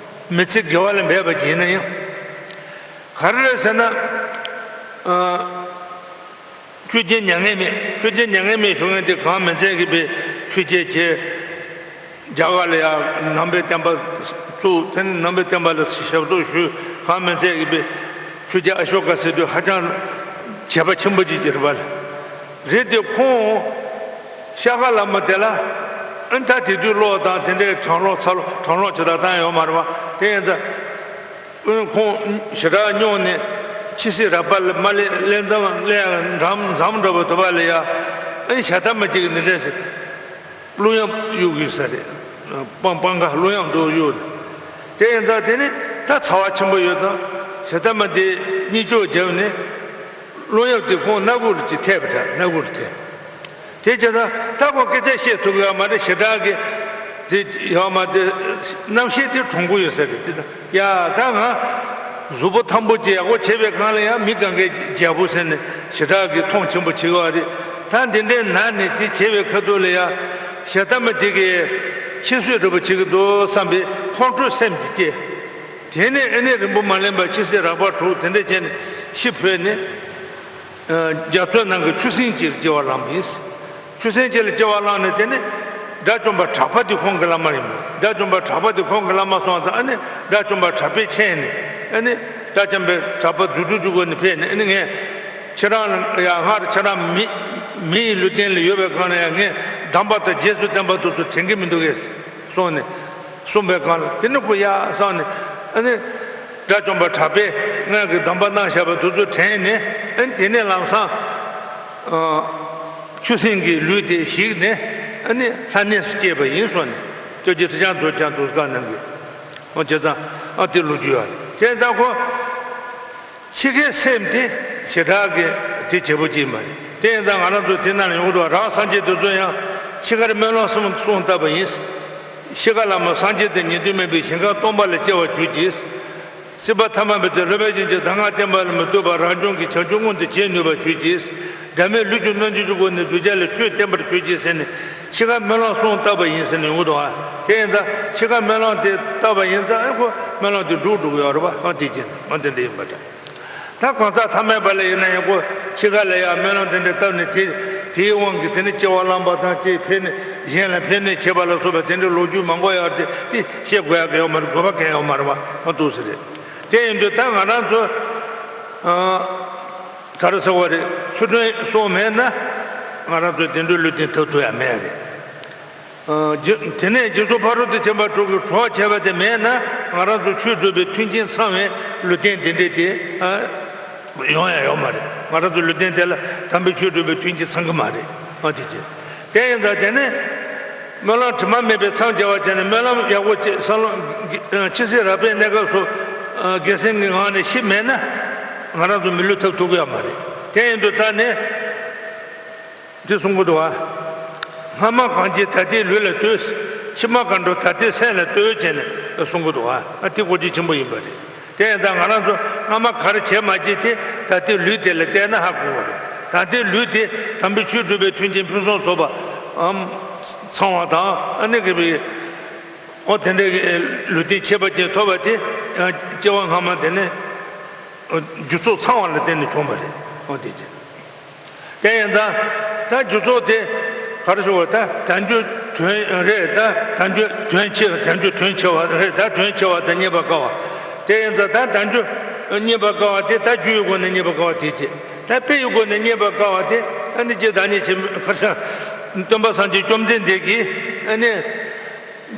མི་ཚེ་དགེ་བ་ལ་འབད་པ་ཅིག་ཡིན་ན་ཡང་། ག་རེ་རེད་ཟེར་ན། ཨ། ཆོས་རྒྱལ་མྱ་ངན་མེད། ཆོས་རྒྱལ་མྱ་ངན་མེད་ཞུ་མཁན་དེ་གང་མིན་ཚད་ཀྱི་པའི་ཆོས་རྒྱལ་བྱས། རྒྱ་གར་ལ་ཡང་ནང་པའི་བསྟན་པ་བཙུགས། དེ་ནས་ནང་པའི་བསྟན་པ་ལ་ཞབས་ཏོག་ཞུས། གང་མིན་ཚད་ཀྱི་པའི་ཆོས་རྒྱལ་ཨ་ཤོ་ཀ་ཟེར་དུས་ཧ་ཅང་བྱས་པ་ཆེན་པོ་ཅིག་གྱུར་པ་རེད། དེ་ཁོང་ཤཱཀྱ་བླ་མ་དེ་ལ་ཨ་ད་དེ་དུས་ཀློག་དང་དེ་འདྲའི་གྲངས་ཀློག་ཚར་ལོ་གྲངས་ཀློག་བྱེད་སྟངས་བཏང་ཡོད་མ་རེད་པ། དེ་ཡིན་ཙང་། ཁོང་ཞེ་དྲག་སྨྱོ་ནས་འཆི་སྲིད་རགས་པ་ལ་མ་སླེབས། སླེབས་མཚམས་ལ་འགྲམ་འཛོམས་འགྲོ་བ་དུ་བ་ལ་ཡ། ཨེ་ཞྭ་དར་མ་གཅིག་གིས་འདི་འདྲས་ཟེར། གླུ་དབྱངས་གཡུག་གི་ཡོད་ས་རེད། སྤང་སྤང་ཁ་གླུ་དབྱངས་འདུག་གཡུག་ནས། དེ་ཡིན་ཙང་དེ་ནི་ད་ཚ་བ་ཆེན་པོ་ཡོད་ཙང་ཞྭ་དར་མ་དེ་གཉིད་ཅོག་བརྒྱབ་ནས། གླུ་དབྱངས་དེ་ཁོང་སྣ་ཁུག་ལ་ཅིག་ཐེབས་པ་འདྲ། སྣ་ཁུག་ལ་ཐེབས། དེ་བྱས་ཙང་ད་ཁོ་སྐད་ཆ་བཤད་ཐུབ་ཀྱི་ཡོད་མ་རེད། ཞེ་དྲག་གི་དེ་ཡོད་མ་དེ། རྣམ་ཤེས་དེ་གྲོངས་ཀྱི་ཡོད་ས་རེད། དེ་ད་ཡ་ད་ང་གཟུགས་པོ་ཐང་པོ་ཅིག་ཡག་པོ་བྱས་པའི་སྒང་ལ་ཡང་མི་གང་གའི་རྒྱལ་པོ་ཟེར་ནས་ཞེ་དྲག་གི་མཐོང་ཆེན་པོ་བྱེད་ཀྱི་ཡོད་རེད། ད་འདི་འདྲའི་ནང་ནས་དེ་བྱས་པའི་ཁ་ཐུག་ལ་ཡ་ཞྭ་དར་མ་དེ་གིས་ཁྱད་གསོད་འདྲ་པོ་བྱེད་ཀྱི་འདུག་བསམ་པའི་ཁོང་ཁྲོའི་སེམས་ཀྱིས་སྐྱེས། དེ་ནས་ཨ་ནི་རིང་པོ་མ་ལོན་པར་འཆི་སྲིད་རགས་པ་དྲུག་དེ་འདྲ་བྱས་ནས་ཤི་འཕོས་ནས། རྒྱ་མཚོའི་ནང་གི་ཆུ་སྲིན་གཅིག་ལ་སྐྱེ་བ་བླངས་པ་ཡིན། ཆུ་སྲིན་གཅིག་ལ་སྐྱེ་བ་བླངས་ནས་དེ་ནས་དགྲ་བཅོམ་པ་གྲགས་པ་དེ་ཁོང་གི་བླ་མ་ཡིན་པ། དགྲ་བཅོམ་པ་གྲགས་པ་དེ་ཁོང་གི་བླ་མ་སོང་ཙང་། ཨ་ནི་དགྲ་བཅོམ་པ་གྲགས་པས་མཁྱེན་ནས། ཨ་ནི་དགྲ་བཅོམ་པའི་གྲགས་པ་རྫུ་འཕྲུལ་གྱི་སྒོ་ནས་ཕེབས་ནས། ཨ་ནི་ངས་ཁྱེད་རང་ལ་ཡ། སྔར་ཁྱེད་རང་མི་མི་ཡི་ལུས་རྟེན་ལ་ཡོད་པའི་སྒང་ལ་ཡ་ངས་གདམས་པ་དང་རྗེས་སུ་བསྟན་པ་དེ་ཚོ་དྲན་གྱི་མི་འདུག་གས་གསུངས་ནས། གསུངས་པའི་སྒང་ལ་དེ་ནི་ཁོ་ཡ་བསམ་ནས། ཨ་ནི་དགྲ་བཅོམ་པ་གྲགས་པས་ངས་ཀྱི་གདམས་པ་གནང་བཞག་པ་དེ་ཚོ་དྲན་ནས། ཨ་ནི་དེ་ནས་ལམ་སང་ཆུ་སྲིན་གྱི་ལུས་དེ་ཞིག་ནས། ཨ་ནི་ལྷ་གནས་སུ་སྐྱེས་པ་ཡིན་གསུངས་ནས། སྐྱབས་རྗེ་ཁྲི་བྱང་རྡོ་རྗེ་འདུག་སེ་ག་ནང་གི། འོ་བྱས་ཙང་ཨ་དེ་ལོ་རྒྱུས་ཡོད་རེད། བྱས་ཙང་ཁོ། འཆི་ཁའི་སེམས་དེ་ཞེ་དྲག་གི་དེ་བྱེད་པོ་ཅིག་ཡིན་པ་རེད། དེ་ཡིན་ཙང་ང་རང་ཚོ་དེ་ནང་ཡོང་གི་འདུག་རང་སངས་རྒྱས་དེ་ཚོ་ཡང་འཆི་ཁར་སྨོན་ལམ་གསུམ་གསུམ་བཏབ་པ་ཡིན། འཆི་ཁ་ལ་མ་སངས་རྒྱས་དང་ཉན་ཐོས་མེད་པའི་ཞིང་ཁམས་སྟོང་པ་ལ་སྐྱེ་བར་གྱུར་ཅིག་སྲིད་པ་ཐ་མལ་པའི་ཚེ་སློབ་དཔོན་ཞིང་གི་གདམས་ངག་བསྟན་པ་ལ་མི་ལྟོས་པར་རང་བྱུང་གི་བྱང་ཆུབ་མངོན་དུ་བྱེད་ནུས་པར་གྱུར་ཅིག་འབྲལ་མེད་ལུས་ཀྱི་རྣལ་འབྱོར་གྱི་སྒོ་ནས་གདུལ་བྱ་ལ་ཆོས་བསྟན་པར་གྱུར་ཅིག་ཟེར་ནས་འཆི་ཁར་སྨོན་ལམ་གསུམ་བཏབ་པ་ཡིན་ཟེར་ནས་ཡོང་གི་འདུག་ཨ། དེ་ཡིན་ཙང་འཆི་ཁར་སྨོན་ལམ་དེ་བཏབ་པ་ཡིན་ཙང་ཨ་ཁོ་སྨོན་ལམ་དེ་འགྲུབ་འགྲོ་གི་ཡོད་རེད་པ། ཨ་དེ་བྱས་ནས་ཨ་དེ་འདྲ་ཡིན་པ་འདྲ། ད་གང་ཟག་ཐ་མལ་པ་ལ་ཡིན་ན་ཡང་ཁོ་འཆི་ཁ་ལ་ཡང་སྨོན་ལམ་དེ་འདྲ་བཏབ་ནས་དེ་དེའི་དབང་གིས་དེ་ནས་སྐྱེ་བ་བླངས་པ་དང་ཅིག་ཕན་ནས་གཞན་ལ་ཕན་ནུས་བྱེད་པ་ལ་སོགས་པ་དེ་འདྲའི་ལོ་རྒྱུས་མང་པོ་ཡོད་རེད། དེ་བཤད་དགོས་ཡག་གི་ཡོད་མ་རེད། དགོས་པ་གང་ཡང་ཡོད་མ་རེད་པ། ཨ་འདུག་སེ་རེད། དེ་ཡིན་དུས་ད་ང་རང་ཚོ་ཨ་ག་རེ་ཟེར་བ་རེད། ཚུལ་ཁྲིམས་སྲུང་མེད་ན་ང་རང་ཚོ་བདེ་འགྲོའི་ལུས་རྟེན་ཐོབ་ཐུབ་ཡ་མེད་རེད། ཨ་རྗེ་དེ་ནས་རྗེས་སུ་ཕ་རོལ་ཏུ་ཕྱིན་པ་དྲུག་གི་གྲོགས་བྱས་པ་དེ་མེད་ན་ང་རང་ཚོ་ཆོས་སྒྲུབ་པའི་མཐུན་རྐྱེན་ཚང་བའི་ལུས་རྟེན་དེ་འདྲས་དེ་ཨ་ཡོང་ཡ་ཡོད་མ་རེད། ང་རང་ཚོ་ལུས་རྟེན་དེ་ལ་དམ་པའི་ཆོས་སྒྲུབ་པའི་མཐུན་རྐྱེན་ཚང་གི་མ་རེད། ཨ་དེ་ཅི། དེ་ཡིན་ཙང་དེ་ནས་སྨོན་ལམ་དྲི་མ་མེད་པའི་མཚམས་སྦྱར་བ་བྱས་ནས་སྨོན་ལམ་ཡག་པོ་བྱེད། བསམ་བློ་འཆི་སྲིད་རགས་པའི་གནས་སྐབས་སུ་ཨ་དགེ་སེམས་ཀྱི་ངང་ནས་ཤི་མེད་ན་ང་རང་ཚོ་མི་ལུས་ཐོབ་ཐུབ་ཀྱི་ཡོད་མ་རེད། དེ་ཡིན་དུས་ད་ནི། འདི་གསུང་གི་འདུག་བ། སྔ་མ་གང་བྱས་ད་ལྟའི་ལུས་ལ་ལྟོས། ཕྱི་མ་གང་འགྲོ་ད་ལྟའི་སེམས་ལ་ལྟོས་བྱས་ནས་གསུང་གི་འདུག་བ། ཨ་དེ་གོ་རྒྱུ་ཆེན་པོ་ཡིན་པ་རེད། དེ་ཡིན་ཙང་ང་རང་ཚོ་སྔ་མ་ག་རེ་བྱས་མ་བྱས་དེ་ད་ལྟའི་ལུས་དེ་ལ་བལྟས་ན་ཧ་གོ་བ་རེད། ད་ལྟའི་ལུས་དེ་དམ་པའི་ཆོས་སྒྲུབ་པའི་མཐུན་རྐྱེན་ཕུན་སུམ་ཚོགས་པའམ་ཚང་བ་དང་། ཨ་ནི་གི་བའི་ཨོ་དེ་འདྲའི་ལུས་རྟེན་ཁྱད་པར་ཅན་ཐོབ་པ་དེ་ཡང་སྐྱེ་བ་སྔ་མ་དེ་ནས་རྒྱུ་ཚོགས་ཚང་བ་ལ་བརྟེན་ནས་བྱུང་བ་རེད། ཨོ་དེ་བྱས། དེ་ཡིན་ཙང་ད་རྒྱུ་ཚོགས་དེ་ག་རེ་ཞུ་བ། ད་དལ་འབྱོར་དོན་རེད། ད་དལ་འབྱོར་དོན་ཆེ། དལ་འབྱོར་དོན་ཆེ་བ་རེད། ད་དོན་ཆེ་བ་དང་རྙེད་པར་དཀའ་བ། དེ་ཡིན་ཙང་ད་དལ་འབྱོར་རྙེད་པར་དཀའ་བ་དེ་ད་རྒྱུ་ཡི་སྒོ་ནས་རྙེད་པར་དཀའ་བ་དེ་བྱེད། ད་དཔེ་ཡི་སྒོ་ནས་རྙེད་པར་དཀའ་བ་དེ་ཨ་ནི་རྗེ་བདག་ཉིད་ཆེན་པོ་ག་རེ་ཟེར། སྟོན་པ་སངས་རྒྱས་བཅོམ་ལྡན་འདས་ཀྱིས་ཨ་ནི་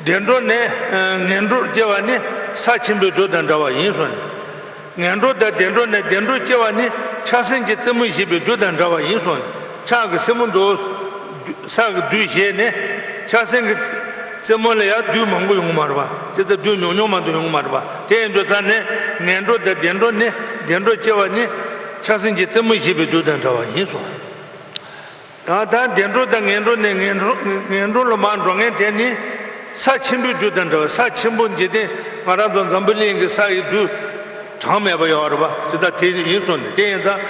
བདེ་འགྲོ་ནས་ངན་འགྲོར་སྐྱེ་བ་ནི་ ས་ཆེན་པོའི་རྡུལ་དང་འདྲ་བ་ཡིན་གསུངས་ནས། ངན་འགྲོ་དང་བདེ་འགྲོ་ནས། བདེ་འགྲོ་སྐྱེ་བ་ནི། ཆགས་སེམས་ཀྱི་རྩེ་མོ་བཞད་པའི་རྡུལ་དང་འདྲ་བ་ཡིན་གསུངས་ནས། ཕྱག་གི་སེན་མོ་འདུག་ས་གི་རྡུལ་བཞད་ནས། ཆགས་སེམས་ཀྱི་རྩེ་མོ་ལ་ཡང་རྡུལ་མང་པོ་ཡོང་གི་མ་རེད་པ། དེ་ལྟར་རྡུལ་ཉུང་ཉུང་མ་གཏོགས་ཡོང་གི་མ་རེད་པ། དེ་ཡིན་དུས་ཙང་ནས་ངན་འགྲོ་དང་བདེ་འགྲོ་ནི། བདེ་འགྲོ་སྐྱེ་བ་ནི། ཆགས་སེམས་ཀྱི་རྩེ་མོ་བཞད་པའི་རྡུལ་དང་འདྲ་བ་ཡིན་གསུངས། ཡང་ད་བདེ་འགྲོ་དང་ངན་འགྲོ་ནས། ངན་འགྲོ་ངན་འགྲོ་ལ་མར་འགྲོ་མཁན་དེ་ནི་ས་ཆེན་པོའི་རྡུལ་དང་འདྲ་བ། ས་ཆེན་པོ་འཇིག་རྟེན་ང་རང་ཚོ་འཛམ་བུ་གླིང་གི་ས་ཡི་རྡུལ་གྲངས་མེད་པ་ཡོད་རེད་པ། ཇི་ལྟར་དེ་ཡིན་གསུངས་ནས། དེ་ཡིན་ཙང་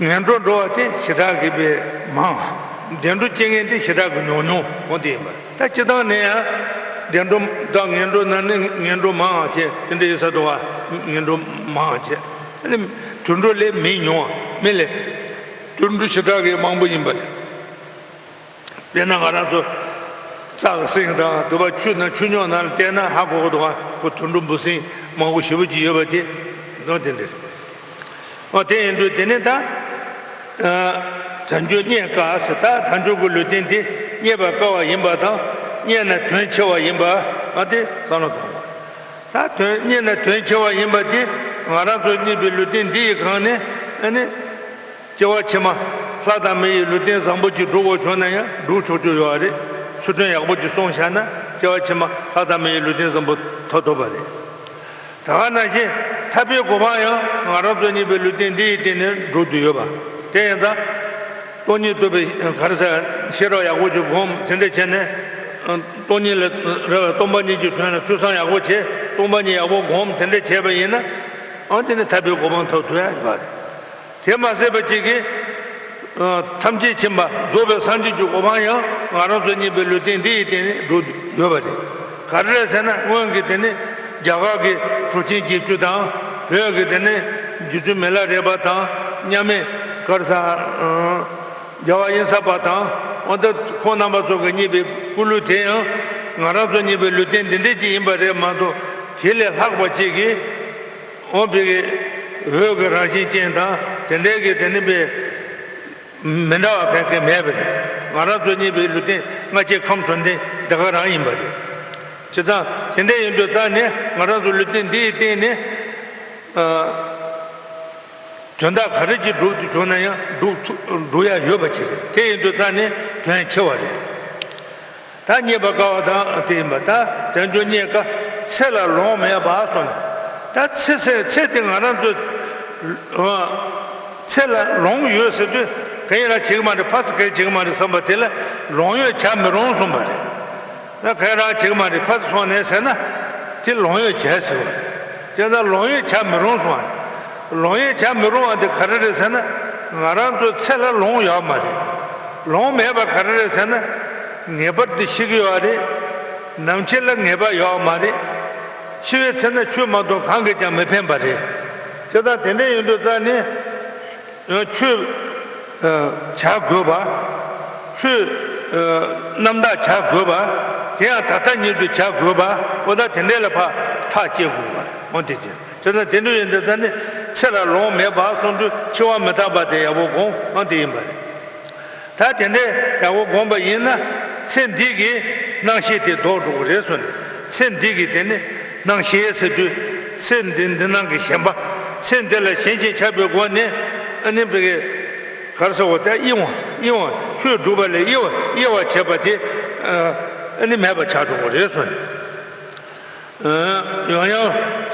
ངན་འགྲོ་འགྲོ་བ་དེ་ཞེ་དྲག་གི་དཔེ་མང་། བདེ་འགྲོ་སྐྱེ་མཁན་དེ་ཞེ་དྲག་གི་ཉུང་ཉུང་འོ་དེ་ཡིན་པ། ད་སྤྱིར་བཏང་ནས་ཡང་བདེ་འགྲོ་དང་ངན་འགྲོ་ནང་ནས་ངན་འགྲོ་མང་བ་བྱས། དེ་འདྲ་ཡིན་ས་འདུག་བ། ངན་འགྲོ་མང་བ་བྱས། ཨ་ནི་དུད་འགྲོ་ལས་མི་ཉུང་བ། མི་ལས། དུད་འགྲོ་ཞེ་དྲག་གི་མང་པོ་ཡིན་པ་རེད། དཔེར་ན་ང་རང་ཚོ་རྩྭ་གི་སེང་དང་དུ་བ། ཆུ་ན་ཆུ་རྙོག་ནང་ལ་བལྟས་ན་ཧ་གོ་གི་འདུག་ག་ཁོ་དུད་འགྲོ་འབུ་སྲིན་མང་པོ་ཞེ་པོ་ཅིག་ཡོད་པ་དེ་ནོ། དེ་འདྲ་རེད། ཨོ་དེ་ཡིན་དུས་དེ་ནས་ད་ཨ་དལ་འབྱོར་རྙེད་དཀའ་ཟེར། ད་དལ་འབྱོར་གྱི་ལུས་རྟེན་དེ་རྙེད་པར་དཀའ་བ་ཡིན་པ་དང་། རྙེད་ན་དོན་ཆེ་བ་ཡིན་པ། ཨ་དེ་བསམ་བློ་བཏང་དགོས། ད་དོན་རྙེད་ན་དོན་ཆེ་བ་ཡིན་པ་དེ་ང་རང་ཚོ་རྙེད་པའི་ལུས་རྟེན་འདི་ཡི་སྒང་ནས་ཨ་ནི་སྐྱེ་བ་ཕྱི་མ་ལྷ་དང་མི་ཡི་ལུས་རྟེན་བཟང་པོ་ཅིག་སྒྲུབ་དགོས་བྱུང་ན་ཡང་སྒྲུབ་ཆོག་རྒྱུ་ཡོད་རེད། ཚུལ་ཁྲིམས་ཡག་པོ་ཅིག་སྲུང་བཞག་ན་སྐྱེ་བ་ཕྱི་མ་ལྷ་དང་མི་ཡི་ལུས་རྟེན་བཟང་པོ་ཐོབ་ཐུབ་པ་རེད། ད་ག་ནང་བཞིན་ཐར་པའི་གོ་འཕང་ཡང་ང་རང་ཚོ་རྙེད་པའི་ལུས་རྟེན་འདི་ཡི་སྟེང་ནས་སྒྲུབ་ཏུ་ཡོད་པ། དེ་ཡིན་ཙང་སྟོང་ཉིད་རྟོགས་པའི་ག་རེ་ཟེར། ཤེས་རབ་ཡག་པོ་ཅིག་སྒོམ། དེ་འདྲ་བྱས་ནས་སྟོང་ཉིད་ལ་རེ་བ། སྟོང་པ་ཉིད་ཀྱི་དོན་ལ་ཐོས་བསམ་ཡག་པོ་བྱས། སྟོང་པ་ཉིད་ཡག་པོ་སྒོམ། དེ་འདྲ་བྱས་པ་ཡིན་ན་ཨང་དེ་ནི་ཐར་པའི་གོ་འཕང་ཐོབ་ཐུབ་ཡ་ཡོད་རེད། དེ་མ་ཟད་པ་ཅིག་གིས་ཐམས་ཅད་མཁྱེན་པ་རྫོགས་པའི་སངས་རྒྱས་ཀྱི་གོ་འཕང་ཡང་ང་རང་ཚོ་རྙེད་པའི་ལུས་རྟེན་འདི་ཡི་སྟེང་ནས་འགྲོ་ཡོད་པ་རེད། ག་རེ་རེད་ཟེར་ན་སྔོན་གྱི་དེ་ནི་རྒྱ་གར་གྱི་གྲུབ་ཆེན་བརྒྱད་ཅུ་དང་། བོད་ཀྱི་དེ་ནི་རྗེ་བཙུན་མི་ལ་རས་པ་དང་། མཉམ་མེད་ག་རེ་ཟེར། རྒྱལ་བ་དབེན་ས་པ་དང་། འོ་ད་ཁོང་རྣམ་པ་ཚོ་གིས་རྙེད་པའི་སྐུ་ལུས་དེ་ཡང་ང་རང་ཚོ་རྙེད་པའི་ལུས་རྟེན་འདི་འདྲ་ཅིག་ཡིན་པ་རེད་མ་གཏོགས། དེ་ལས་ལྷག་པ་ཅིག་གིས་འོ་བོད་ཀྱི་འོད་ཀྱི་རང་བཞིན་ཅན་དང་དེ་འདྲའི་གི་དེ་ནི་དཔེ་མི་འདྲ་བ་གང་གང་མེད་པ་རེད། ང་རང་ཚོ་རྙེད་པའི་ལུས་རྟེན་ལྔ་བརྒྱའི་ཁམས་དྲུག་ལྡན་དེ་ག་རང་ཡིན་པ་རེད། བྱས་ཙང་དེ་འདྲ་ཡིན་དུས་ཙང་ནས་ང་རང་ཚོ་ལུས་རྟེན་འདི་ཡི་སྟེང་ནས་ཨ། དོན་དག་ག་རེ་ཅིག་སྒྲུབ་ཏུ་བྱུང་ན་ཡང་སྒྲུབ་ཐུབ། སྒྲུབ་ཡ་ཡོད་པ་ཅིག་རེད། དེ་ཡིན་དུས་ཙང་ནས་དོན་ཆེ་བ་རེད། ད་རྙེད་པར་དཀའ་བ་དང་དེ་ཡིན་པ། ད་དལ་འབྱོར་རྙེད་དཀའ་ཚེ་ལ་ལོང་མེད་པ་གསུངས་ནས། ད་ཚེ་ཟེར་ཚེ་དེ་ང་རང་ཚོ་ཚེ་ལ་ལོང་ཡོད་ཟེར་དུས་གང་ཡིན་རང་བྱེད་ཀྱི་མ་རེད། ཕར་ཚུར་གང་ཡིན་བྱེད་ཀྱི་མ་རེད་བསམ་པ་དེ་ལ་ལོང་ཡོད་བྱ་མི་རུང་གསུངས་པ་རེད། ད་གང་ཡིན་རང་བྱེད་ཀྱི་མ་རེད། ཕར་ཚུར་སོང་ནས་ཟེར་ན་དེ་ལོང་ཡོད་བྱས་ཟེར་བ་རེད། དེ་ལྟར་ལོང་ཡོད་བྱ་མི་རུང་གསུངས་པ་རེད། ལོང་ཡོད་བྱ་མི་རུང་བ་དེ་ག་རེ་རེད་ཟེར་ན། ང་རང་ཚོའི་ཚེ་ལ་ལོང་ཡོད་མ་རེད། ལོང་མེད་པ་ག་རེ་རེད་ཟེར་ན། ངེས་པར་དུ་ཤི་གི་ཡོད་རེད། ནམ་འཆི་ལ་ངེས་པ་ཡོད་མ་རེད། འཆི་བའི་ཚེ་ན་ཆོས་མ་གཏོགས་གང་གིས་ཀྱང་མི་ཕན་པ་རེད། དེ་ལྟར་དེ་འདྲ་ཡིན་དུས་ཙང་ནས། ཆོས་བྱ་དགོས་པ། ཆོས་རྣམ་དག་བྱ་དགོས་པ། དེ་ཡང་ད་ལྟ་ཉིད་དུ་བྱ་དགོས་པ། འོ་ད་དེ་འདྲ་ལ་ཕར་ཐག་བཅད་དགོས་པ། འོ་དེ་བྱས། དེ་ཙང་དེ་འདྲ་ཡིན་དུས་ཙང་ནས་ཚེ་ལ་ལོང་མེད་པ་གསུངས་དུས་འཆི་བ་མི་རྟག་པ་དེ་ཡག་པོ་སྒོམ། འོ་དེ་ཡིན་པ་རེད། ད་དེ་འདྲ་ཡག་པོ་སྒོམ་པ་ཡིན་ན་ཚེ་འདི་གི་སྣང་ཤས་དེ་ལྡོག་འགྲོ་གི་རེད་གསུངས་ནས། ཚེ་འདི་གི་དེ་ནི་སྣང་ཤས་ཟེར་དུས་ཚེ་འདི་འདི་སྣང་གི་ཞེན་པ། ཚེ་འདི་ལ་ཞེན་ཅིང་ཆགས་པའི་སྒོ་ནས་ཨ་ནི་བི་གེ་གར་ས་འོ་ད་གཡེང་བ་གཡེང་བ་ཆོས་སྒྲུབ་པ་ལས་གཡེང་བ་གཡེང་བ་བྱེད་པ་དེ་ཨ་ནི་མེད་པ་ཆགས་འགྲོ་གི་རེད་གསུངས་ནས། ཡང་ཡང་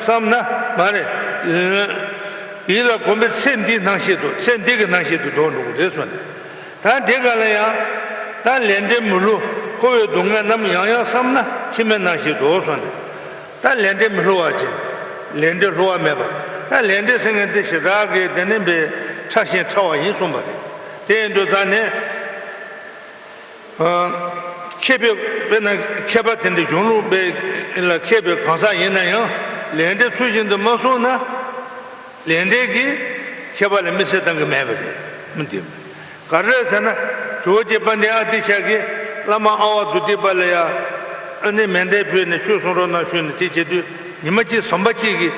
བསམ་ན་མ་རེད། ཡིད་ལ་གོམས་པའི་ཚེ་འདིའི་སྣང་ཤས་དང་ཚེ་འདི་གི་སྣང་ཤས་དེ་ལྡོག་འགྲོ་གི་རེད་གསུངས་ནས། ད་འདི་ག་ལ་ཡང་ད་ལས་འབྲས་མི་བསླུ། འཁོར་བའི་སྡུག་བསྔལ་རྣམས། ཡང་ཡང་བསམ་ན་ཕྱི་མའི་སྣང་ཤས་དང་གསུངས་ནས། ད་ལས་འབྲས་མི་བསླུ་བ་བྱས། ལས་འབྲས་བསླུ་བ་མེད་པ། ད་ལས་འབྲས་ཟེར་མཁན་དེ་ཞེ་དྲག་གི་དེ་ནི་བའི་ཕྲ་ཞིང་ཕྲ་བ་ཡིན་གསུངས་པ་རེད། དེ་ཡིན་དུས་ཙང་ནས། མཁས་པའི་དཔེར་ན་མཁས་པ་དེ་འདྲ་གཞུང་ལུགས་པའི་ལ་མཁས་པའི་གང་ཟག་ཡིན་ན་ཡང་ལས་འབྲས་ཚུལ་བཞིན་དུ་མ་བསྲུངས་ན། ལས་འབྲས་ཀྱིས་མཁས་པ་ལ་དམིགས་བསལ་བཏང་གི་མེད་པ་རེད། མི་འདི་ག་རེ་རེད་ཟེར་ན། ཇོ་བོ་རྗེ་དཔལ་ལྡན་ཨ་ཏི་ཤ་གིས་བླ་མ་ཨ་ཝ་དྷཱུ་ཏི་པ་ལ་ཡ་ཨ་ནི་མཎྜལ་ཕུལ་ནས་ཆོས་གསུང་རོགས་གནང་ཞུས་ནས་དེ་བྱེད་དུས་ཉི་མ་གཅིག་ཟམ་པ་གཅིག་གི་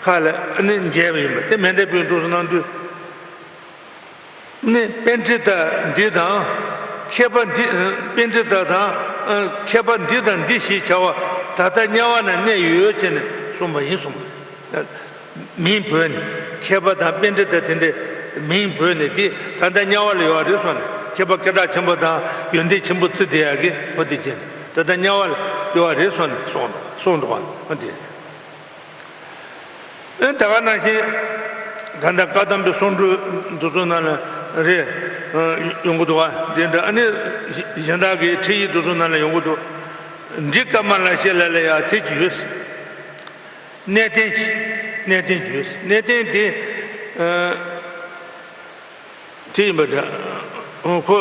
ཁ་ལ་ཨ་ནི་མཇལ་བ་ཡིན་པ་དེ། མཎྜལ་ཕུལ་འདུག་སེ་གནང་དུས། ནི་པཎྜི་ཏ་འདི་དང་མཁས་པ་འདི། པཎྜི་ཏ་དང་མཁས་པ་འདི་དང་འདི་ཞེས་བྱ་བ་ ད་ལྟ་དམྱལ་བ་ན་གནས་ཡོད་ཅེས་ནས་གསུངས་པ་ཡིན་གསུངས་པ་རེད། མིང་བོས་ནས་མཁས་པ་དང་པཎྜི་ཏ་དེ་འདྲའི་མིང་བོས་ནས་དེ་ད་ལྟ་དམྱལ་བ་ལ་ཡོད་རེད་གསུངས་ནས། མཁས་པ་སྐད་གྲགས་ཆེན་པོ་དང་ཡོན་ཏན་ཆེན་པོ་བརྩི་བསྡད་ཡག་གི་འོ་དེ་བྱས་ནས་ད་ལྟ་དམྱལ་བ་ལ་ཡོད་རེད་གསུངས་ནས་གསུངས་འདུག་གསུངས་འདུག་ག་འོ་དེ་རེད། ཨེ་ད་ག་ནང་བཞིན་ད་ལྟ་བཀའ་གདམས་པའི་གསུང་སྒྲོས་འདི་ཚོ་ནང་ལ་རེད། ཡོང་གི་འདུག་ག་འདི་འདྲ་ཨ་ནི་གཞན་དག་གི་ཁྲིད་ཡིག་འདི་ཚོ་ནང་ལ་ཡོང་གི་འདུག་འདི་ཀ་མ་ལ་ཤཱི་ལ་ལ་ཡ་དེ་ཅི་ཡོད། གནས་བརྟན་གྱི་གནས་བརྟན་གྱི་གནས་བརྟན་དེ་ཨ་དེ་ཡིན་པ་འདྲ། ཁོ་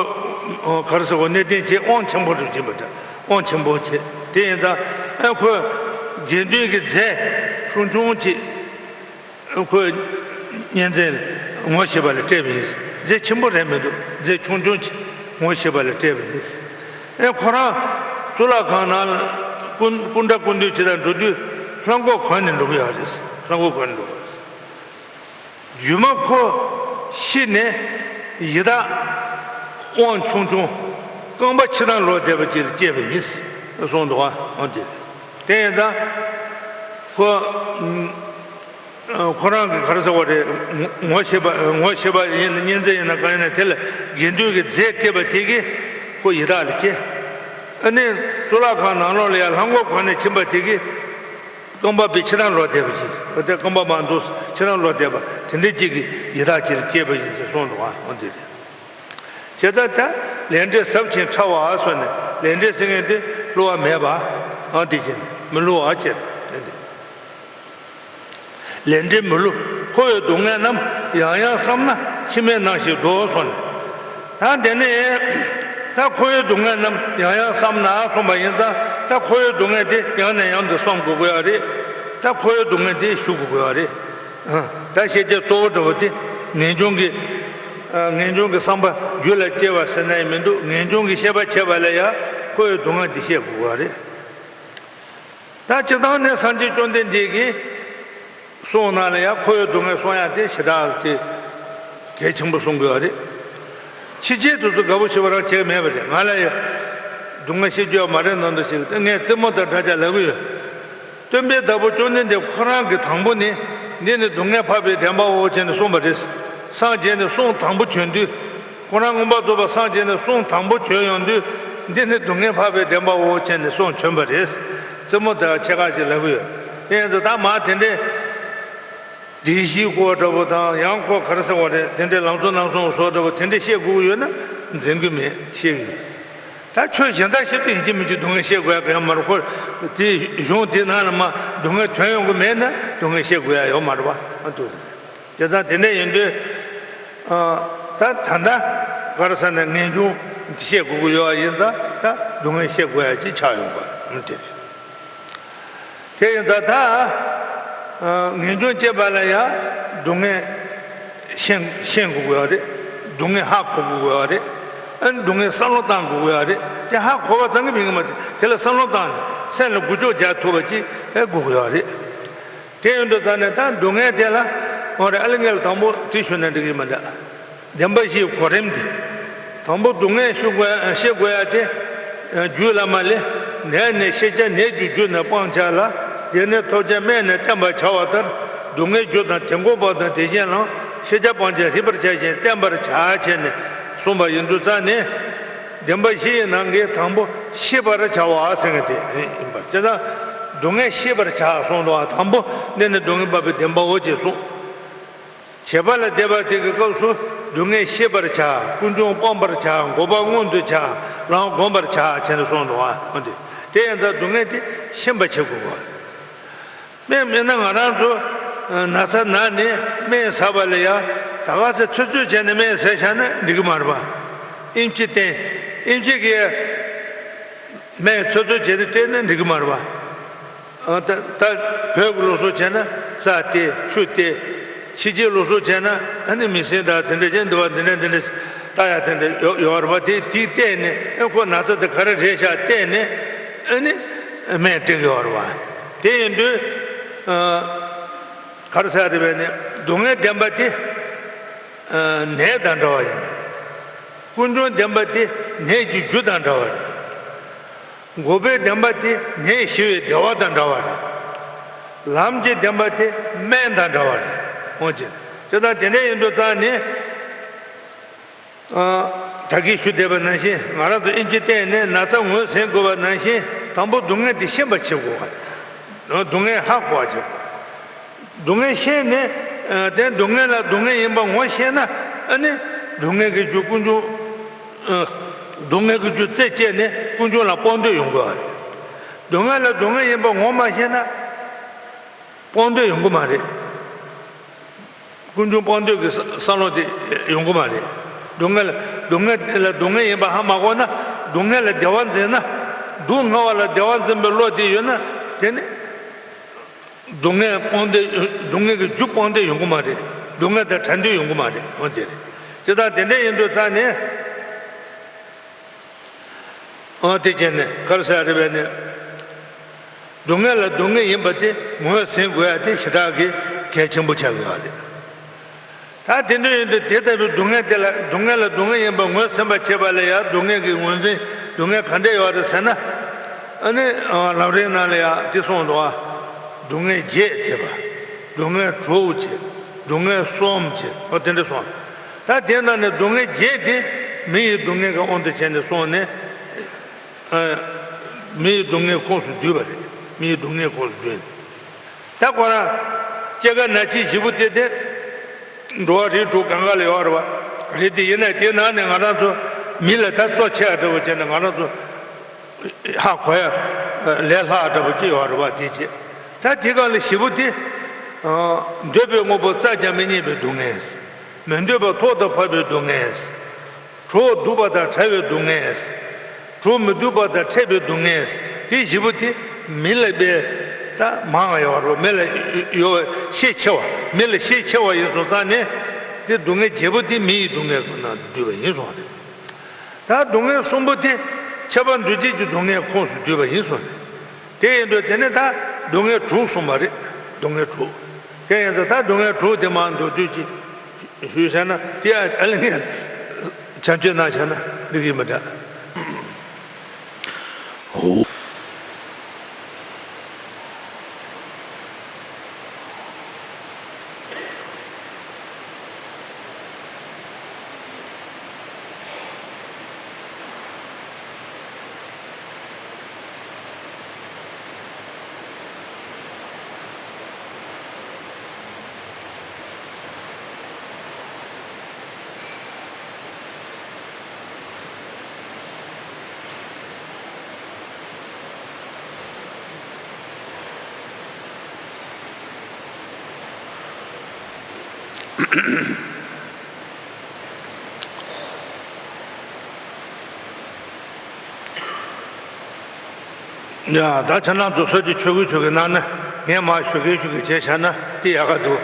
ག་རེ་ཟེར་གོ་གནས་བརྟན་གྱི་དབང་ཆེན་པོ་རུ་བྱེད་པ་འདྲ། དབང་ཆེན་པོ་བྱེད་དེ་ཡིན་ཙང་ཨ་ཁོ་དགེ་འདུན་གྱི་རྫས་ཆུང་ཆུང་ཅིག་ཁོ་གཉན་ཚད་ངོ་ཤེས་པ་ལ་སྤྲད་པ་ཡིན། རྫས་ཆེན་པོ་རེད་མི་འདུག་རྫས་ཆུང་ཆུང་ཅིག་ངོ་ཤེས་པ་ལ་སྤྲད་པ་ཡིན། ཨེ་ཁོ་རང་གཙུག་ལག་ཁང་ནང་ལ་སྐུ་སྐུ་འདྲ་སྐུ་འདུས་བྱེད་དང་འགྲོ་དུས་ལྷམ་གོག་གོན་ནས་འགྲོ་གི་ཡོད་རེད། ལྷམ་གོག་གོན་ནས་འགྲོ་གི་ཡོད་རེད། རྒྱུ་མ་ཁོ་ཤི་ནས་ཡི་དྭགས་དབང་ཆུང་ཆུང་རྐང་པ་ཕྱི་ནང་ལོག་བསྡད་པ་ཅིག་ལ་སྐྱེས་པ་ཡིན་གསུངས་འདུག་ག་འོ་དེ་རེད། དེ་ཡིན་ཙང་ཁོ། ཁོ་རང་གི་ག་རེ་ཟེར་བ་རེད། ངོ་ངོ་ཤེས་པ་ངོ་ཤེས་པ་ཡིན་ན་གཉན་ཚད་ཡིན་ན་གང་ཡིན་ན་དེ་ལ་དགེ་འདུན་གྱི་རྫས་སྤྲད་པ་དེ་གིས་ཁོ་ཡི་དྭགས་ལ་སྐྱེས། ཨ་ནི་གཙུག་ལག་ཁང་ནང་ལོགས་ལ་ཡང་ལྷམ་གོག་གོན་ནས་ཕྱིན་པ་དེ་གིས་རྐང་པ་པའི་ཕྱི་ནང་ལོག་བསྡད་པ་ཅིག་འོ་དེ་རྐང་པ་མ་འདུག་ཕྱི་ནང་ལོག་བསྡད་པ་དེ་འདྲའི་ཅིག་གིས་ཡི་དྭགས་ཅིག་ལ་སྐྱེས་པ་ཡིན་ཟེར་གསུངས་འདུག་ག་འོ་དེ་རེད། བྱས་ཙང་ད་ལས་འབྲས་ཟབ་ཅིང་ཕྲ་བ་སོགས་ནས་ལས་འབྲས་ཟེར་མཁན་དེ་བསླུ་བ་མེད་པ་འོ་དེ་བྱས་ནས་མི་བསླུ་བ་བྱས་ནས་དེ་འདི། ལས་འབྲས་མི་བསླུ། འཁོར་བའི་སྡུག་བསྔལ་རྣམས་ཡང་ཡང་བསམ་ན་འཆི་མེད་སྣང་ཞིང་སྡུག་གསུངས་ནས། ད་དེ་ནས་ད་འཁོར་བའི་སྡུག་བསྔལ་རྣམས་ཡང་ཡང་བསམ་ན་གསུངས་པ་ཡིན་ཙང་ད་འཁོར་བའི་སྡུག་བསྔལ་དེ་ཡང་ནས་ཡང་དུ་བསམ་དགོས་ཀྱི་ཡོད་རེད། ད་འཁོར་བའི་སྡུག་བསྔལ་དེ་ཞུ་དགོས་ཀྱི་ཡོད་རེད། ད་ཤེས་བྱའི་གཙོ་བོ་འདྲ་བོ་དེ་ངེས་འབྱུང་གི་ངེས་འབྱུང་གི་བསམ་པ་རྒྱུད་ལ་སྐྱེ་བ་ཟེར་ན་ཡང་མི་འདུག་ངེས་འབྱུང་གི་ཤེས་པ་བྱས་པ་ལ་ཡང་འཁོར་བའི་སྡུག་བསྔལ་འདི་བཤད་དགོས་པ་རེད། ད་སྤྱིར་བཏང་ནས་སངས་རྒྱས་བཅོམ་ལྡན་འདས་ཀྱི་གསུང་ནང་ལ་ཡང་འཁོར་བའི་སྡུག་བསྔལ་གསུང་ཡག་དེ་ཞེ་དྲག་དེ་གལ་ཆེན་པོ་གསུང་དགོས་པ་རེད། ཕྱི་རྒྱལ་དུ་སུ་དགའ་པོ་ཞེ་བ་རང་བྱས་མེད་པ་རེད། ང་ལ་ཡང་སྡུག་བསྔལ་ཤེས་རྒྱུ་ཡང་མ་རེད་ནང་དུ་ཞིག་ངས་རྩེད་མོ་དང་འདྲ་ཆགས་ལབ་གི་ཡོད། སྟོན་པའི་བདག་པོ་བཅོམ་ལྡན་འདས་ཁོ་རང་གིས་དང་པོ་ནི་འདི་ནི་སྡུག་བསྔལ་འཕགས་པའི་བདེན་པའོ་ཅེས་ནས་གསུངས་པ་རེད། སངས་རྒྱས་ནས་གསུང་དང་པོ་བྱོན་དུས། ཁོ་རང་མངོན་པར་རྫོགས་པར་སངས་རྒྱས་ནས་གསུང་དང་པོ་བྱོན་ཡོང་དུས་འདི་ནི་སྡུག་བསྔལ་འཕགས་པའི་བདེན་པའོ་ཅེས་ནས་གསུང་བྱོན་པ་རེད། རྩེད་མོ་དང་ཆེ་ཁག་ཅིག་ལབ་གི་ཡོད། དེ་ཡིན་ཙང་ད་མ་དེ་འདྲའི་བདེན་བཞིའི་སྐོར་འདྲ་པོ་དང་ཡང་ཁོ་ག་རེ་ཟེར་བ་རེད། དེ་འདྲའི་ལམ་གཙོ་རྣམ་གསུམ་སོགས་འདྲ་པོ་དེ་འདྲ་བཤད་དགོས་ཀྱི་ཡོད་ན་འཛེམ་གི་མེད་བཤད་གི་ཡོད། ད་ཆོས་གཞན་དག་བཤད་དུས་ཡིན་གཅིག་མིན་གཅིག་སྡུག་བསྔལ་བཤད་དགོས་ཡ་གང་ཡང་མ་རེད། ཁོ་དེ་གཞུང་དེ་ནང་ལ་མ་སྡུག་བསྔལ་ཐོན་ཡོང་གི་མེད་ན་སྡུག་བསྔལ་བཤད་དགོས་ཡ་ཡོད་མ་རེད་པ། ཨ་འདུག་ཟེར། བྱས་ཙང་དེ་འདྲ་ཡིན་དུས་ཨ་ད་ད་ལྟ་ག་རེ་ཟེར་ན་ངེས་འབྱུང་བཤད་དགོས་ཀྱི་ཡོད་པ་ཡིན་ཙང་ད་སྡུག་བསྔལ་བཤད་དགོས་ཡ་ཅིག་ཆགས་ཡོང་གི་རེད། དེ་རེད། དེ་ཡིན་ཙང་ད་ཨ་ངེས་འབྱུང་སྐྱེས་པ་ལ་ཡང་སྡུག་བསྔལ་ཤེས་ཤེས་དགོས་ཀྱི་ཡོད་རེད། སྡུག་བསྔལ་ཧ་གོ་དགོས་ཀྱི་ཡོད་རེད། ཨ་ནི་སྡུག་བསྔལ་བསམ་བློ་བཏང་དགོས་ཀྱི་ཡོད་རེད། དེ་ཧ་གོ་བ་ཙམ་གྱིས་མི་ངེས་མ་རེད། དེ་ལ་བསམ་བློ་བཏང་ནས་སེམས་ལ་འགུལ་སྐྱོད་རྒྱག་ཐུབ་པ་ཅིག་ཨེ་དགོས་ཀྱི་ཡོད་རེད། དེ་ཡིན་དུས་ད་ནས་ད་སྡུག་བསྔལ་དེ་ལ་འོ་རེད། ཨ་ལེ་ངས་ལ་དང་པོ་དེ་ཞུས་ན་འགྲིག་གི་མ་འདྲ། བདེན་པ་བཞིའི་གོ་རིམ་དེ། དང་པོ་སྡུག་བསྔལ་ཤེས་དགོས་ཤེས་དགོས་ཡ་དེ། རྒྱུད་བླ་མ་ལས། ནད་ནི་ཤེས་བྱ་ནད་ཀྱི་རྒྱུ་ནི་སྤང་བྱ་ལ། དེ་ནི་ཐོབ་བྱ་སྨན་ནི་བསྟེན་པར་བྱ་བ་ལྟར། སྡུག་བསྔལ་རྒྱུ་དང་དེ་འགོག་པ་དང་དེ་བཞིན་ལ། ཤེས་བྱ་སྤང་བྱ་རིག་པར་བྱ་ཞིང་བསྟེན་པར་བྱ་བྱས་ནས་གསུངས་པ་ཡིན་དུས་ཙང་ནས། བདེན་པ་བཞི་ཡི་ནང་གི་དང་པོ་ཤེས་པར་བྱ་བ་ཟེར་མཁན་དེ་ཡིན་པར། བྱས་ཙང་སྡུག་བསྔལ་ཤེས་པར་བྱ་གསུངས་འདུག་བ། དང་པོ་འདི་ནི་སྡུག་བསྔལ་འཕགས་པའི་བདེན་པའོ་ཅེས་གསུངས། བྱེད་པ་ལ་བསྡད་པ་དེ་གི་སྐབས་སུ་སྡུག་བསྔལ་ཤེས་པར་བྱ། ཀུན་འབྱུང་སྤང་བར་བྱ། འགོག་པ་མངོན་དུ་བྱ། ལམ་བསྒོམ་པར་བྱ་བྱས་ནས་གསུངས་འདུག་བ། འོ་དེ་དེ་ཡིན་ཙང་སྡུག་བསྔལ་དེ་ཤེས་པ་བྱེད་དགོས་པ། དཔེ་མེད་ན་ང་རང་ཚོ་ན་ཚ་ན་ནས་སྨན་ཟ་བ་ལ་ཡ་ད་ག་ཚོད་ཚོད་བྱས་ནས་སྨན་ཟས་བཞག་ན་འགྲིག་གི་མ་རེད་པ། ཨེམ་ཆི་བསྟེན། ཨེམ་ཆི་གིས་སྨན་ཚོད་ཚོད་བྱས་ནས་སྤྲད་ན་འགྲིག་གི་མ་རེད་པ། ཨ་ད་ད་བོད་ཀྱི་ལུགས་སྲོལ་བྱས་ན་རྩྭ་སྟེར་ཆུ་སྟེར། ཕྱི་རྒྱལ་ལུགས་སྲོལ་བྱས་ན་ཨ་ནི་མི་སེར་དང་དེ་འདྲ་ཅན་འདུག་པ། འདི་འདྲ་འདི་འདྲ་ལྟ་ཡ་དེ་འདྲ་ཡོད་ཡོད་རེད་པ། དེ་དེ་བལྟས་ནས་ཨ་ཁོ་ན་ཚ་དེ་ག་རེ་རེད་ཤག་བལྟས་ནས་ཨ་ནི་སྨན་སྤྲད་ཀྱི་ཡོད་རེད་པ། དེ་ཡིན་དུས་ཨ་ག་རེ་ཟེར་རེད་པས་ནས་སྡུག་བསྔལ་བདེན་པ་དེ་ཨ་ནད་དང་འདྲ་བ་ཡིན་པ་རེད། ཀུན་འབྱུང་བདེན་པ་དེ་ནད་ཀྱི་རྒྱུ་དང་འདྲ་བ་རེད། འགོག་པའི་བདེན་པ་དེ་ནད་ཞི་བའི་བདེ་བ་དང་འདྲ་བ་རེད། ལམ་གྱི་བདེན་པ་དེ་སྨན་དང་འདྲ་བ་རེད། འོང་ཅི། དེ་དང་དེ་འདྲ་ཡིན་དུས་ཙང་ནི། ཨ། ད་གིན་ཞུ་བསྡད་པ་ནང་བཞིན་ང་རང་ཚོ་ཨིན་ཇི་བསྟན་ནས་ན་ཚ་ངོས་ཟིན་དགོས་པ་ནང་བཞིན་དང་པོ་སྡུག་བསྔལ་དེ་ཤེས་པ་བྱེད་དགོས་པ་རེད། སྡུག་བསྔལ་ཧ་གོ་བ་བྱེད་དགོས། སྡུག་བསྔལ་ཤེས་ནས། ཨ། དེ་སྡུག་བསྔལ་ལ་སྡུག་བསྔལ་ཡིན་པ་ངོ་ཤེས་ན། ཨ་ནི་སྡུག་བསྔལ་གྱི་རྒྱུ་ཀུན་འབྱུང་། ཨ། སྡུག་བསྔལ་གྱི་རྒྱུ་རྩད་བཅད་ནས་ཀུན་འབྱུང་ལ་སྤོང་འདོད་ཡོང་གི་རེད། སྡུག་བསྔལ་ལ་སྡུག་བསྔལ་ཡིན་པ་ངོ་མ་ཤེས་ན། སྤོང་འདོད་ཡོང་གི་མ་རེད། ཀུན་འབྱུང་སྤོང་འདོད་ཀྱི་བསམ་བློ་དེ་ཡོང་གི་མ་རེད། སྡུག་བསྔལ་ལ་སྡུག་བསྔལ་ལ་སྡུག་བསྔལ་ཡིན་པ་ཧ་མ་གོ་ན། སྡུག་བསྔལ་ལ་བདེ་བ་འཛིན་ན། སྡུག་བསྔལ་བ་ལ་བདེ་བ་འཛིན་པའི་བློ་དེ་ཡོད་ན། དེ་ནི་སྡུག་བསྔལ་སྤོང་འདོད། སྡུག་བསྔལ་གྱི་རྒྱུ་སྤོང་འདོད་ཡོང་གི་མ་རེད། སྡུག་བསྔལ་དང་བྲལ་འདོད་ཡོང་གི་མ་རེད། འོ་དེ་རེད། ཇི་ལྟར་དེ་འདྲ་ཡིན་དུས་ཙང་ནས། ཨ། དེ་བྱས་ནས་ག་རེ་ཟེར་རེད་པས་ནས། སྡུག་བསྔལ་ལ་སྡུག་བསྔལ་ཡིན་པ་དེ་ངོས་ཟིན་དགོས་ཡ་དེ་ཞེ་དྲག་གི་གལ་ཆེན་པོ་ཆགས་ཡོད་རེད། ད་དེ་འདྲ་ཡིན་དུས་དེ་ལྟ་བུའི་སྡུག་བསྔལ་དེ་ལ། སྡུག་བསྔལ་ལ་སྡུག་བསྔལ་ཡིན་པ་ངོས་ཟིན་པ་བྱེད་པ་ལ་ཡང་སྡུག་བསྔལ་གྱི་ངོས་འཛིན། སྡུག་བསྔལ་ག་འདྲ་ཡོད་རེད་ཟེར་ན། ཨ་ནི། ཨ། ལམ་རིམ་ནང་ལ་ཡང་དེ་གསུངས་འདུག་ཨ། སྡུག་བསྔལ་བརྒྱད་བྱེད་པ། སྡུག་བསྔལ་དྲུག་བྱེད། སྡུག་བསྔལ་གསུམ་བྱེད། ཨོ་དེ་འདྲ་གསུངས། ད་དེ་ནང་ནས་སྡུག་བསྔལ་བརྒྱད་དེ་མི་ཡི་སྡུག་བསྔལ་གྱི་དབང་དུ་བྱས་ནས་གསུངས་ནས། ཨ། མི་ཡི་སྡུག་བསྔལ་ཁོངས་སུ་བསྡུས་པ་རེད། མི་ཡི་སྡུག་བསྔལ་ཁོངས་སུ་བསྡུས་ནས། ད་ཁོ་རང་སྐྱེ་རྒ་ན་འཆི་བཞི་པོ་དེ་དེ། འགྲོ་བ་རིགས་དྲུག་གང་ག་ལ་ཡོད་རེད་པ། རེད་དེ། ཡིན་ན་དེ་ནང་ནས་ང་རང་ཚོ་མི་ལ་ད་གཙོ་ཆེ་བ་འདྲ་བོ་བྱས་ན་ང་རང་ཚོ་ཧ་གོ་ཡ་ལས་སླ་བ་འདྲ་བོ་ཅིག་ཡོད་རེད་པ། དེ་བྱས། ད་དེ་གང་ལ་བཞི་པོ་དེ། ཨ། འདོད་པའི་དངོས་པོ་བཙལ་ཀྱང་མི་རྙེད་པའི་སྡུག་བསྔལ། མི་འདོད་པ་ཐོག་ཏུ་བབས་པའི་སྡུག་བསྔལ། གྲོགས་སྡུག་པ་དང་བྲལ་བའི་སྡུག་བསྔལ། གྲོགས་མི་སྡུག་པ་དང་འཕྲད་པའི་སྡུག་བསྔལ། དེ་བཞི་པོ་དེ་མི་ལ་དཔེ་ད་མང་བ་ཡོད་རེད། མི་ལ་ཡོད་ཤས་ཆེ་བ། མི་ལ་ཤས་ཆེ་བ་ཡིན་སོང་ཙང་ནས། དེ་སྡུག་བསྔལ་བརྒྱད་པོ་དེ་མི་ཡི་སྡུག་བསྔལ་ཁོ་ན་བསྡུས་པ་ཡིན་སོང་རེད། ད་སྡུག་བསྔལ་གསུམ་པོ་དེ་ཁྱབ་པ་འདུ་བྱེད་ཀྱི་སྡུག་བསྔལ་ཁོངས་སུ་བསྡུས་པ་ཡིན་སོང་རེད། དེ་ཡིན་དུས་དེ་ནས་ད་སྡུག་བསྔལ་དྲུག་གསུངས་པ་རེད། སྡུག་བསྔལ་དྲུག་དེ་ཡིན་ཙང་ད་སྡུག་བསྔལ་དྲུག་དེ་མར་མདོར་བསྡུས་ཀྱིས་ཞུས་བྱས་ན། དེ་ཨ་ལེ་ངས་བྱམས་བརྩེ་གནང་བྱས་ན་འགྲིག་གི་མི་འདྲ། ཡ། ད་ཁྱེད་རང་ཚོ་སོ་སོའི་ཆོས་གོས་ཆོས་གོས་གནང་ན། ངས་མར་ཞུ་གི་ཞུ་གི་བྱས་བཞག་ན་དེ་ཡག་ག་འདུག་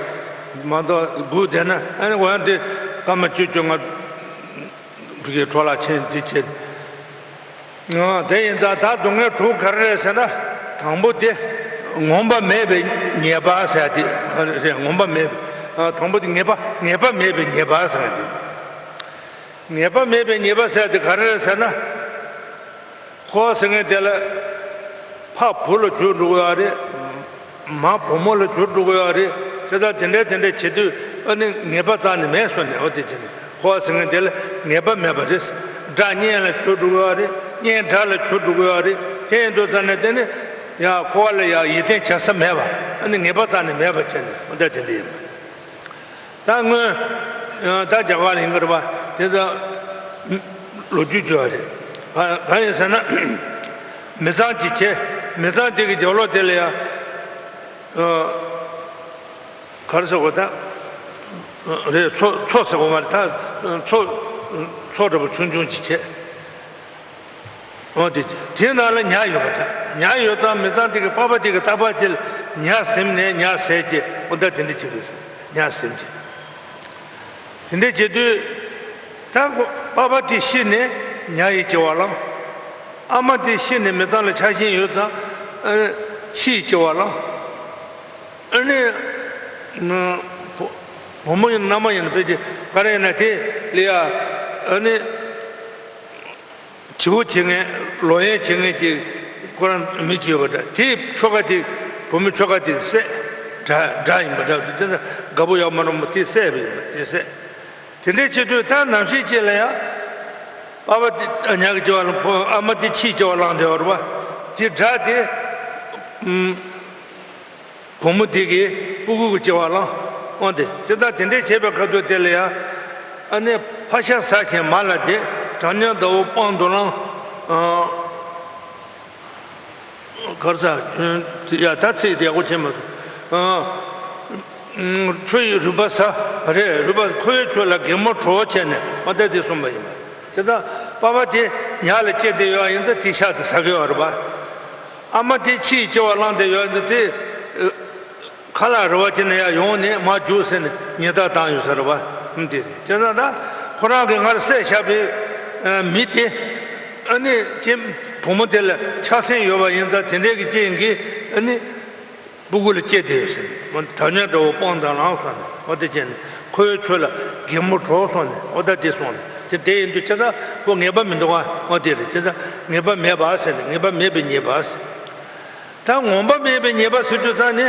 མ་གཏོགས་སྒུག་བསྡད་ན། ཨ་ནི་འོ་ཡང་དེ་སྐར་མ་བཅུ་བཅོ་ལྔ་གི་འཕྲོ་བརླག་ཕྱིན་དེ་བྱས། ཨ། དེ་ཡིན་ཙང་ད་སྡུག་བསྔལ་དྲུག་ག་རེ་རེད་ཟེར་ན། དང་པོ་དེ་ངོམས་པ་མེད་པའི་ཉེས་པ་ཟེར་དེ་རེད། ངོམས་པ་མེད་པ། ཨ། དང་པོ་དེ་ངེས་པ། ངེས་པ་མེད་པའི་ཉེས་པ་ཟེར་དེ། ངེས་པ་མེད་པའི་ཉེས་པ་ཟེར་དེ་ག་རེ་རེད་ཟེར་ན། འཁོར་བ་ཟེར་མཁན་དེ་ལ་ཕ་བུ་ལ་གྱུར་འགྲོ་གི་ཡོད་རེད། མ་བུ་མོ་ལ་གྱུར་འགྲོ་གི་ཡོད་རེད། དེ་ལྟར་དེ་འདྲ་དེ་འདྲ་བྱེད་དུས་ཨ་ནི་ངེས་པ་རྩ་ནས་མེད་སོང་ནས། འོ་དེ་བྱས་ནས་འཁོར་བ་ཟེར་མཁན་དེ་ལ་ངེས་པ་མེད་པ་རེད། དགྲ་གཉེན་ལ་གྱུར་འགྲོ་གི་ཡོད་རེད། གཉེན་དགྲ་ལ་གྱུར་འགྲོ་གི་ཡོད་རེད། དེ་ཡིན་དུས་ཙང་ནས་དེ་ནི་ཡང་འཁོར་བ་ལ་ཡང་ཡིད་བརྟན་བྱ་ས་མེད་པ། ཨ་ནི་ངེས་པ་རྩ་ནས་མེད་པ་བྱས་ནས། འོ་ད་དེ་འདྲ་ཡིན་པ། ད་སྔོན་ད་རྒྱ་གར་ལ་ཡིན་གྱི་རེད་པ། དེ་ཚོ་ལོ་རྒྱུས་བརྗོད་པ་རེད། ག་གང་ཡིན་ཟེར་ན། མི་ཚང་ཅིག་བྱས། མི་ཚང་དེ་གི་རྒྱབ་ལོགས་དེ་ལ་ཡང་། ཨ། ག་རེ་ཟེར་དགོས་ད། རེད། མཚོ་མཚོ་ཟེར་དགོས་མ་རེད་ད། མཚོ་མཚོ་འདྲ་པོ་ཆུང་ཆུང་ཅིག་བྱས། འོ་དེ་དེ་ནང་ལ་ཉ་ཡོད་པ་འདྲ། ཉ་ཡོད་ཙང་མི་ཚང་དེ་གི་པགས་པ་དེ་གི་ལྟག་པ་དེ་ལ་ཉ་ཟིམ་ནས་ཉ་ཟས་ཀྱི། འོ་ད་དེ་འདྲ་བྱེད་དགོས་སོ། ཉ་ཟིམ་གྱི། དེ་འདྲ་བྱེད་དུས་ད་པགས་པ་དེ་ཤི་ནས་ཉ་ཡི་སྐྱེ་བ་བླངས། ཨ་མ་དེ་ཤི་ནས་མི་ཚང་ལ་ཆགས་ཞེན་ཡོད་ཙང་ཨ་ཁྱི་ཡི་སྐྱེ་བ་བླངས། ཨ་ནི་བུ་བུ་མོ་ཡིན་མནའ་མ་ཡིན་ཕལ་ཆེར་ག་རེ་ཡིན་ན་དེ་ལ་ཡ། ཨ་ནི་བྱིའུ་བྱེད་མཁན། ལོ་ཡན་བྱེད་མཁན་གྱི་ ཁོ་རང་མི་གཅིག་ཡོད་པ་འདྲ། དེའི་ཁྱོ་ག་དེ། བུ་མོའི་ཁྱོ་ག་དེ་བསད། དགྲ་དགྲ་ཡིན་པ་འདྲ། དེ་ལྟར་དགའ་པོ་ཡག་མ་རུང་བ་དེ་བསད་པ་ཡིན་པ་དེ་བསད། དེ་འདྲའི་བྱེད་དུས་ད་ནམ་ཤེས་ཅིག་ལ་ཡང་། པ་ཕ་དེ་ཉག་གི་སྐྱེ་བ་ལ་ཕོ་ཨ་མ་དེ་ཕྱིའི་སྐྱེ་བ་བླངས་བསྡད་ཡོད་རེད་པ། དེ་དགྲ་དེ། ཨུམ། བུ་མོ་དེ་གིས་སྤུ་གུ་གི་སྐྱེ་བ་བླངས། འོན་ཏེ་ཇི་ལྟར་དེ་འདྲའི་བྱས་པའི་ཁ་ཐུག་དེ་ལ་ཡང་། ཨ་ནི་ཕ་ཤ་ཟ་ཞིང་མ་ལ་བརྡེག། གྲང་དམྱལ་ཟླ་བོ་སྤང་དུ་བླངས། ཨ། གར་ས། ཡ་ད་ཚིག་དེ་ཡག་པོ་བྱས་མ་སོང་། ཨ། ཆུ་ཡི་རུས་པ་ཟ། རེད། རུས་པ། ཁོའི་ཆུ་ལ་སྒེག་མོ་བྲོ་བྱས་ནས་མ་ད་དེ་གསུངས་པ་ཡིན་པ། དེ་ཙང་པ་ཕ་དེ་ཉག་ལ་སྐྱེས་བསྡད་ཡོད་ཡིན་ཙང་དེ་ཤ་དེ་ཟ་གི་ཡོད་རེད་པ། ཨ་མ་དེ་ཕྱིའི་སྐྱེ་བ་བླངས་བསྡད་ཡོད་ཡིན་ཙང་དེ། ཁ་ལག་རེ་བ་བྱས་ནས་ཡར་ཡོང་ནས་མར་རྒྱུགས་ཟེར་ནས་ཉེས་རྡུང་བཏང་ཡོད་ས་རེད་པ། ཨ། དེ་རེད། བྱས་ཙང་ད་ཁོ་རང་གིས་སྔར་བསད་བཞག་པའི་མི་དེ། ཨ་ནི་ཁྱེད་བུ་མོ་དེ་ལ་ཆགས་སེམས་ཡོད་པ་ཡིན་ཙང་དེ་འདྲའི་གི་རྐྱེན་གྱིས་ཨ་ནི་སྤུ་གུ་ལ་སྐྱེས་བསྡད་ཡོད་ཟེར་ནས། འོ་ད་ཉག་འདྲ་བོ་སྤང་དང་ལངས་སོང་ནས། འོ་དེ་བྱས་ནས་ཁོའི་ཆུ་ལ་སྒེག་མོ་བྲོ་སོང་ནས། འོ་ད་དེ་སོང་ནས། དེ་དེ་ཡིན་དུས་བྱས་ཙང་ཁོ་ངེས་པ་མི་འདུག་ག་འོ་དེ་རེད། བྱས་ཙང་ངེས་པ་མེད་པ་ཟེར་ནས། ངེས་པ་མེད་པའི་ཉེས་པ་ཟེར། ད་ངོམས་པ་མེད་པའི་ཉེས་པ་ཟེར་དུས་ཙང་ནི།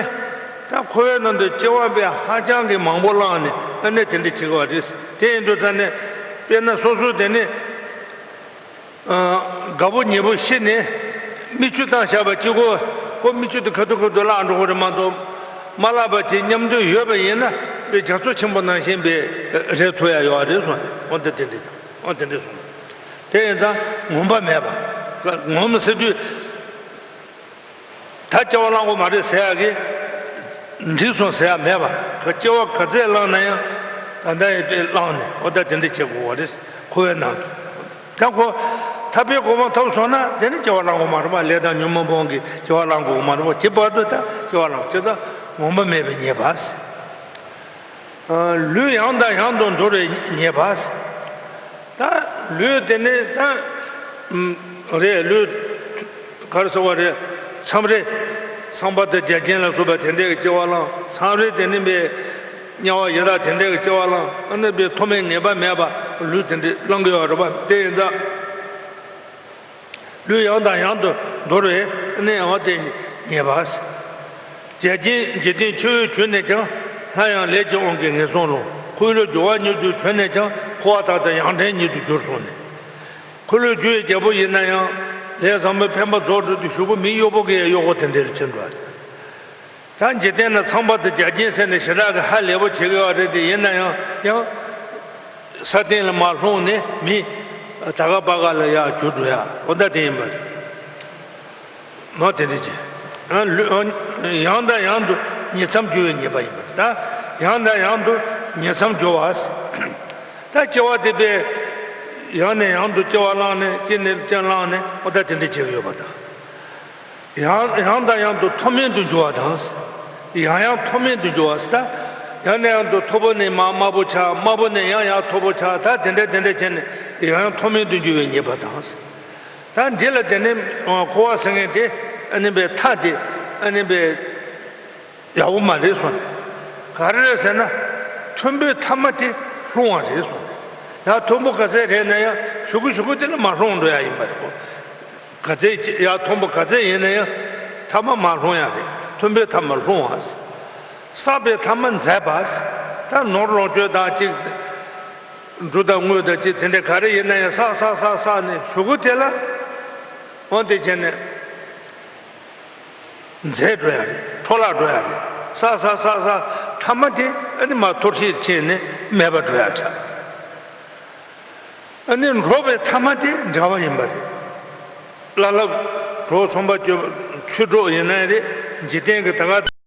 ད་འཁོར་བའི་ནང་དུ་སྐྱེ་བ་དཔེ་ཧ་ཅང་གི་མང་པོ་བླངས་ནས་ཨ་ནི་དེ་འདྲ་བྱེད་དགོས་པ་རེད། དེ་ཡིན་དུས་ཙང་ནི། དཔེར་ན་སོ་སོ་དེ་ནི། ཨ། དགའ་པོ་ཉེ་པོ་ཤི་ནས་མིག་ཆུ་བཏང་བཞག་པ་གཅིག་པོ། ཁོ་མིག་ཆུ་དེ་ཁ་ཐུག་ཁ་ཐུག་བརླག་འགྲོ་གི་རེད་མ་གཏོགས། མ་བརླག་པ་བྱས་མཉམ་དུ་ཡོད་པ་ཡིན་ན་དཔེ་རྒྱ་མཚོ་ཆེན་པོ་ནང་བཞིན་པའི་རེད། ཐུབ་ཡ་ཡོད་རེད་གསུངས་ནས། འོ་ད་དེ་འདྲ་དང་། འོ་དེ་འདྲ་གསུངས་ནས། དེ་ཡིན་ཙང་ངོམས་པ་མེད་པ། ངོམས་ཟེར་དུས། ད་སྐྱེ་བ་བླང་དགོས་མ་རེད་ཟེར་ཡག་གི། འགྲིག་སོང་ཟེར་ཡག་མེད་པ། ཁོ་སྐྱེ་བ་ག་ཚད་བླངས་ན་ཡང་ད་ལྟ་ཡི་དེ་བླངས་ནས། འོ་ད་དེ་འདྲ་བྱེད་དགོས་པ་རེད། འཁོར་བའི་ནང་དུ། ད་ཁོ་ཐར་པའི་གོ་འཕང་ཐོབ་སོང་ན་དེ་ནི་སྐྱེ་བ་བླང་དགོས་མ་རེད་པ། ལས་དང་ཉོན་མོངས་སྤོང་གི་སྐྱེ་བ་བླང་དགོས་མ་རེད་པ། དེ་བར་དུ་ད་སྐྱེ་བ་བླང་། བྱས་ཙང་ངོམས་པ་མེད་པའི་ཉེས་པ་ཟེར། ལུས་ཡང་དང་ཡང་དུ་འདོར་བའི་ཉེས་པ། ད་ལུས་དེ་ནི་ད། ཨུམ། རེད། ལུས། ག་རེ་ཟེར་བ་རེད། མཚམས་རེ་ཚངས་པ་དང་བརྒྱ་བྱིན་ལ་སོགས་པ་དེ་འདྲའི་སྐྱེ་བ་བླངས། མཚམས་རེ་དེ་ནི་དཔེ་དམྱལ་བ་ཡི་དྭགས་དེ་འདྲའི་སྐྱེ་བ་བླངས། ཨ་ནི་དཔེ་ཐོག་མེད་ངེས་པ་མེད་པ་ལུས་དེ་འདྲའི་བླང་གི་ཡོད་རེད་པ། དེ་ཡིན་ཙང་། ལུས་ཡང་དང་ཡང་དུ་འདོར་བའི་གནས་པ་དེ་ཉེས་པ། བརྒྱ་བྱིན་འཇིག་རྟེན་ཆུ་བོའི་ཁྱོན་ནས་ཀྱང་། སླར་ཡང་ལས་ཀྱི་དབང་གིས་ངན་སོང་ལ། འཁོར་ལོས་སྒྱུར་བ་ཉིད་དུ་བྱོན་ནས་ཀྱང་། འཁོར་བ་དག་ཏུ་ཡང་བྲན་ཉིད་དུ་གྱུར་གསུངས་ནས། འཁོར་ལོས་སྒྱུར་བའི་རྒྱལ་པོ་ཡིན་ན་ཡང་། ལས་བཟང་པོའི་འཕེན་པ་རྫོགས་འགྲོ་དུས་གཞུག་གུ་མི་གཡོག་པོ་གི་གཡོག་པོ་དེ་འདྲ་ལ་ཕྱིན་འགྲོ་བ་རེད། ད་འཇིག་རྟེན་ན་ཚངས་པ་དང་བརྒྱ་བྱིན་ཟེར་ནས་ཞེ་དྲག་གི་ཧ་ལས་པོ་བྱེད་ཀྱི་ཡོད་རེད། དེ་ཡིན་ན་ཡང་ཡང་ས་སྟེང་ལ་མར་ལྷུང་ནས་མི་ད་ག་པ་ག་ལ་ཡར་གྱུར་འགྲོ་ཡ། འོ་ད་དེ་ཡིན་པ་རེད། མ་དེ་འདྲ་བྱས། ཨ། ལུས། ཨ། ཡང་དང་ཡང་དུ་ཉིང་མཚམས་སྦྱོར་བའི་ཉེས་པ་ཡིན་པ་རེད། ད་ཡང་དང་ཡང་དུ་ཉིང་མཚམས་སྦྱོར་བ། ད་སྐྱེ་བ་དེ་དཔེ་ཡང་ནས་ཡང་དུ་སྐྱེ་བ་བླངས་ནས། སྐྱེ་ནས་སྐྱེ་བླངས་ནས། འོ་ད་དེ་འདྲ་བྱེད་ཀྱི་ཡོད་པ་དང་། ཡང་ཡང་དང་ཡང་དུ་མཐོ་དམན་དུ་འགྱུར་བ་དང་། ཡང་ཡང་མཐོ་དམན་དུ་འགྱུར་བ་ཟེར། ད་ཡང་ནས་ཡང་དུ་མཐོ་པོ་ནས་མར་དམའ་པོ་ཆགས། དམའ་པོ་ནས་ཡང་ཡང་མཐོ་པོ་ཆགས། ད་དེ་འདྲ་དེ་འདྲ་བྱས་ནས་ཡང་ཡང་མཐོ་དམན་དུ་འགྱུར་བའི་ཉེས་པ་དང་། ད་འདི་ལ་དེ་ནས་འཁོར་བ་ཟེར་མཁན་དེ་ཨ་ནི་དཔེ་མཐའ་དེ་ཨ་ནི་དཔེ་ཡག་པོ་མ་རེད་གསུངས་ནས། ག་རེ་རེད་ཟེར་ན། མཐོན་པོའི་མཐའ་མ་དེ་ལྷུང་བ་རེད་གསུངས་ནས། ཡང་མཐོན་པོ་ག་ཚད་རེད་ན་ཡང་གཞུག་གུ་གཞུག་གུ་དེ་ལ་མར་ལྷུང་འགྲོ་ཡ་ཡིན་པ་རེད་གོ། ག་ཚད་ཅི། ཡང་མཐོན་པོ་ག་ཚད་ཡིན་ན་ཡང་མཐའ་མ་མར་ལྷུང་ཡ་རེད། མཐོན་པོའི་མཐའ་མ་ལྷུང་བ། བསགས་པའི་མཐའ་མ་འཛད་པ། ད་ནོར་ལོངས་སྤྱོད་དང་གཅིག་འབྲུ་དང་དངུལ་དང་གཅིག་དེ་འདྲ་ག་རེ་ཡིན་ན་ཡང་བསགས་བསགས་བསགས་བསགས་ནས་གཞུག་གུ་དེ་ལ། འོ་དེ་བྱས་ནས་འཛད་འགྲོ་ཡ་རེད། འཕྲོ་བརླག་འགྲོ་ཡ་རེད། བསགས་བསགས་བསགས་བསགས་མཐའ་མ་དེ་ཨ་ནི་མར་འཐོར་ཞིག་ཕྱིན་ནས་མེད་པར་འགྲོ་ཡ་ཆགས། ཨ་ནི་འགྲོ་བའི་མཐའ་མ་དེ་འབྲལ་བ་ཡིན་པ་རེད། བླ་སློབ་གྲོགས་ཚོང་པ་སྤྱོད་པ་ཆོས་གྲོགས་ཡིན་ན་རེད། འཇིག་རྟེན་གྱི་ད་ག་